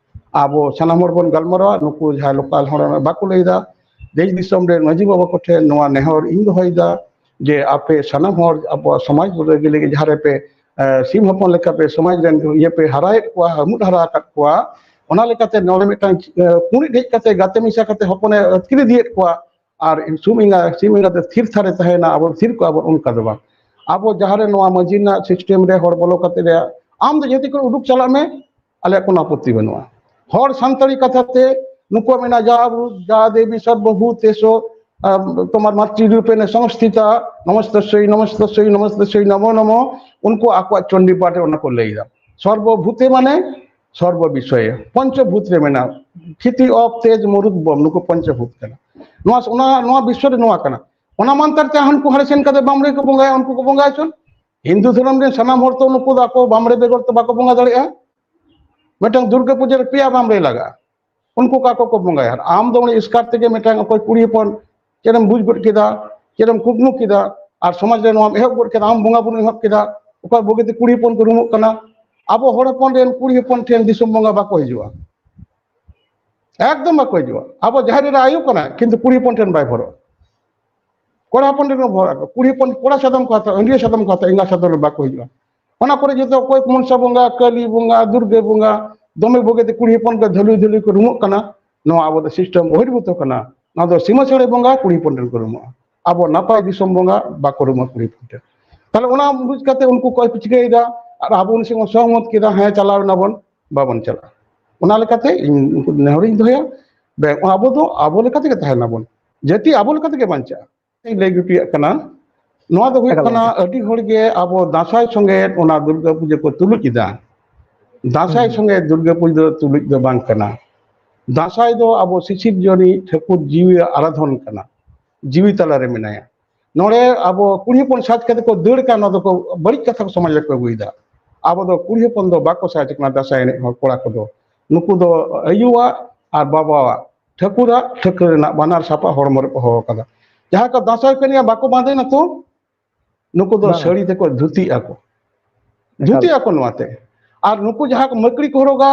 ᱟᱵᱚ ᱥᱟᱱᱟᱢ ᱦᱚᱲ ᱵᱚᱱ ᱜᱟᱞᱢᱟᱨᱟᱣᱟ, ᱱᱩᱠᱩ ᱡᱟᱦᱟᱸᱭ ᱞᱳᱠᱟᱞ ᱦᱚᱲ ᱵᱟᱠᱚ ᱞᱟᱹᱭᱫᱟ, ᱫᱮᱥ ᱫᱤᱥᱚᱢ ᱨᱮ ᱢᱟᱹᱡᱷᱤ ᱵᱟᱵᱟ ᱠᱚᱴᱷᱮᱱ ᱱᱚᱣᱟ ᱱᱮᱦᱚᱨ ᱤᱧ ᱫᱚᱦᱚᱭᱮᱫᱟ ᱡᱮ ᱟᱯᱮ ᱥᱟᱱᱟᱢ ᱦᱚᱲ ᱟᱵᱚᱣᱟᱜ ᱥᱚᱢᱟᱡᱽ ᱵᱚᱫᱚᱞ ᱞᱟᱹᱜᱤᱫ ᱡᱟᱦᱟᱸ ᱨᱮᱯᱮ, ᱮ, ᱥᱤᱢ ᱦᱚᱯᱚᱱ ᱞᱮᱠᱟᱯᱮ ᱥᱚᱢᱟᱡᱽ ᱨᱮᱱ ᱤᱭᱟᱹ ᱯᱮ ᱦᱟᱨᱟᱭᱮᱫ ᱠᱚᱣᱟ, ᱦᱟᱹᱢᱩᱫ ᱦᱟᱨᱟ ᱟᱠᱟᱫ ᱠᱚᱣᱟ, ᱚᱱᱟ ᱞᱮᱠᱟᱛᱮ ᱱᱚᱰᱮ ᱢᱤᱫᱴᱟᱝ, ᱮ, ᱠᱩᱲᱤᱫ ᱦᱮᱡ ᱠᱟᱛᱮ ᱜᱟᱛᱮ ᱢᱮᱥᱟ ᱠᱟᱛᱮ ᱦᱚᱯᱚᱱᱮ ᱟᱹᱛᱠᱤᱨ ᱤᱫᱤᱭᱮᱫ ᱠᱚᱣᱟ, ᱟᱨ ᱥᱤᱢ ᱮᱸᱜᱟ, ᱥᱤᱢ ᱮᱸᱜᱟ ᱛᱮ ᱛᱷᱤᱨ ᱛᱷᱟᱨᱮ ᱛᱟᱦᱮᱱᱟ, ᱟᱵᱚ ᱛᱷᱤᱨ ᱠᱚᱜᱼᱟ ᱵᱚᱱ, ᱚᱱᱠᱟ ᱫᱚ ᱵᱟᱝ᱾ ᱟᱵᱚ ᱡᱟᱦᱟᱸ ᱨᱮ ᱱᱚᱣᱟ ᱢᱟᱹᱡᱷᱤ ᱨᱮᱱᱟᱜ ᱥᱤᱥᱴᱮᱢ ᱨᱮ ᱦᱚᱲ ᱵᱚᱞᱚ ᱠᱟᱛᱮ ᱨᱮ, ᱟᱢ ᱫᱚ ᱡᱟᱹᱛᱤ ᱠᱷᱚᱱ ᱩᱰᱩᱠ ᱪᱟᱞᱟᱜ ᱢᱮ, ᱟᱞᱮᱭᱟᱜ ᱠᱳᱱᱳ ᱟᱯᱚᱛᱛᱤ ᱵᱟᱹᱱᱩᱜᱼᱟ᱾ ᱦᱚᱲ ᱥᱟᱱᱛᱟᱲᱤ ᱠᱟᱛᱷᱟ ᱛᱮ ᱱᱩᱠᱩᱣᱟᱜ ᱢᱮᱱᱟᱜᱼᱟ, "ᱡᱟ ᱵᱷᱩ-, ᱡᱟ ᱫᱮᱵᱤ ᱥᱚᱨᱵᱚᱵᱷᱩᱛᱮᱥᱚ", ᱟᱢ, ᱛᱚᱢᱟᱨ ᱢᱟᱛᱨᱤ ᱨᱩᱯᱮᱱ ᱥᱚᱝᱥᱛᱷᱤᱛᱟ, ᱱᱚᱢᱚᱥᱛᱚᱥᱭ ᱱᱚᱢᱚᱥᱛᱚᱥᱭ ᱱᱚᱢᱚᱥᱛᱚᱥᱭ ᱱᱚᱢᱚ ᱱᱚᱢᱚ᱾ ᱩᱱᱠᱩ ᱟᱠᱚᱣᱟᱜ ᱪᱚᱱᱰᱤ ᱯᱟᱴᱷ ᱨᱮ ᱚᱱᱟ ᱠᱚ ᱞᱟᱹᱭ ᱮᱫᱟ᱾ ᱥᱚᱨᱵᱚ ᱵᱷᱩᱛᱮ ᱢᱟᱱᱮ ᱥᱚᱨᱵᱚ ᱵᱤᱥᱚᱭ, ᱯᱚᱧᱪᱚ ᱵᱷᱩᱛ ᱨᱮ ᱢᱮᱱᱟᱜᱼᱟ᱾ ᱠᱷᱤᱛᱤ, ᱚᱯ, ᱛᱮᱡᱽ, ᱢᱚᱨᱩᱛ, ᱵᱚᱢ, ᱱᱩᱠᱩ ᱯᱚᱧᱪᱚ ᱵᱷᱩᱛ ᱠᱟᱱᱟ᱾ ᱱᱚᱣᱟ, ᱚᱱᱟ, ᱱᱚᱣᱟ ᱵᱤᱥᱥᱚ ᱨᱮ ᱱᱚᱣᱟ ᱠᱟᱱᱟ᱾ ᱚᱱᱟ ᱢᱟᱱᱛᱟᱨ ᱛᱮ ᱦᱟᱱᱠᱩ ᱦᱟᱸᱰᱮ ᱥᱮᱱ ᱠᱟᱛᱮ ᱵᱟᱢᱲᱮ ᱠᱚ ᱵᱚᱸᱜᱟᱭᱟ, ᱩᱱᱠᱩ ᱠᱚ ᱵᱚᱸᱜᱟᱭᱟ ᱪᱚᱱ᱾ ᱦᱤᱱᱫᱩ ᱫᱷᱚᱨᱚᱢ ᱨᱮᱱ ᱥᱟᱱᱟᱢ ᱦᱚᱲ ᱛᱚ ᱱᱩᱠᱩ ᱫᱚ ᱟᱠᱚ ᱵᱟᱢᱲᱮ ᱵᱮᱜᱚᱨ ᱛᱚ ᱵᱟᱠᱚ ᱵᱚᱸᱜᱟ ᱫᱟᱲᱮᱭᱟᱜᱼᱟ᱾ ᱢᱤᱫᱴᱟᱝ ᱫᱩᱨᱜᱟᱹ ᱯᱩᱡᱟᱹ ᱨᱮ ᱯᱮᱭᱟ ᱵᱟᱢᱲᱮ ᱞᱟᱜᱟᱜᱼᱟ, ᱩᱱᱠᱩ ᱠᱚ ᱟᱠᱚ ᱠᱚ ᱵᱚᱸᱜᱟᱭᱟ᱾ ᱟᱨ ᱟᱢ ᱫᱚ ᱩᱱᱤ ᱮᱥᱠᱟᱨ ᱛᱮᱜᱮ ᱢᱤᱫᱴᱟᱝ ᱚᱠᱚᱭ ᱠᱩᱲᱤ ᱦᱚᱯᱚᱱ ᱪᱮᱫ ᱮᱢ ᱵᱩᱡᱽ ᱜᱚᱫ ᱠᱮᱫᱟ, ᱪᱮᱫ ᱮᱢ ᱠᱩᱠᱢᱩ ᱠᱮᱫᱟ, ᱟᱨ ᱥᱚᱢᱟᱡᱽ ᱨᱮ ᱱᱚᱣᱟᱢ ᱮᱦᱚᱵ ᱜᱚᱫ ᱠᱮᱫᱟ, ᱟᱢ ᱵᱚᱸᱜᱟ ᱵᱩᱨᱩᱢ ᱮᱦᱚᱵ ᱠᱮᱫᱟ, ᱚᱠᱚᱭ ᱵᱩᱜᱤᱛᱮ ᱠᱩᱲᱤ ᱦᱚᱯᱚᱱ ᱠᱚ ᱨᱩᱢᱩᱜ ᱠᱟᱱᱟ᱾ ᱟᱵᱚ ᱦᱚᱲ ᱦᱚᱯᱚᱱ ᱨᱮᱱ ᱠᱩᱲᱤ ᱦᱚᱯᱚᱱ ᱴᱷᱮᱱ ᱫᱤᱥᱚᱢ ᱵᱚᱸᱜᱟ ᱵᱟᱠᱚ ᱦᱤᱡᱩᱜᱼᱟ, ᱮᱠᱫᱚᱢ ᱵᱟᱠᱚ ᱦᱤᱡᱩᱜᱼᱟ᱾ ᱟᱵᱚ ᱡᱟᱦᱮᱨ ᱮᱨᱟ ᱟᱭᱳ ᱠᱟᱱᱟᱭ, ᱠᱤᱱᱛᱩ ᱠᱩᱲᱤ ᱦᱚᱯᱚᱱ ᱴᱷᱮᱱ ᱵᱟᱭ ᱵᱷᱚᱨᱚᱜᱼᱟ᱾ ᱠᱚᱲᱟ ᱦᱚᱯᱚᱱ ᱴᱷᱮᱱ ᱠᱚ ᱵᱷᱚᱨᱚᱜ ᱟᱠᱚ, ᱠᱩᱲᱤ ᱦᱚᱯᱚᱱ ᱠᱚᱲᱟ ᱥᱟᱫᱚᱢ ᱠᱚ ᱦᱟᱛᱟᱣᱟ, ᱟᱹᱰᱤ ᱥᱟᱫᱚᱢ ᱠᱚ ᱦᱟᱛᱟᱣᱟ, ᱮᱸᱜᱟ ᱥᱟᱫᱚᱢ ᱨᱮ ᱵᱟᱠᱚ ᱦᱤᱡᱩᱜᱼᱟ᱾ ᱚᱱᱟ ᱠᱚᱨᱮ ᱡᱚᱛᱚ ᱚᱠᱚᱭ ᱢᱚᱱᱥᱟ ᱵᱚᱸᱜᱟ, ᱠᱟᱹᱞᱤ ᱵᱚᱸᱜᱟ, ᱫᱩᱨᱜᱟᱹ ᱵᱚᱸᱜᱟ, ᱫᱚᱢᱮ ᱵᱩᱜᱤᱛᱮ ᱠᱩᱲᱤ ᱦᱚᱯᱚᱱ ᱠᱚ ᱫᱷᱟᱹᱞᱩᱭ ᱫᱷᱟᱹᱞᱩᱭ ᱠᱚ ᱨᱩᱢᱩᱜ ᱠᱟᱱᱟ᱾ ᱱᱚᱣᱟ ᱟᱵᱚ ᱫᱚ ᱥᱤᱥᱴᱮᱢ ᱵᱚᱦᱤᱨᱵᱷᱩᱛᱚ ᱠᱟᱱᱟ᱾ ᱱᱚᱣᱟ ᱫᱚ ᱥᱤᱢᱟᱹ ᱪᱟᱹᱲᱮ ᱵᱚᱸᱜᱟ ᱠᱩᱲᱤ ᱦᱚᱯᱚᱱ ᱴᱷᱮᱱ ᱠᱚ ᱨᱩᱢᱩᱜᱼᱟ, ᱟᱵᱚ ᱱᱟᱯᱟᱭ ᱫᱤᱥᱚᱢ ᱵᱚᱸᱜᱟ ᱵᱟᱠᱚ ᱨᱩᱢᱩᱜᱼᱟ ᱠᱩᱲᱤ ᱦᱚᱯᱚᱱ ᱴᱷᱮᱱ᱾ ᱛᱟᱦᱞᱮ ᱚᱱᱟ ᱵᱩᱡᱽ ᱠᱟᱛᱮ ᱩᱱᱠᱩ ᱠᱚ ᱪᱤᱠᱟᱹᱭᱮᱫᱟ? ᱟᱨ ᱟᱵᱚ ᱩᱱᱤ ᱥᱚᱸᱜᱮ ᱥᱚᱦᱚᱢᱚᱛ ᱠᱮᱫᱟ, ᱦᱮᱸ ᱪᱟᱞᱟᱣ ᱮᱱᱟᱵᱚᱱ, ᱵᱟᱵᱚᱱ ᱪᱟᱞᱟᱜᱼᱟ᱾ ᱚᱱᱟ ᱞᱮᱠᱟᱛᱮ ᱤᱧ ᱩᱱᱠᱩ ᱱᱮᱦᱚᱨᱤᱧ ᱫᱚᱦᱚᱭᱟ, ᱵᱮ-, ᱟᱵᱚ ᱫᱚ ᱟᱵᱚ ᱞᱮᱠᱟ ᱛᱮᱜᱮ ᱛᱟᱦᱮᱱᱟᱵᱚᱱ, ᱡᱟᱹᱛᱤ ᱟᱵᱚ ᱞᱮᱠᱟ ᱛᱮᱜᱮ ᱵᱟᱧᱪᱟᱜᱼᱟ᱾ ᱤᱧ ᱞᱟᱹᱭ ᱜᱩᱯᱤᱭᱟᱜ ᱠᱟᱱᱟ, ᱱᱚᱣᱟ ᱫᱚ ᱦᱩᱭᱩᱜ ᱮᱠᱟᱞ ᱠᱟᱱᱟ ᱜᱚᱢᱠᱮ᱾ ᱟᱹᱰᱤ ᱦᱚᱲ ᱜᱮ ᱟᱵᱚ ᱫᱟᱸᱥᱟᱭ ᱥᱚᱸᱜᱮ ᱚᱱᱟ ᱫᱩᱨᱜᱟᱹ ᱯᱩᱡᱟᱹ ᱠᱚ ᱛᱩᱞᱩᱡ ᱮᱫᱟ᱾ ᱫᱟᱸᱥᱟᱭ ᱦᱩᱸ᱾ ᱥᱚᱸᱜᱮ ᱫᱩᱨᱜᱟᱹ ᱯᱩᱡᱟᱹ ᱫᱚ ᱛᱩᱞᱩᱡ ᱫᱚ ᱵᱟᱝ ᱠᱟᱱᱟ᱾ ᱫᱟᱸᱥᱟᱭ ᱫᱚ ᱟᱵᱚ ᱥᱤᱥᱤᱨ ᱡᱚᱱᱤᱡ ᱴᱷᱟᱹᱠᱩᱨ ᱡᱤᱣᱤ ᱟᱨᱟᱫᱷᱚᱱ ᱠᱟᱱᱟ, ᱡᱤᱣᱤ ᱛᱟᱞᱟᱨᱮ ᱢᱮᱱᱟᱭᱟ᱾ ᱱᱚᱰᱮ ᱟᱵᱚ ᱠᱩᱲᱤ ᱦᱚᱯᱚᱱ ᱥᱟᱡᱽ ᱠᱟᱛᱮ ᱠᱚ ᱫᱟᱹᱲ ᱠᱟᱱ, ᱱᱚᱣᱟ ᱫᱚᱠᱚ ᱵᱟᱹᱲᱤᱡ ᱠᱟᱛᱷᱟ ᱠᱚ ᱥᱚᱢᱟᱡᱽ ᱨᱮᱠᱚ ᱟᱹᱜᱩᱭᱮᱫᱟ᱾ ᱟᱵᱚ ᱫᱚ ᱠᱩᱲᱤ ᱦᱚᱯᱚᱱ ᱫᱚ ᱵᱟᱠᱚ ᱥᱟᱡᱽ ᱠᱟᱱᱟ, ᱫᱟᱸᱥᱟᱭ ᱮᱱᱮᱡ ᱦᱚᱲ ᱠᱚᱲᱟ ᱠᱚᱫᱚ᱾ ᱱᱩᱠᱩ ᱫᱚ ᱟᱭᱳᱣᱟᱜ ᱟᱨ ᱵᱟᱵᱟᱣᱟᱜ, ᱴᱷᱟᱹᱠᱩᱨᱟᱜ ᱴᱷᱟᱹᱠᱩᱨ ᱨᱮᱱᱟᱜ ᱵᱟᱱᱟᱨ ᱥᱟᱯᱟᱵ ᱦᱚᱲᱢᱚ ᱨᱮᱠᱚ ᱦᱚᱦᱚ ᱟᱠᱟᱫᱟ᱾ ᱡᱟᱦᱟᱸᱭ ᱠᱚ ᱫᱟᱸᱥᱟᱭ ᱠᱚ ᱮᱱᱮᱡᱼᱟ ᱵᱟᱠᱚ ᱵᱟᱸᱫᱮᱱᱟ ᱛᱚ, ᱱᱩᱠᱩ ᱫᱚ ᱵᱟᱝ᱾ ᱥᱟᱹᱲᱤ ᱛᱮᱠᱚ ᱫᱷᱩᱛᱤᱜ ᱟᱠᱚ, ᱮᱠᱟᱞ᱾ ᱫᱷᱩᱛᱤᱜ ᱟᱠᱚ ᱱᱚᱣᱟᱛᱮ᱾ ᱟᱨ ᱱᱩᱠᱩ ᱡᱟᱦᱟᱸ ᱠᱚ ᱢᱟᱹᱠᱲᱤ ᱠᱚ ᱦᱚᱨᱚᱜᱟ,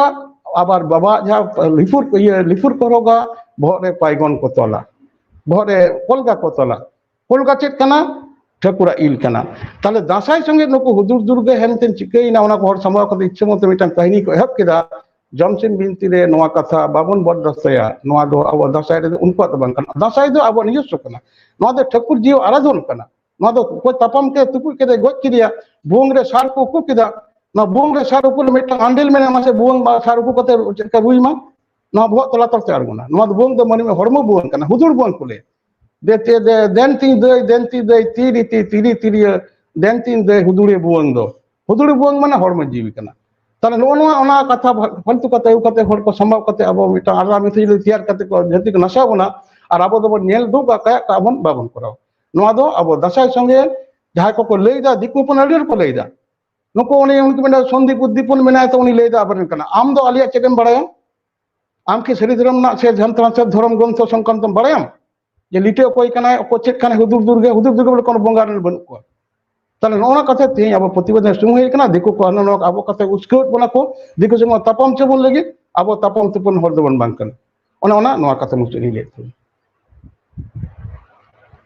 ᱟᱵᱟᱨ ᱵᱟᱵᱟᱣᱟᱜ ᱡᱟᱦᱟᱸ ᱞᱤᱯᱷᱩᱨ, ᱤᱭᱟᱹ, ᱞᱤᱯᱷᱩᱨ ᱠᱚ ᱦᱚᱨᱚᱜᱟ, ᱵᱚᱦᱚᱜ ᱨᱮ ᱯᱟᱭᱜᱚᱱ ᱠᱚ ᱛᱚᱞᱟ, ᱵᱚᱦᱚᱜ ᱨᱮ ᱠᱚᱞᱜᱟ ᱠᱚ ᱛᱚᱞᱟ᱾ ᱠᱚᱞᱜᱟ ᱪᱮᱫ ᱠᱟᱱᱟ? ᱴᱷᱟᱹᱠᱩᱨᱟᱜ ᱤᱞ ᱠᱟᱱᱟ᱾ ᱛᱟᱦᱞᱮ ᱫᱟᱸᱥᱟᱭ ᱥᱚᱸᱜᱮ ᱱᱩᱠᱩ ᱦᱩᱫᱩᱲ ᱫᱩᱨᱜᱟᱹ ᱦᱮᱱᱛᱮᱱ ᱪᱤᱠᱟᱹᱭᱮᱱᱟ, ᱚᱱᱟ ᱠᱚ ᱦᱚᱲ ᱥᱟᱢᱵᱲᱟᱣ ᱠᱟᱛᱮ ᱤᱪᱪᱷᱟᱹ ᱢᱚᱛᱚ ᱢᱤᱫᱴᱟᱝ ᱠᱟᱹᱦᱱᱤ ᱠᱚ ᱮᱦᱚᱵ ᱠᱮᱫᱟ᱾ ᱡᱚᱢᱥᱤᱢ ᱵᱤᱱᱛᱤ ᱨᱮ ᱱᱚᱣᱟ ᱠᱟᱛᱷᱟ ᱵᱟᱵᱚᱱ ᱵᱚᱨᱫᱟᱥᱛᱟᱭᱟ, ᱱᱚᱣᱟ ᱫᱚ ᱟᱵᱚ ᱫᱟᱸᱥᱟᱭ ᱨᱮᱫᱚ ᱩᱱᱠᱩᱣᱟᱜ ᱫᱚ ᱵᱟᱝ ᱠᱟᱱᱟ᱾ ᱫᱟᱸᱥᱟᱭ ᱫᱚ ᱟᱵᱚᱣᱟᱜ ᱱᱤᱡᱚᱥᱥᱚ ᱠᱟᱱᱟ᱾ ᱱᱚᱣᱟ ᱫᱚ ᱴᱷᱟᱹᱠᱩᱨ ᱡᱤᱣᱤ ᱟᱨᱟᱫᱷᱚᱱ ᱠᱟᱱᱟ᱾ ᱱᱚᱣᱟ ᱫᱚ ᱚᱠᱚᱭ ᱛᱟᱯᱟᱢ ᱠᱮᱫ, ᱛᱩᱯᱩᱫ ᱠᱮᱫᱮ, ᱜᱚᱡ ᱠᱮᱫᱮᱭᱟ, ᱵᱷᱩᱣᱟᱹᱝ ᱨᱮ ᱥᱟᱨ ᱠᱚ ᱩᱠᱩ ᱠᱮᱫᱟ᱾ ᱱᱚᱣᱟ ᱵᱷᱩᱣᱟᱹᱝ ᱨᱮ ᱥᱟᱨ ᱩᱠᱩ ᱞᱮ ᱢᱤᱫᱴᱟᱝ ᱟᱱᱰᱮᱞ ᱢᱮᱱᱟᱜᱼᱟ, ᱢᱟᱥᱮ ᱵᱷᱩᱣᱟᱹᱝ ᱵᱟ ᱥᱟᱨ ᱩᱠᱩ ᱠᱟᱛᱮ ᱪᱮᱫ ᱞᱮᱠᱟ ᱨᱩᱭ ᱢᱟ? ᱱᱚᱣᱟ ᱵᱚᱦᱚᱜ ᱛᱚᱞᱟ ᱛᱚᱞ ᱛᱮ ᱟᱬᱜᱚᱱᱟ᱾ ᱱᱚᱣᱟ ᱫᱚ ᱵᱷᱩᱣᱟᱹᱝ ᱫᱚ ᱢᱟᱹᱱᱢᱤ ᱦᱚᱲᱢᱚ ᱵᱷᱩᱣᱟᱹᱝ ᱠᱟᱱᱟ, ᱦᱩᱫᱩᱲ ᱵᱷᱩᱣᱟᱹᱝ ᱠᱚ ᱞᱟᱹᱭᱟ᱾ ᱫᱮ ᱛᱮ ᱫᱮ, ᱫᱮᱱ ᱛᱤᱧ ᱫᱟᱹᱭ, ᱫᱮᱱ ᱛᱤᱧ ᱫᱟᱹᱭ, ᱛᱤᱨᱤ ᱛᱤ, ᱛᱤᱨᱤ ᱛᱤᱨᱤᱭᱟᱹ, ᱫᱮᱱ ᱛᱤᱧ ᱫᱟᱹᱭ, ᱦᱩᱫᱩᱲᱤ ᱵᱷᱩᱣᱟᱹᱝ ᱫᱚ᱾ ᱦᱩᱫᱩᱲᱤ ᱵᱷᱩᱣᱟᱹᱝ ᱢᱟᱱᱮ ᱦᱚᱲᱢᱚ ᱡᱤᱣᱤ ᱠᱟᱱᱟ᱾ ᱛᱟᱦᱞᱮ ᱱᱚᱜᱼᱚ ᱱᱚᱣᱟ, ᱚᱱᱟ ᱠᱟᱛᱷᱟ ᱯᱷᱟ-, ᱯᱷᱟᱞᱛᱩ ᱠᱟᱛᱮ ᱟᱹᱜᱩ ᱠᱟᱛᱮ, ᱦᱚᱲ ᱠᱚ ᱥᱟᱢᱵᱟᱣ ᱠᱟᱛᱮ, ᱟᱵᱚ ᱢᱤᱫᱴᱟᱝ ᱟᱞᱟᱫᱟ ᱢᱮᱥᱮᱡᱽ ᱞᱮ ᱛᱮᱭᱟᱨ ᱠᱟᱛᱮ ᱠᱚ ᱡᱟᱹᱛᱤ ᱠᱚ ᱱᱟᱥᱟᱣ ᱵᱚᱱᱟ, ᱟᱨ ᱟᱵᱚ ᱫᱚᱵᱚᱱ ᱧᱮᱞ ᱫᱩᱜ ᱠᱟᱜ ᱠᱟᱜ ᱵᱚᱱ ᱵᱟᱵᱚᱱ ᱠᱚᱨᱟᱣᱟ᱾ ᱱᱚᱣᱟ ᱫᱚ ᱟᱵᱚ ᱫᱟᱸᱥᱟᱭ ᱥᱚᱸᱜᱮ ᱡᱟᱦᱟᱸᱭ ᱠᱚᱠᱚ ᱞᱟᱹᱭᱫᱟ, ᱫᱤᱠᱩ ᱦᱚᱯᱚᱱ ᱟᱹᱰᱤ ᱦᱚᱲ ᱠᱚ ᱞᱟᱹᱭᱫᱟ᱾ ᱱᱩᱠᱩ ᱩᱱᱤ, ᱩᱱᱠᱩ ᱢᱮᱱᱟ ᱥᱚᱱᱫᱤᱯ ᱩᱫᱫᱤᱯᱚᱱ ᱢᱮᱱᱟᱭ ᱛᱚ, ᱩᱱᱤ ᱞᱟᱹᱭᱫᱟ ᱟᱵᱚᱨᱮᱱ ᱠᱟᱱᱟ᱾ ᱟᱢ ᱫᱚ ᱟᱞᱮᱭᱟᱜ ᱪᱮᱫ ᱮᱢ ᱵᱟᱲᱟᱭᱟ? ᱟᱢ ᱠᱤ ᱥᱟᱹᱨᱤ ᱫᱷᱚᱨᱚᱢ ᱨᱮᱱᱟᱜ ᱥᱮ ᱡᱟᱱᱛᱟᱲ ᱥᱮ ᱫᱷᱚᱨᱚᱢ ᱜᱨᱚᱱᱛᱷᱚ ᱥᱚᱝᱠᱨᱟᱱᱛᱚᱢ ᱵᱟᱲᱟᱭᱟᱢ? ᱡᱮ ᱞᱤᱴᱟᱹ ᱚᱠᱚᱭ ᱠᱟᱱᱟᱭ, ᱚᱠᱚᱭ ᱪᱮᱫ ᱠᱟᱱᱟᱭ, ᱦᱩᱫᱩᱲ ᱫᱩᱨᱜᱟᱹ, ᱦᱩᱫᱩᱲ ᱫᱩᱨᱜᱟᱹ ᱵᱚᱞᱮ ᱠᱳᱱᱳ ᱵᱚᱸᱜᱟ ᱨᱮᱱ ᱵᱟᱹᱱᱩᱜ ᱠᱚᱣᱟ᱾ ᱛᱟᱦᱞᱮ ᱱᱚᱜᱼᱚ ᱱᱚᱣᱟ ᱠᱟᱛᱷᱟ ᱛᱮᱦᱮᱧ ᱟᱵᱚ ᱯᱨᱚᱛᱤᱵᱟᱫ ᱥᱩᱢᱩᱝ ᱦᱩᱭ ᱠᱟᱱᱟ, ᱫᱤᱠᱩ ᱠᱚ ᱦᱟᱱᱟ ᱱᱚᱣᱟ ᱟᱵᱚ ᱠᱟᱛᱷᱟ ᱩᱥᱠᱟᱹᱣ ᱵᱚᱱᱟ ᱠᱚ, ᱫᱤᱠᱩ ᱥᱚᱸᱜᱮ ᱛᱟᱯᱟᱢ ᱪᱚ ᱵᱚᱱ ᱞᱟᱹᱜᱤᱫ, ᱟᱵᱚ ᱛᱟᱯᱟᱢ ᱛᱩᱯᱩᱱ ᱦᱚᱲ ᱫᱚᱵᱚᱱ ᱵᱟᱝ ᱠᱟᱱᱟ᱾ ᱚᱱᱮ ᱚᱱᱟ, ᱱᱚᱣᱟ ᱠᱟᱛᱷᱟ ᱢᱩᱪᱟᱹᱫ ᱤᱧ ᱞᱟᱹᱭᱮᱫ ᱛᱟᱵᱚᱱᱟ᱾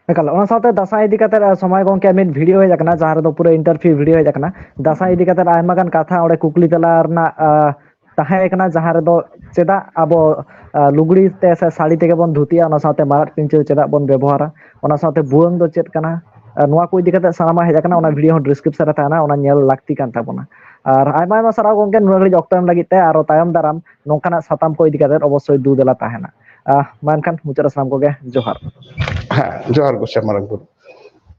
ᱮᱠᱟᱞ, ᱚᱱᱟ ᱥᱟᱶᱛᱮ ᱫᱟᱸᱥᱟᱭ ᱤᱫᱤ ᱠᱟᱛᱮ, ᱟᱨ ᱥᱚᱢᱚᱭ ᱜᱚᱝᱠᱮ ᱢᱤᱫ ᱵᱷᱤᱰᱤᱭᱳ ᱦᱮᱡ ᱟᱠᱟᱱᱟ, ᱡᱟᱦᱟᱸ ᱨᱮᱫᱚ ᱯᱩᱨᱟᱹ ᱤᱱᱴᱟᱨᱵᱷᱤᱭᱩ ᱵᱷᱤᱰᱤᱭᱳ ᱦᱮᱡ ᱟᱠᱟᱱᱟ᱾ ᱫᱟᱸᱥᱟᱭ ᱤᱫᱤ ᱠᱟᱛᱮ ᱟᱭᱢᱟ ᱜᱟᱱ ᱠᱟᱛᱷᱟ ᱚᱸᱰᱮ ᱠᱩᱠᱞᱤ ᱛᱮᱞᱟ ᱨᱮᱱᱟᱜ, ᱟᱸ, ᱛᱟᱦᱮᱸ ᱠᱟᱱᱟ, ᱡᱟᱦᱟᱸ ᱨᱮᱫᱚ ᱪᱮᱫᱟᱜ ᱟᱵᱚ, ᱟᱸ, ᱞᱩᱜᱽᱲᱤ ᱛᱮ ᱥᱮ ᱥᱟᱹᱲᱤ ᱛᱮᱜᱮ ᱵᱚᱱ ᱫᱷᱩᱛᱤᱜᱼᱟ, ᱚᱱᱟ ᱥᱟᱶᱛᱮ ᱢᱟᱨᱟᱜ ᱯᱤᱧᱪᱟᱹᱨ ᱪᱮᱫᱟᱜ ᱵᱚᱱ ᱵᱮᱵᱚᱦᱟᱨᱟ, ᱚᱱᱟ ᱥᱟᱶᱛᱮ ᱵᱷᱩᱣᱟᱹᱝ ᱫᱚ ᱪᱮᱫ ᱠᱟᱱᱟ, ᱟᱸ, ᱱᱚᱣᱟ ᱠᱚ ᱤᱫᱤ ᱠᱟᱛᱮ ᱥᱟᱱᱟᱢᱟᱜ ᱦᱮᱡ ᱟᱠᱟᱱᱟ᱾ ᱚᱱᱟ ᱵᱷᱤᱰᱤᱭᱳ ᱦᱚᱸ ᱰᱤᱥᱠᱨᱤᱯᱥᱚᱱ ᱨᱮ ᱛᱟᱦᱮᱱᱟ, ᱚᱱᱟ ᱧᱮᱞ ᱞᱟᱹᱠᱛᱤ ᱠᱟᱱ ᱛᱟᱵᱚᱱᱟ᱾ ᱟᱨ ᱟᱭᱢᱟ ᱟᱭᱢᱟ ᱥᱟᱨᱦᱟᱣ ᱜᱚᱝᱠᱮ, ᱱᱩᱱᱟᱹᱜ ᱜᱷᱟᱹᱲᱤᱡ ᱚᱠᱛᱚ ᱮᱢ ᱞᱟᱹᱜᱤᱫ ᱛᱮ᱾ ᱟᱨᱚ ᱛᱟᱭᱚᱢ ᱫᱟᱨᱟᱢ ᱱᱚᱝᱠᱟᱱᱟᱜ ᱥᱟᱛᱟᱢ ᱠᱚ ᱤᱫᱤ ᱠᱟᱛᱮ ᱚᱵᱚᱥᱥᱳᱭ ᱫᱩ ᱫᱮᱞᱟ ᱛᱟᱦᱮᱱᱟ᱾ ᱟᱸ, ᱢᱟ ᱮᱱᱠᱷᱟᱱ ᱢᱩᱪᱟᱹᱫ ᱨᱮ ᱥᱟᱱᱟᱢ ᱠᱚᱜᱮ ᱡᱚᱦᱟᱨ᱾ ᱦᱮᱸ, ᱡᱚᱦᱟᱨ ᱜᱚᱸᱥᱟᱭ ᱢᱟᱨᱟᱝ ᱵᱩᱨᱩ᱾